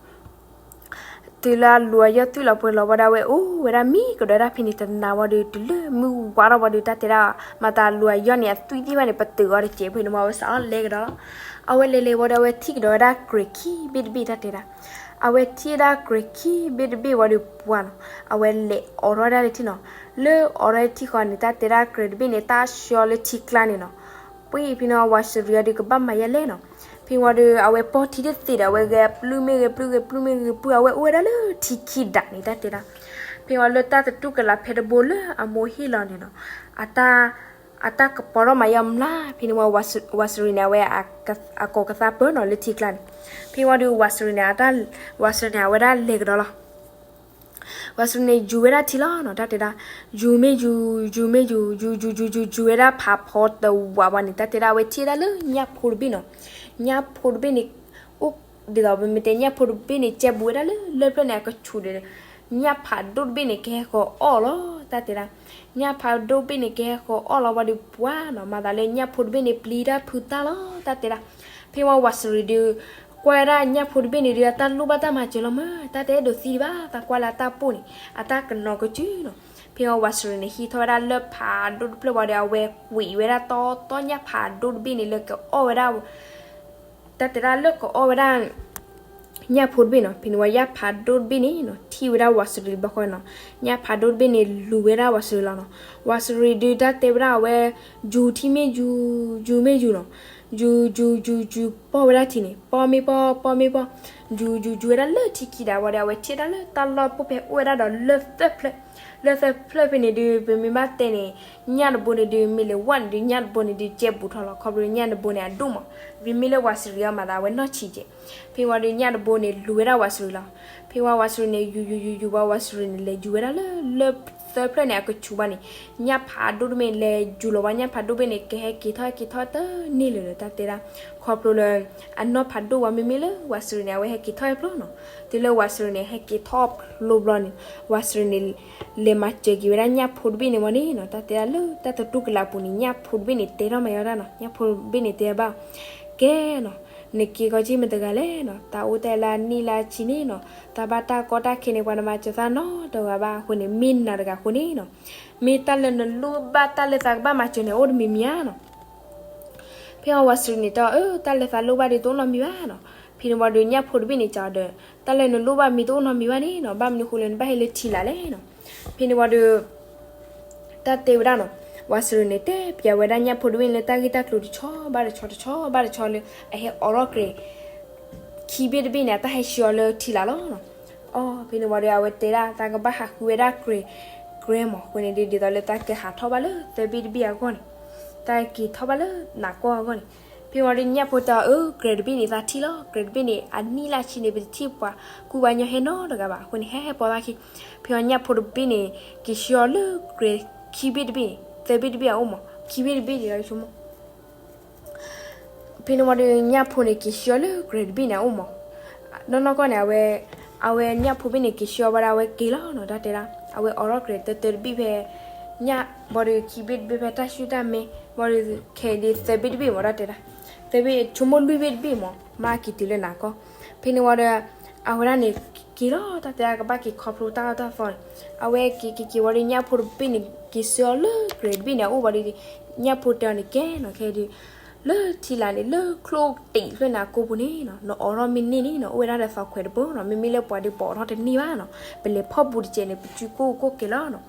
တုၤလၢအလိၤအယီၢ်သွံၣ်လီၤပှဲၤလီၤဝံၤဒီး အဝဲအိၣ်ဝဲဒၣ်မံကဒီးဒၣ်ဖဲန့ၣ်တနၤဝံၤဒီး တုၤလၢမုၢ်ဝါထီၣ်ဝံၤဒီး တၢ်တဲဒၣ် မၤသးအလိၤအယီၢ်န့ၣ် အသွံၣ်သ့ၣ်တဖၣ်န့ၣ် ပတုာ်အီၤတစဲး. ဖဲန့ၣ်ဝံၤအဝဲစးထီၣ်လဲၤကဒီးလီၤ. အဝဲလဲၤလဲၤဝံၤဒီး အဝဲထံၣ်ကဒီးဝဲဒၣ်ကြဲးခံဘ့ၣ်တဘ့ၣ် တၢ်တဲဒၣ်. အဝဲထံၣ်ဝဲဒၣ်ကြဲးခံဘ့ၣ်တဘ့ၣ်ဝံၤဒီးပှၢ်နီၤ အဝဲလဲၤအိးထီၣ်ဝဲဒၣ်လၢထံနီၤ. လၢအိးထီၣ်ထံဃီန့ၣ် တၢ်တဲဒၣ်ကြဲးတဘ့ၣ်န့ၣ် တၢ်ဆှီလၢထံကျါန့ၣ်နီၤ. ပှ့ၤဖဲန့ၣ်ဝံၤ ဝၤစရံးအီၤဒီးကဘၣ်မၤယဲလဲၣ်နီၤ. ဖဲဝံၤဒီး အဝဲပိာ်ထံတသ့ဒီး အဝဲဂဲၤပျုၢ်မ့ၢ်ဂဲၤပျုၢ် ဂဲၤပျုၢ်မ့ၢ်ဂဲၤပျုၢ် အဝဲအိၣ်ဝဲဒၣ်လၢထံခံဒးန့ၣ် တၢ်တဲဒၣ်. ဖဲဝံၤလၢတၢ်သတူၢ်ကလာ်ဖဲတဘိလၢအမိၢ်ဟ့ၣ်လီၤန့ၣ်နီၤ အတၢ် အတၢ်ကပီၤထီၣ်မၤယဲအမျး. ဖဲန့ၣ်ဝံၤ ဝၤစရံးန့ၣ် အဝဲအကိးကသါပၢၢ်နီၤလၢထံကျါန့ၣ်. ဖဲဝံၤဒီးဝၤစရံးန့ၣ် ဝၤစရံးန့ၣ် အဝဲဒၣ်လဲၤကဒီးလီၤ. ဝၤစရံးန့ၣ်ယူၤဝဲဒၣ်ထံလီၤနီၤ တၢ်တဲဒၣ်. ယူၤမ့ၢ်ယူၤ ယူၤမ့ၢ်ယူၤ ယူၤယူၤယူၤယူၤယူၤဝဲဒၣ်ဖးဖီတဝးဝံၤန့ၣ် တၢ်တဲဒၣ် အဝဲထံၣ်ဝဲဒၣ်လၢညၣ်ဖိတဘ့ၣ်နီၤ. ညၣ်ဖိတဘ့ၣ်န့ၣ် အိၣ် ဒ်သိးပမ့ၢ်တဲ ညၣ်ဖိတဘ့ၣ်န့ၣ် ကဲဘူးဝဲဒၣ်လၢလၢၢ်ဖျၢၣ်န့ၣ် အကဆူးဒီး ညၣ်ဖးဒိၣ်တဘ့ၣ်န့ၣ် ကဟဲဃီၤအီၣ်လီၤ တၢ်တဲဒၣ်. ညၣ်ဖးဒိၣ်တဘ့ၣ်န့ၣ် ကဟဲဃီၤအီၣ်လီၤဝံၤဒီးပှၢ်နီၤ မၤသးလၢညၣ်ဖိတဘ့ၣ်န့ၣ် ပျံၤတၢ်ဖုးတၢ်လီၤ တၢ်တဲဒၣ်. ဖဲဝံၤဝၤစရံးဒီး ကွၢ်ဝဲဒၣ်ညၣ်ဖိတဘ့ၣ်န့ၣ်ဒီး အတၢ်လိၣ်ဘၣ်တၢ်မၤစၢၤလီၤမး တၢ်တအဲၣ်ဒိးသံဒံးဘၣ် သးကွၢ်လၢအတၢ်ပိၢ်န့ၣ် အတၢ်ကနီၤကစုာ်နီၤ. ဖဲဝံၤဝၤစရံးန့ၣ် ဟံးထီၣ်ဝဲဒၣ်လၢၢ်ဖးဒိၣ်တဖျၢၣ်ဝံၤဒီး အဝဲကွံာ်ဝဲဒၣ်တီတီညၣ်ဖးဒိၣ်တဘ့ၣ်န့ၣ် လၢကအီၣ်ဝဲဒၣ် တၢ်တဲဒၣ်လၢကအီၣ်ဝဲဒၣ် ညၣ်ဖိတဘ့ၣ်နီၤ. ဖဲန့ၣ်ဝံၤ ညၣ်ဖးဒိၣ်တဘ့ၣ်န့ၣ်နီၤ ထံၣ်ဝဲဒၣ်ဝၤစရံးတဘျီဃီနီၤ. ညၣ်ဖးဒိၣ်တဘ့ၣ်န့ၣ် လူၤဝဲဒၣ်ဝၤစရံးလီၤနီၤ. ဝၤစရံးဒုးတၢ်တဲဝဲဒၣ်အဝဲ ယူၤထံမ့ၢ်ယူၤ ယူၤမ့ၢ်ယူၤနီၤ. ယူၤယူၤယူၤယူၤ ပီၢ်ဝဲဒၣ်ထံန့ၣ် ပီၢ်မ့ၢ်ပီၢ် ပီၢ်မ့ၢ်ပီၢ် ယူၤယူၤယူၤဝဲဒၣ်လၢထံခံဒးဝံၤဒီး အဝဲထံၣ်ဝဲဒၣ်လၢတၢ်လီၢ်ပိၢ်ဖဲအိၣ်ဝဲဒၣ်ဒီးလၢၢ်သၢဖျၢၣ် လၢၢ်သၢဖျၢၣ်ဖဲန့ၣ်ဒုး ပမ့ၢ်ဘၣ်တဲန့ၣ် ညၣ်တဘိန့ၣ်ဒုး မ့ၢ်လဲၤဝဲန့ၣ်ဒုး ညၣ်တဘိန့ၣ်ဒုး ကဲဘူးထီၣ်လီၤ ခီဖျိညၣ်တဘိန့ၣ် အဒိၣ်မး. မ့မ့ၢ်လၢဝၤစရံးအီၤမၤသးအဝဲနီၢ်ဆံးကဲး. ဖဲဝံၤဒီးညၣ်တဘိန့ၣ် လူၤဝဲဒၣ်ဝၤစရံးလီၤ. ဖဲဝံၤဝၤစရံးန့ၣ် ယူၤယူၤယူၤယူၤဝံၤ ဝၤစရံးန့ၣ် လဲၤယူၤဝဲဒၣ်လၢလၢၢ်သၢဖျၢၣ်န့ၣ် အကဆူးဘၣ်န့ၣ် ညၣ်ဖးဒိၣ်တဘ့ၣ်န့ၣ် လဲၤယူၤလီၤဝံၤ ညၣ်ဖးဒိၣ်တဘ့ၣ်န့ၣ် ကဟဲက့ၤထီၣ်ဟဲက့ၤထီၣ်တန့ၢ်လၢၤဒီး တၢ်တဲဒၣ် ခီဖျိလၢ အနီၢ်ဖးဒိၣ်ဝံၤ မ့မ့ၢ်လၢဝၤစရံးန့ၣ် အဝဲဟဲက့ၤထီၣ်ဖျိနီၤ. တုၤလၢဝၤစရံးန့ၣ် ဟဲက့ၤထီၣ်ဖျိဘျီန့ၣ် ဝၤစရံးန့ၣ် လဲၤမၤစၢၤက့ၤဝဲဒၣ်ညၣ်ဖိတဘ့ၣ်န့ၣ်ဝံၤန့ၣ်နီၤ တၢ်တဲဒၣ်လၢတၢ်သတူၢ်ကလာ်ပူၤန့ၣ် ညၣ်ဖိတဘ့ၣ်န့ၣ် တဲထီၣ်မၤယါတၢ်နီၤ ညၣ်ဖိတဘ့ၣ်န့ၣ်တဲဘၣ် ကဲနီၤ နက့ၤခီက့ၤမတၤတဂၤလဲၣ်နီၤ တၢ်အိၣ်တၢ်လၢအနံၣ်လၢအဆံန့ၣ်နီၤ တၢ်ဘၣ်တၢ်ကီတၢ်ခဲန့ၣ် ပှၤတမၤစၢၤသးနီတဂၤဘၣ်အဃိန့ၣ် မ့ၢ်နၤတဂၤအဃိန့ၣ်နီၤ မ့ၢ်တၢ်လၢနလိၣ်ဘၣ်တၢ်လၢသးကဘၣ်မၤစၢၤန့ၣ် အိၣ်တမံၤမံၤဧါနီၤ ဖဲအဝၤစရံးန့ၣ်တဲအီၤ အၢ တၢ်လၢသးလိၣ်ဘၣ်ဒီးတအိၣ်နီတမံၤဘၣ်နီၤ. ဖဲန့ၣ်ဝံၤဒီးညၣ်ဖိတဘ့ၣ်န့ၣ် ကဒီး တၢ်လၢနလိၣ်ဘၣ်မ့ၢ်တအိၣ်နီတမံၤဘၣ်န့ၣ်နီၤ ဘၣ်မနုၤဃိလၢနဘၣ်ဟဲလၢထံလာ်လဲၣ်နီၤ. ဖဲန့ၣ်ဝံၤဒီး တၢ်တဲဝဲဒၣ်နီၤ ဝၤစရံးန့ၣ် တဲပျးဝဲဒၣ်ညၣ်ဖိတဘ့ၣ်န့ၣ်လၢတၢ်ဂ့ၢ်တၢ်ကျိၤတဆီဘၣ်တဆီ တဆီဘၣ်တဆီလၢ အဟဲအိးထီၣ်ကြဲး ခံဘ့ၣ်တဘ့ၣ်န့ၣ် အတၢ်ဟဲဆှၢအီၤလၢထံလာ်လီၤနီၤ. အီ ဖဲန့ၣ်ဝံၤဒီး အဝဲတဲဒၣ် သးကဘၣ်ဟးဃုဝဲဒၣ်ကြဲး ကြဲးမး အဃိန့ၣ်ဒီး ဒ်သိးလၢတၢ်ကဟးထီၣ်ဘၣ်လၢသၢဘ့ၣ်တဘ့ၣ်အဂီၢ်န့ၣ် တၢ်က့ၤထီၣ်ဘၣ်လၢနးကီၢ်အဂီၢ်န့ၣ်. ဖဲဝံၤဒီးညၣ်ဖိတဲအီၤ အၢ ကြဲးတဘ့ၣ်န့ၣ် သးထံၣ်လီၤ ကြဲးတဘ့ၣ်န့ၣ် အနံၣ်လၢဆံန့ၣ် ပတထံၣ်ပှၤကူပှၤကညီဟဲနီတဂၤဘၣ် အဃိန့ၣ် ဟဲဟဲပိာ်သးခံ. ဖဲဝံၤညၣ်ဖိတဘ့ၣ်န့ၣ် က့ၤဆှၢအီၤလၢကြဲးခံဘ့ၣ်တဘ့ၣ်န့ၣ် သၢဘ့ၣ်တဘ့ၣ်အအိၣ်မး ခံဘ့ၣ်တဘ့ၣ်န့ၣ် ဆိကမိၣ် ဖဲန့ၣ်ဝံၤဒီး ညၣ်ဖိန့ၣ် က့ၤဆှၢအီၤလၢကြဲးတဘ့ၣ်န့ၣ်အအိၣ်မး. နီၢ်နီၢ်ကီၢ်န့ၣ် အဝဲ အဝဲညၣ်ဖိဘ့ၣ်န့ၣ် က့ၤဆှၢအီၤဝံၤဒီး အဝဲက့ၤလီၤနီၤ တၢ်တဲဒၣ် အဝဲအိးထီၣ်ကြဲးတၢတၢတဘ့ၣ်ဖဲ ညၣ် ဘၣ်ဒီးခံဘ့ၣ်တဘ့ၣ်ဖဲတၢ်ဆူၣ်တၢ်မဲ ဘၣ်ဒီး ခဲအံၤဒီးသၢဘ့ၣ်တဘ့ၣ်မး တၢ်တဲဒၣ် သၢဘ့ၣ် ဆိကမိၣ်လွံၢ်ဘ့ၣ်တဘ့ၣ်မး မၤက့ၤတုၤလၢနးကီၢ်. ဖဲန့ၣ်ဝံၤဒီး အဝဲဒၣ်န့ၣ် က့ၤလီၤ တၢ်တဲဒၣ်ကဘၣ်က့ၤခီဖျိတၢ်အၢတၢ်သီန့ၣ်, အဝဲက့ၤက့ၤက့ၤဝံၤဒီး ညၣ်ဖိတဘ့ၣ်န့ၣ် က့ၤဆှၢအီၤလၢကြဲးတဘ့ၣ်န့ၣ် အအိၣ်ဝံၤဒီး ညၣ်ဖိတဲအီၤန့ၣ် ကဲနီၤ ခဲဒုး လၢထံလာ်န့ၣ် လၢချိၣ်တံၢ်တဖျၢၣ်န့ၣ် အကိာ်ပူၤန့ၣ်နီၤ နအိးထီၣ်မ့ၢ်န့ၢ်န့ၣ်နီၤ အိၣ်ဝဲဒၣ်ဒီးသီခွဲးတဘိနီၤ မ့မ့ၢ်လၢပှၤဒီးပအိးထီၣ်တန့ၢ်ဘၣ်နီၤ ပလဲၤဖီၣ်ဘူးတစဲးန့ၣ် ပစုကိၢ်ကိၢ်ကဲလီၤနီၤ.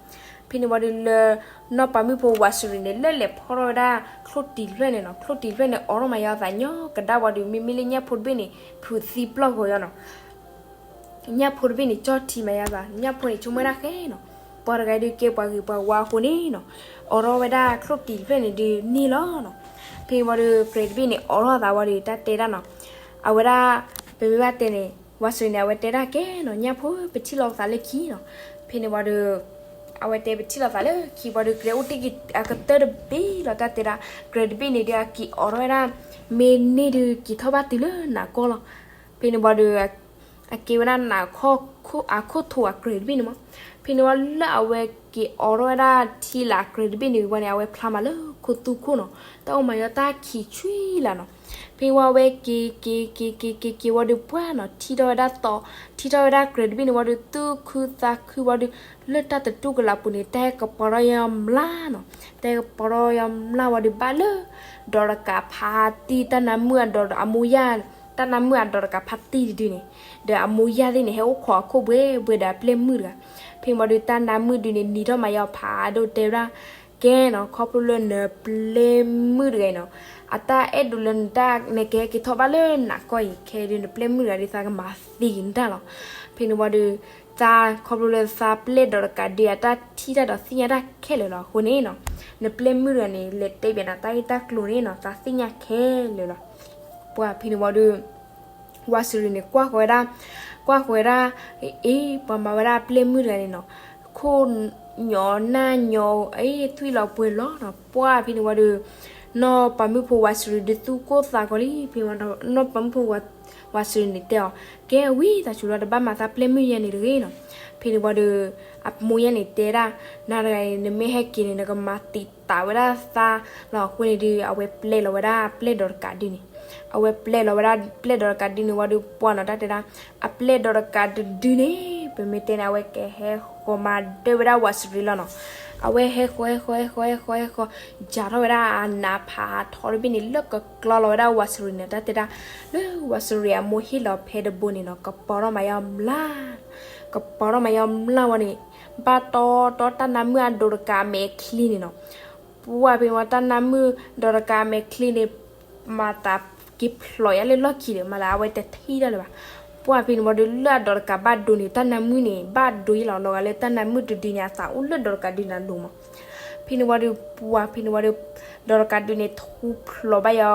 ဖဲန့ၣ်ဝံၤဒီးလၢ နီၢ်ပၤမုၣ်ဖိဝးစရံန့ၣ် လၢလဲၤဖီၣ်ထီၣ်ဝဲဒၣ်ချိၣ်တံၢ်တဖျၢၣ်န့ၣ်နီၤ ချိၣ်တံၢ်တဖျၢၣ်န့ၣ် အိးထီၣ်မၤယါအသးညီကဒါဝံၤဒီး မ့မ့ၢ်လၢညၣ်ဖိတဘ့ၣ်န့ၣ် ဖုးသံပျီၢ်ဂီၤယါနီၤ ညၣ်ဖိတဘ့ၣ်န့ၣ် ကၠီၣ်ထံမၤယါသး ညၣ်ဖိန့ၣ် ဆိကမိၣ်ဝဲဒၣ်ဃဲနီၤ ပှၤတဂၤဒုးကဲပှၤဂ့ၤပှၤဝါအဃိန့ၣ်နီၤ အိးထီၣ်ဝဲဒၣ်ချိၣ်တံၢ်တဖျၢၣ်န့ၣ်ဒုးန့ၢ်လီၤနီၤ. ဖဲန့ၣ်ဝံၤဒီး ကြဲးတဘ့ၣ်န့ၣ် အိးထီၣ်သးဝံၤဒီး တၢ်တဲဒၣ်နီၤ အဝဲဒၣ် ပမ့ၢ်ဘၣ်တဲန့ၣ် ဝးစရံန့ၣ် အဝဲတဲဒၣ်ကဲနီၤ ညၣ်ဖိ ပထံၣ်လိာ်ပသးလၢခံနီၤ. ဖဲန့ၣ်ဝံၤဒီး အဝဲတဲ ပထံၣ်လိာ်သးလၢခံဝံၤဒီး ကြဲးအိၣ်တ့ၢ်က့ၤအကတၢၢ်တဘ့ၣ်လီၤ တၢ်တဲဒၣ် ကြဲးတဘ့ၣ်န့ၣ်ဒုး အက့ၤအိးထီၣ်ဝဲဒၣ် မ့ၢ်န့ၢ်ဒုးက့ၤထီၣ်ဘၣ်တုၤလၢနးကီၢ်လီၤ. ဖဲန့ၣ်ဝံၤဒီး အကဲဝဲဒၣ်နးကီၢ် အခိၣ်ထိးအကြဲးတဘ့ၣ်န့ၣ်မး. ဖဲန့ၣ်ဝံၤလၢအဝဲက့ၤအိးထီၣ်ဝဲဒၣ်ထံလာ်ကြဲးတဘ့ၣ်န့ၣ်ဝံၤန့ၣ် အဝဲဖျါမးလၢခိသူခိၣ်နီၤ တၢ်အိၣ်မၤယီၤတၢ်ခံးဆံလၢ်နီၤ. ဖဲဝံၤအဝဲက့ၤက့ၤက့ၤက့ၤက့ၤက့ၤဝံၤဒီးပှၢ်နီၤ ထံၣ်ထီၣ်ဝဲဒၣ်သီ ထံၣ်ထီၣ်ဝဲဒၣ်ကြဲးတဘ့ၣ်န့ၣ်ဝံၤဒီး သူၣ်ခုသးခုဝံၤဒီး လၢတၢ်တတူၢ်ကလာ်ပူၤန့ၣ် တၢ်ဟဲကပီၤထီၣ်ယါမျၢ်နီၤ တၢ်ဟဲကပီၤထီၣ်ယါမျၢ်ဝံၤဒီး ဘၣ်လၢ ဒီးတကးဖးတံၢ် တၢ်နါမုၣ်အဒီးအမိၢ်ယၢ် တၢ်နါမုၣ်အဒီးတကးဖးတံၢ်တဒုန့ၣ် ဒီးအမိၢ်ယၢ်သ့ၣ်န့ၣ် ဟဲအိၣ်ခိးအခိၣ်ဘှဲဘှဲဒီးအပျဲၢ်မုၣ်တဂၤ. ဖဲန့ၣ်ဝံၤဒီး တၢ်နါမုၣ်ဒုန့ၣ် နံၤထီၣ်မၤယီၤဖးဒိၣ်တဲဝဲဒၣ် ကဲနီၤ ခီဖျိလၢနပျဲၢ်မုၣ်တဂၤအံၤနီၤ အတၢ်အဲၣ်ဒိးလၢနတၢ် နကဟဲက့ၤထီၣ်ဘၣ်လၢနးကီၢ်အံၤ ခဲဒုးနပျဲၢ်မုၣ်တဂၤဒုး သးကမၤသံက့ၤနတၢ်လီၤ. ဖဲန့ၣ်ဝံၤဒီး သးခီဖျိလၢသးပျဲၢ်ဒီးတကးဒုး အတၢ်ထံၣ်တၢ်ဒီးသ့ၣ်ညါတၢ်ခဲလၢာ်လီၤ. အဃိန့ၣ်နီၤ နပျဲၢ်မုၣ်တဂၤန့ၣ် လဲၤတဲဘၣ်နၤတၢ်ဂ့ၢ်တၢ်ကျိၤန့ၣ်နီၤ သးသ့ၣ်ညါခဲလၢာ်လီၤ. ပှၢ်ဖဲန့ၣ်ဝံၤဒီး ဝးစရံန့ၣ် ကွၢ်ဃီၤဝဲဒၣ် ကွၢ်ဃီၤဝဲဒၣ် အ့ ပှၤမၤဝဲဒၣ်အပျဲၢ်မုၣ်တဂၤန့ၣ်နီၤ ခိၣ်ညီနၢ်ညီ အ့ သွံၣ်လီၤပှဲၤလီၤနီၤ. ပှၢ်ဖဲန့ၣ်ဝံၤဒီး နီၢ်ပၤမုၣ်ဖိဝးစရံဒုးသူၣ်ကိၢ်သးဂီၤလံ. ဖဲန့ၣ်ဝံၤဒီး နီၢ်ပၤမုၣ်ဖိဝးစရံန့ၣ်တဲအီၤ ကဲဝံသးစူၤလီၤ တဘၣ်မၤသးပျဲၢ်မုၣ်ယဲန့ၣ်တဂ့ၤနီၤ. ဖဲန့ၣ်ဝံၤဒီး အမိၢ်ယၢ်န့ၣ်တဲဒၣ် နၤတဂၤအံၤ နမ့ၢ်ဟဲက့ၤန့ၣ် နကမၤတံာ်တာ်ဝဲဒၣ်သးလီၤ. အဃိန့ၣ်ဒုး အဝဲပျဲလီၤဝဲဒၣ်အပျဲၢ်ဒီးတကးဒုန့ၣ် အဝဲပျဲလီၤဝဲဒၣ်ပျဲၢ်ဒီးတကးဒုန့ၣ်ဝံၤဒီး ပှၢ်နီၤ တၢ်တဲဒၣ် အပျဲၢ်ဒီးတကးတဒုန့ၣ် ပမ့ၢ်တဲန့ၣ် အဝဲကဟဲဃီၤမၤဒၢဝဲဒၣ်ဝးစရံလီၤနီၤ. အဝဲဟဲဃီၤ ဟဲဃီၤ ဟဲဃီၤ ဟဲဃီၤ ဟဲဃီၤ ယၤထီၣ်ဝဲဒၣ်အနးဖးထီတဘ့ၣ်န့ၣ် လၢကကျီလီၤဝဲဒၣ်ဝးစရံန့ၣ် တၢ်တဲဒၣ် လၢဝးစရံအမိၢ်ဟ့ၣ်လီၤဖဲတဘိန့ၣ်နီၤ ကပီၤထီၣ်မၤယါမျၢ် ကပီၤထီၣ်မၤယါမျၢ်ဝံၤန့ၣ် ဘၣ်တီတီတၢ်နါမုၣ်အဒိးတကးအမဲာ်ချံန့ၣ်နီၤ. ပှၢ်ဖဲန့ၣ်ဝံၤ တၢ်နါမုၣ်ဒီးတကးအမဲာ်ချံန့ၣ် မၤသးက့ၤဖျိးယါလၢလီၢ်ခံဒီး မၤသးအဝဲတထံၣ်တၢ်လၢၤဘၣ်. ပှၢ်ဖဲန့ၣ်ဝံၤဒီး လၢအဒိးတကးဘၣ်ဒိန့ၣ် တၢ်နါမုၣ်န့ၣ် ဘၣ်ဒိယဲလီၤ လီၤဂာ်လၢတၢ်နါမုၣ်တဒုန့ၣ် အသးအိၣ်လၢဒိးတကးဒုန့ၣ်အလိၤမး. ဖဲန့ၣ်ဝံၤဒီး ပှၢ်ဖဲန့ၣ်ဝံၤဒီး ဒိးတကးဒုန့ၣ် ထူဖျိးဘၣ်ယီၤ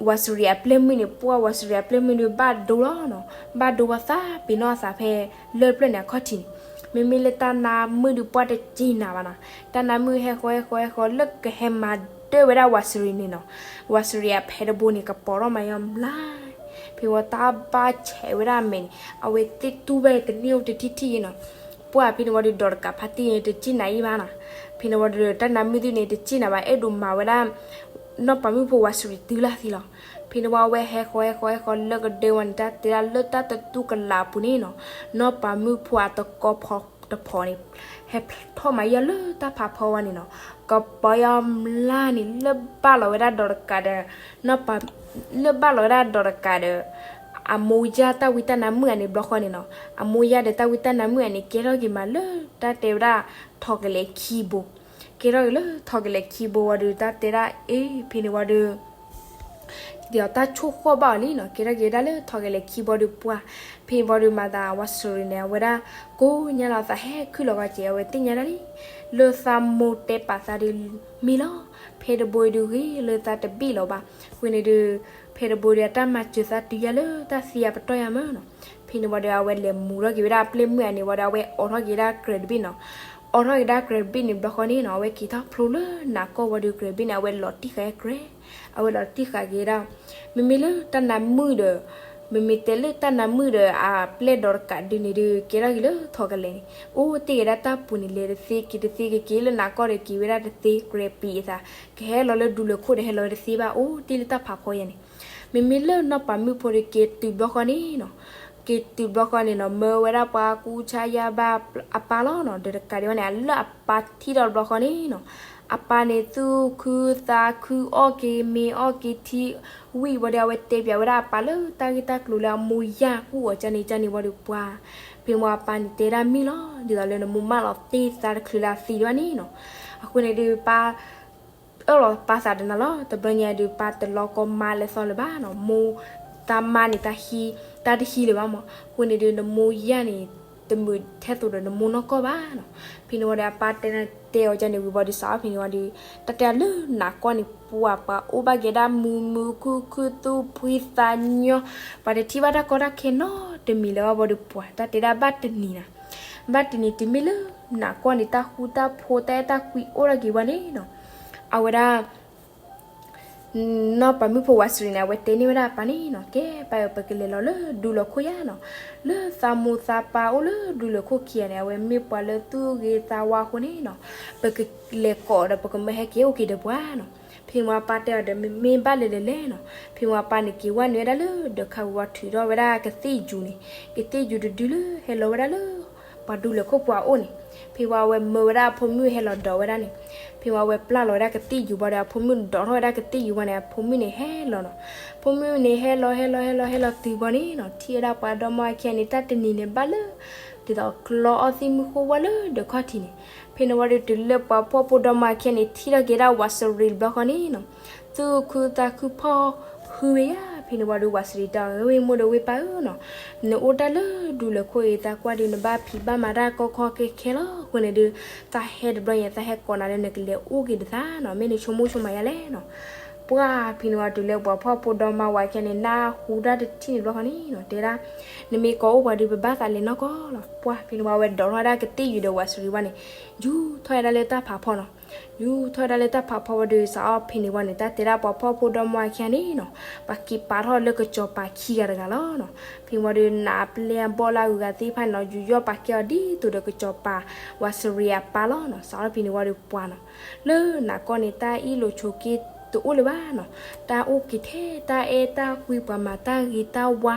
ဝးစရံအပျဲၢ်မုၣ်န့ၣ် ပှၢ်ဝးစရံအပျဲၢ်မုၣ်ဒုးဘၣ်ဒိလီၤနီၤ. ဘၣ်ဒိဝဲသးပ့ၤနီၣ်အသးဖဲလၢပျၢၢ်န့ၣ်အခီၣ်ထံးန့ၣ် မ့မ့ၢ်လၢတၢ်နါမုၣ်ဒုးပှၢ်တစ့နၤဘၣ်နီၤ. တၢ်နါမုၣ်ဟဲဃီၤ ဟဲဃီၤ ဟဲဃီၤ လၢကဟဲမၤဒၢဝဲဒၣ်ဝးစရံန့ၣ်နီၤ. ဝးစရံအဖဲတဘိန့ၣ် ကပီၤထီၣ်မၤယါမျၢ် ဖဲဝံၤတၢ်ဘၣ်ဆဲးဝဲဒၣ်အမဲာ်န့ၣ် အဝဲသ့ၣ်တူၢ်ဘၣ်တန့ၢ်အိၣ်တထံၣ်ထံၣ်အံၤနီၤ. ပှၢ်ဖဲန့ၣ်ဝံၤဒီး ဒိးတကးဖါတံၢ်န့ၣ် တစ့နၤအံၤဘၣ်နီၤ. ဖဲန့ၣ်ဝံၤဒီး တၢ်နါမုၣ်သ့ၣ်န့ၣ် တစ့နၤဘၣ် အဲၣ်ဒိးမၤဝဲဒၣ် နီၢ်ပၤမုၣ်ဖိဝးစရံတုၤလၢ်သံလီၤ. ဖဲန့ၣ်ဝံၤ အဝဲဟဲဃီၤ ဟဲဃီၤ ဟဲဃီၤ လၢကဒၢဝံၤန့ၣ် တၢ်တဲဒၣ်လၢတၢ်တတူၢ်ကလာ်အပူၤန့ၣ်နီၤ နီၢ်ပၤမုၣ်ဖိအတကီဖီတဖီန့ၣ် ဟဲထီၣ်မၤယါလၢတၢ်ဖးဖီဝံၤန့ၣ်နီၤ ကပီၤယါမျၢ်န့ၣ် လၢဘၣ်လီၤဝဲဒၣ်ဒိးတကးဒီး နီၢ်ပၤ လၢဘၣ်လီၤဝဲဒၣ်ဒိးတကးဒီး အမိၢ်ယၢ်တၢ်ဝံတၢ်နါမုၣ်အန့ၣ်ဘျီဃီန့ၣ်နီၤ အမိၢ်ယၢ်ဒီးတၢ်ဝံတၢ်နါမုၣ်အန့ၣ် ကဲထီၣ်က့ၤမးလၢတၢ်တဲဝဲဒၣ် ထီၣ်ကလဲၤခံဘိ ကဲထီၣ်က့ၤလၢထီၣ်ကလဲၤခံဘိဝံၤဒီး တၢ်တဲဒၣ်အ့ၣ် ဖဲန့ၣ်ဝံၤဒီး ဒီးတၢ်ဆိၣ်ဃီၣ်ဘၣ်အီၤလံနီၤ ကဲထီၣ်က့ၤဒၣ်လၢထီၣ်ကလဲၤခံဘိဒီးပှၢ် ဖဲန့ၣ်ဝံၤဒီးမၤသးဝးစရံန့ၣ် အဝဲဒၣ် ကိးညါလီၤသးဟဲခုၣ်လီၤဂီၤက့ၤ အဝဲသ့ၣ်ညါဒၣ်လံ လၢသးမိၢ်တဲပာ်သးဒီး မ့ၢ်လီၤ ဖဲတဘိအံၤဒုးဂ့ၤလၢသးတဘ့ၣ်လီၤဘၣ် အဃိန့ၣ်ဒီး ဖဲတဘိဒီးအတၢ်မၤစၢၤသးတုၤယါလၢတၢ်သံအပတီၢ်ယါမးနီၤ ဖဲန့ၣ်ဝံၤဒီး အဝဲလဲၤမူထီၣ်က့ၤဝဲဒၣ်အပျဲၢ်မုၣ်အန့ၣ်ဝံၤဒီး အဝဲအိးထီၣ်က့ၤဝဲဒၣ်ကြဲးတဘ့ၣ်နီၤ အိးထီၣ်က့ၤဒၣ်ကြဲးတဘ့ၣ်န့ၣ်ဘျီဃီန့ၣ်နီၤ အဝဲက့ၤထီၣ်ဖျိလၢနးကီၢ်ဝံၤဒီး ကြဲးတဘ့ၣ်န့ၣ် အဝဲလီၤတံၢ်ဃာ်ကြဲး အဝဲလီၤတံၢ်ဃာ်က့ၤဒၣ် မ့မ့ၢ်လၢတၢ်နါမုၣ်ဒီး မ့မ့ၢ်တဲလၢတၢ်နါမုၣ်ဒီးအပျဲၢ်ဒီးတကးဒုန့ၣ်ဒီး ကဲထီၣ်က့ၤလၢထီၣ်ကလဲၤန့ၣ် အိၣ်တ့ၢ်က့ၤဒၣ်တၢ်ပူၤန့ၣ် လဲၤတသ့က့ၤတသ့က့ၤက့ၤလၢနးကီၢ်ဒီးက့ၤဝဲဒၣ်တသ့ ကြဲးပံၤအသး ကဟဲလီၤလၢဒူလၢၢ်ခိၣ်ဒီးဟဲလီၤဝဲတသ့ဘၣ် အိၣ်တ့ၢ်လၢတၢ်ဖးဖီယါန့ၣ် မ့မ့ၢ်လၢနီၢ်ပၤမုၣ်ဖိဒီးက့ၤတုၤဘျီဃီန့ၣ်နီၤ က့ၤတုၤတဘျီဃီန့ၣ်နီၤ မၢဝဲဒၣ်ပှၤကူစါယါဘၣ်အပၢ်လီၤနီၤ. ဒီးတကးဒံးဘၣ်န့ၣ် လၢအပၢ်ထံၣ်ဒီးတဘျီဃီန့ၣ်နီၤ အပၢ်န့ၣ်သူၣ်ခုသးခု အီၣ်က့ၤမ့ၤအီၣ်က့ၤထံ ဝံၤဘၣ်ဒီး အဝဲတဲပၠးဝဲဒၣ်အပၢ်လၢတၢ်ဂ့ၢ်တၢ်ကျိၤလၢအမိၢ်ယၢ်ကူၣ်အီၤကန့ၣ်ကန့ၣ်ဝံၤဒီးပှၤ ဖဲန့ၣ်ဝံၤအပၢ်န့ၣ်တဲဒၣ်မ့ၢ်လီၤ. ဒ်သိးလၢနမိၢ်မၢလီၤသ့သးတချုးလၢအသံဒံးဘၣ်န့ၣ်နီၤ. အဃိန့ၣ်ဒုးပၢ် အၢၣ်လီၤပၢ်သးတနၤလီၤ. တဘျီညါဒုးပၢ်တလီၤကီမါလဲၤသီလၢၤဘၣ်နီၤ. မိၢ်တၢ်မါန့ၣ် တၢ်ဟံးတၢ်တဟံးလၢၤဘၣ်မး. အဃိန့ၣ်ဒုးနမိၢ်ယၢ်န့ၣ် တမုာ်ထဲသိးဒီးနမိၢ်နီၢ်ကီၢ်ဘၣ်နီၤ. ဖဲန့ၣ်ဝံၤဒီးအပၢ်တဲတဲအီၤကန့ၣ်ဝံၤဘၣ်ဒီး စးထီၣ်ဖဲန့ၣ်ဝံၤဒီး တၢ်တဲလၢနးကီၢ်န့ၣ် ပှၤပှၤအိၣ်ဘၣ်က့ၤဒၣ်မုာ်မုာ်ခုၣ်ခုၣ်သူၣ်ဖှံသးညီ ပှၤတထံၣ်ဘၣ်တၢ်ကီတၢ်ခဲနီတမံၤလၢၤဘၣ်ဘၣ်ဒီးပှၤ တၢ်တဲဒၣ်ဘၣ်တနံၤနီၤ ဘၣ်တနံၤတုၤမ့ၢ်လၢနးကီၢ်န့ၣ် တၢ်ဃူတၢ်ဖိးတၢ်အဲၣ်တၢ်ကွံအိၣ်ထီၣ်က့ၤဝဲန့ၣ်နီၤ. အဝဲဒၣ် နီၢ်ပၤမုၣ်ဖိဝးစရံန့ၣ် အဝဲတဲန့ၢ်ဝဲဒၣ်အပၢ်န့ၣ်နီၤ, ကဲပၢ်ဧၢ ပကလဲၤလီၤလၢဒူလၢၢ်ခိၣ်ယါနီၤ. လၢသးမိၢ်သးပၢ်အိၣ်လၢဒူလၢၢ်ခိၣ်ခံဂၤန့ၣ် အဝဲမ့ၢ်ပှၤလၢသူၣ်ဂ့ၤသးဝါအဃိန့ၣ်နီၤ, ပကလဲၤကိးဒီးပကမၢဟဲက့ၤအိၣ်က့ၤဒီးပှၤနီၤ. ဖဲန့ၣ်ဝံၤအပၢ်တဲအီၤဒီး မ့ၢ်ဘၣ်လဲၤလဲၤလဲၣ်နီၤ. ဖဲန့ၣ်ဝံၤအပၢ်န့ၣ်က့ၤဝဲနုာ်ဝဲဒၣ်လၢဒၢးခးဝံၤဝံၤထုးထီၣ်ဝဲဒၣ်ကသ့ၣ်ယူၤန့ၣ်, ကသ့ၣ်ယူၤတဒုလၢဟဲလီၤဝဲဒၣ်လၢ ပှၤဒူလၢၢ်ခိၣ်ပှၤအိၣ်န့ၣ်, ဖဲဝံၤအဝဲမၢဝဲဒၣ်အဖိမုၣ်ဟဲလီၤဒိးဝဲဒၣ်န့ၣ်, ဖဲဝံၤအဝဲပျၢ်လီၤဝဲဒၣ်ကသ့ၣ်ယူၤဘၣ်ဒီး အဖိမုၣ်ဒိးထီၣ်ဝဲဒၣ်ကသ့ၣ်ယူၤဘၣ်န့ၣ် အဖိမုၣ်န့ၣ်ဟဲလီၤနီၤ. ဖိမုၣ်န့ၣ်ဟဲလီၤ ဟဲလီၤ ဟဲလီၤ ဟဲလီၤတုၤဘၣ်န့ၣ်နီၤ, ထံၣ်ဝဲဒၣ်ပှၤဒီမါဝၤခံဂၤန့ၣ် တၢ်တနံၤန့ၣ်ဘၣ်လၢ ဒ်သိးကျီအီၣ်သံၣ်မုၢ်ဃိဝါလၢဒၢးခီၣ်ထံးန့ၣ်, ဖဲန့ၣ်ဝံၤဒီးတုၤလၢပှၤဖှီၣ်ဖိဒီမါဝၤခံဂၤန့ၣ် ထံၣ်ထီၣ်က့ၤဒၣ်ဝးစရံတဘျီဃီန့ၣ်နီၤ, သူၣ်ခုသးခုဖီၣ်ဟုဝဲယါ. ဖဲန့ၣ်ဝံၤဒီးဝးစရံတဲအီၤ ဝ့ၢ်မိၢ်ဒီးဝ့ၢ်ပၢ်ဧၢနီၤ, နအိၣ်တၢ်လၢဒူလၢၢ်ခိၣ်အံၤ သးကွၢ်ဒီးနဘၣ်ဖံးဘၣ်မၤတၢ်ကီကီခဲခဲလီၤ. အဃိန့ၣ်ဒီး သးဟဲတဘျီညါ သးဟဲကိးနၤလၢနကလဲၤအိၣ်က့ၤနသးနီၤ, မ့ၢ်နဆိကမိၣ်ဆိကမးယါလဲၣ်နီၤ. ပှၤဖဲန့ၣ်ဝံၤတုၤလၢပှၤဖှီၣ်ဖိဒီမါဝၤခံဂၤန့ၣ် နၢ်ဟူတၢ်တထံၣ်န့ၣ်တဘျီဃီန့ၣ်နီၤ, တဲဒၣ် နမ့ၢ်ကိးအိၣ်ပှၤဒီး ပဘၣ်သးလဲၤနီၢ်ကီၢ်လီၤ. ပှၤဖဲန့ၣ်ဝံၤအဝဲဒိးထီၣ်ဝဲဒၣ်ကသ့ၣ်ယူၤဒီးဝးစရံဝံၤန့ၣ် ယူၤထီၣ်ဝဲဒၣ်လၢတၢ်ဖးဖီနီၤ. ယူၤထီၣ်ဝဲဒၣ်လၢတၢ်ဖးဖီဝံၤဒီး စးထီၣ်ဖဲန့ၣ်ဝံၤန့ၣ် တၢ်တဲဒၣ်ပှၤဖှီၣ်ဖိဒီမါဝၤခံဂၤန့ၣ်နီၤ, ပှၤက့ၤပာ်ထီၣ်လၢကစီၤပၤခံဂၤတဂၤလီၤနီၤ. ဖဲန့ၣ်ဝံၤဒီး နးပျဲၢ်အဘီၣ်လၢအဂုၤအဂၤသ့ၣ်တဖၣ်န့ၣ်နီၤ, ယူၤယီၣ်ပာ်ကဲအီၤဒ်သိးဒီးကစီၤပၤ ဝးစရံအပၢ်လီၤနီၤ. စးထီၣ်ဖဲန့ၣ်ဝံၤဒီးပှၤနီၤ, လၢနးကီၢ်န့ၣ် တၢ်အ့ၣ်လိာ်ဆိးက့တအိၣ်လၢၤဘၣ်နီၤ, တၢ်အိၣ်က့ၤထဲတၢ်အဲၣ်တၢ်ကွံ ပှၤမၤတၢ်ဂ့ၤတၢ်ဝါ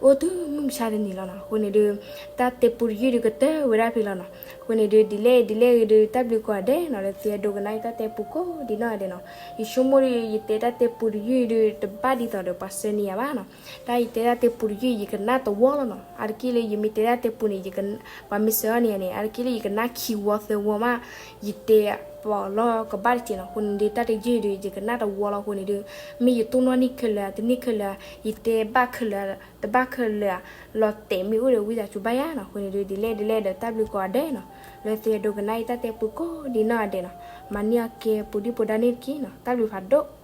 အိၣ်တုၤမုၢ်မဆါတနံၤလီၤနီၤ. အဃိန့ၣ်ဒီး တၢ်တဲပူတယုၢ်ဒီးကတၢၢ်ဝဲဒၣ်ဖဲလီၤနီၤ. အဃိန့ၣ်ဒီး ဒ်လဲၣ်ဒ်လဲၣ်ဂ့ၤဒီး တၢ်ဘျုးကိးဂၤဒဲးနီၤ လၢသုအဲၣ်ဒိးကနၣ်အံၤတၢ်တဲပူကိးဒ်နီၢ်ဂၤဒဲးနီၤ. ယဆိကမိၣ်ဒီး ယတဲတၢ်တဲပူတယုၢ်ဒီး တဘၣ်ဒ်သိးဒီးပှၤဆှၢန့ၢ်ယၤဘၣ်နီၤ. တၢ်ယတဲတၢ်တဲပူတယုၢ် ယကနၣ်တဝီလီၤနီၤ. အါတက့ၢ်လၢယမ့ၢ်တဲတၢ်တဲပူန့ၣ် ပှၤမ့ၢ်ဆှၢန့ၢ်ယၤန့ၣ် အါတက့ၢ်လၢယကနၣ်ခံဝီသၢဝီမး ယတဲပှၤလီၤကဘၣ်တက့ၢ်နီၤ. အဃိန့ၣ်ဒီး တၢ်တယုၢ်ဒီး ယကနၣ်တဝီလီၤ. အဃိန့ၣ်ဒီး မ့ၢ်ယတိၢ်နီၣ်န့ၢ်ခဲလၢာ် တန့ၢ်ခဲလၢာ် ယတဲဘၣ်ခဲလၢာ် တဘၣ်ခဲလၢာ် လီၤတဲာ်မ့ၢ်အိၣ်ဒီး ဝံသးစူၤဘၣ်ယၤနီၤ. အဃိန့ၣ်ဒီး ဒ်လဲၣ်ဒ်လဲၣ်ဒီး တၢ်ဘျုးကိးဂၤဒဲးနီၤ လၢသုအဲၣ်ဒိးကနၣ်အံၤတၢ်တဲပူကိးဒ်နီၢ်ဂၤဒဲးနီၤ. မၤန့ၢ်အကဲပူၤဒံးပူၤဒါန့ၣ်တက့ၢ်နီၤ. တၢ်ဘျုးဖးဒိၣ်.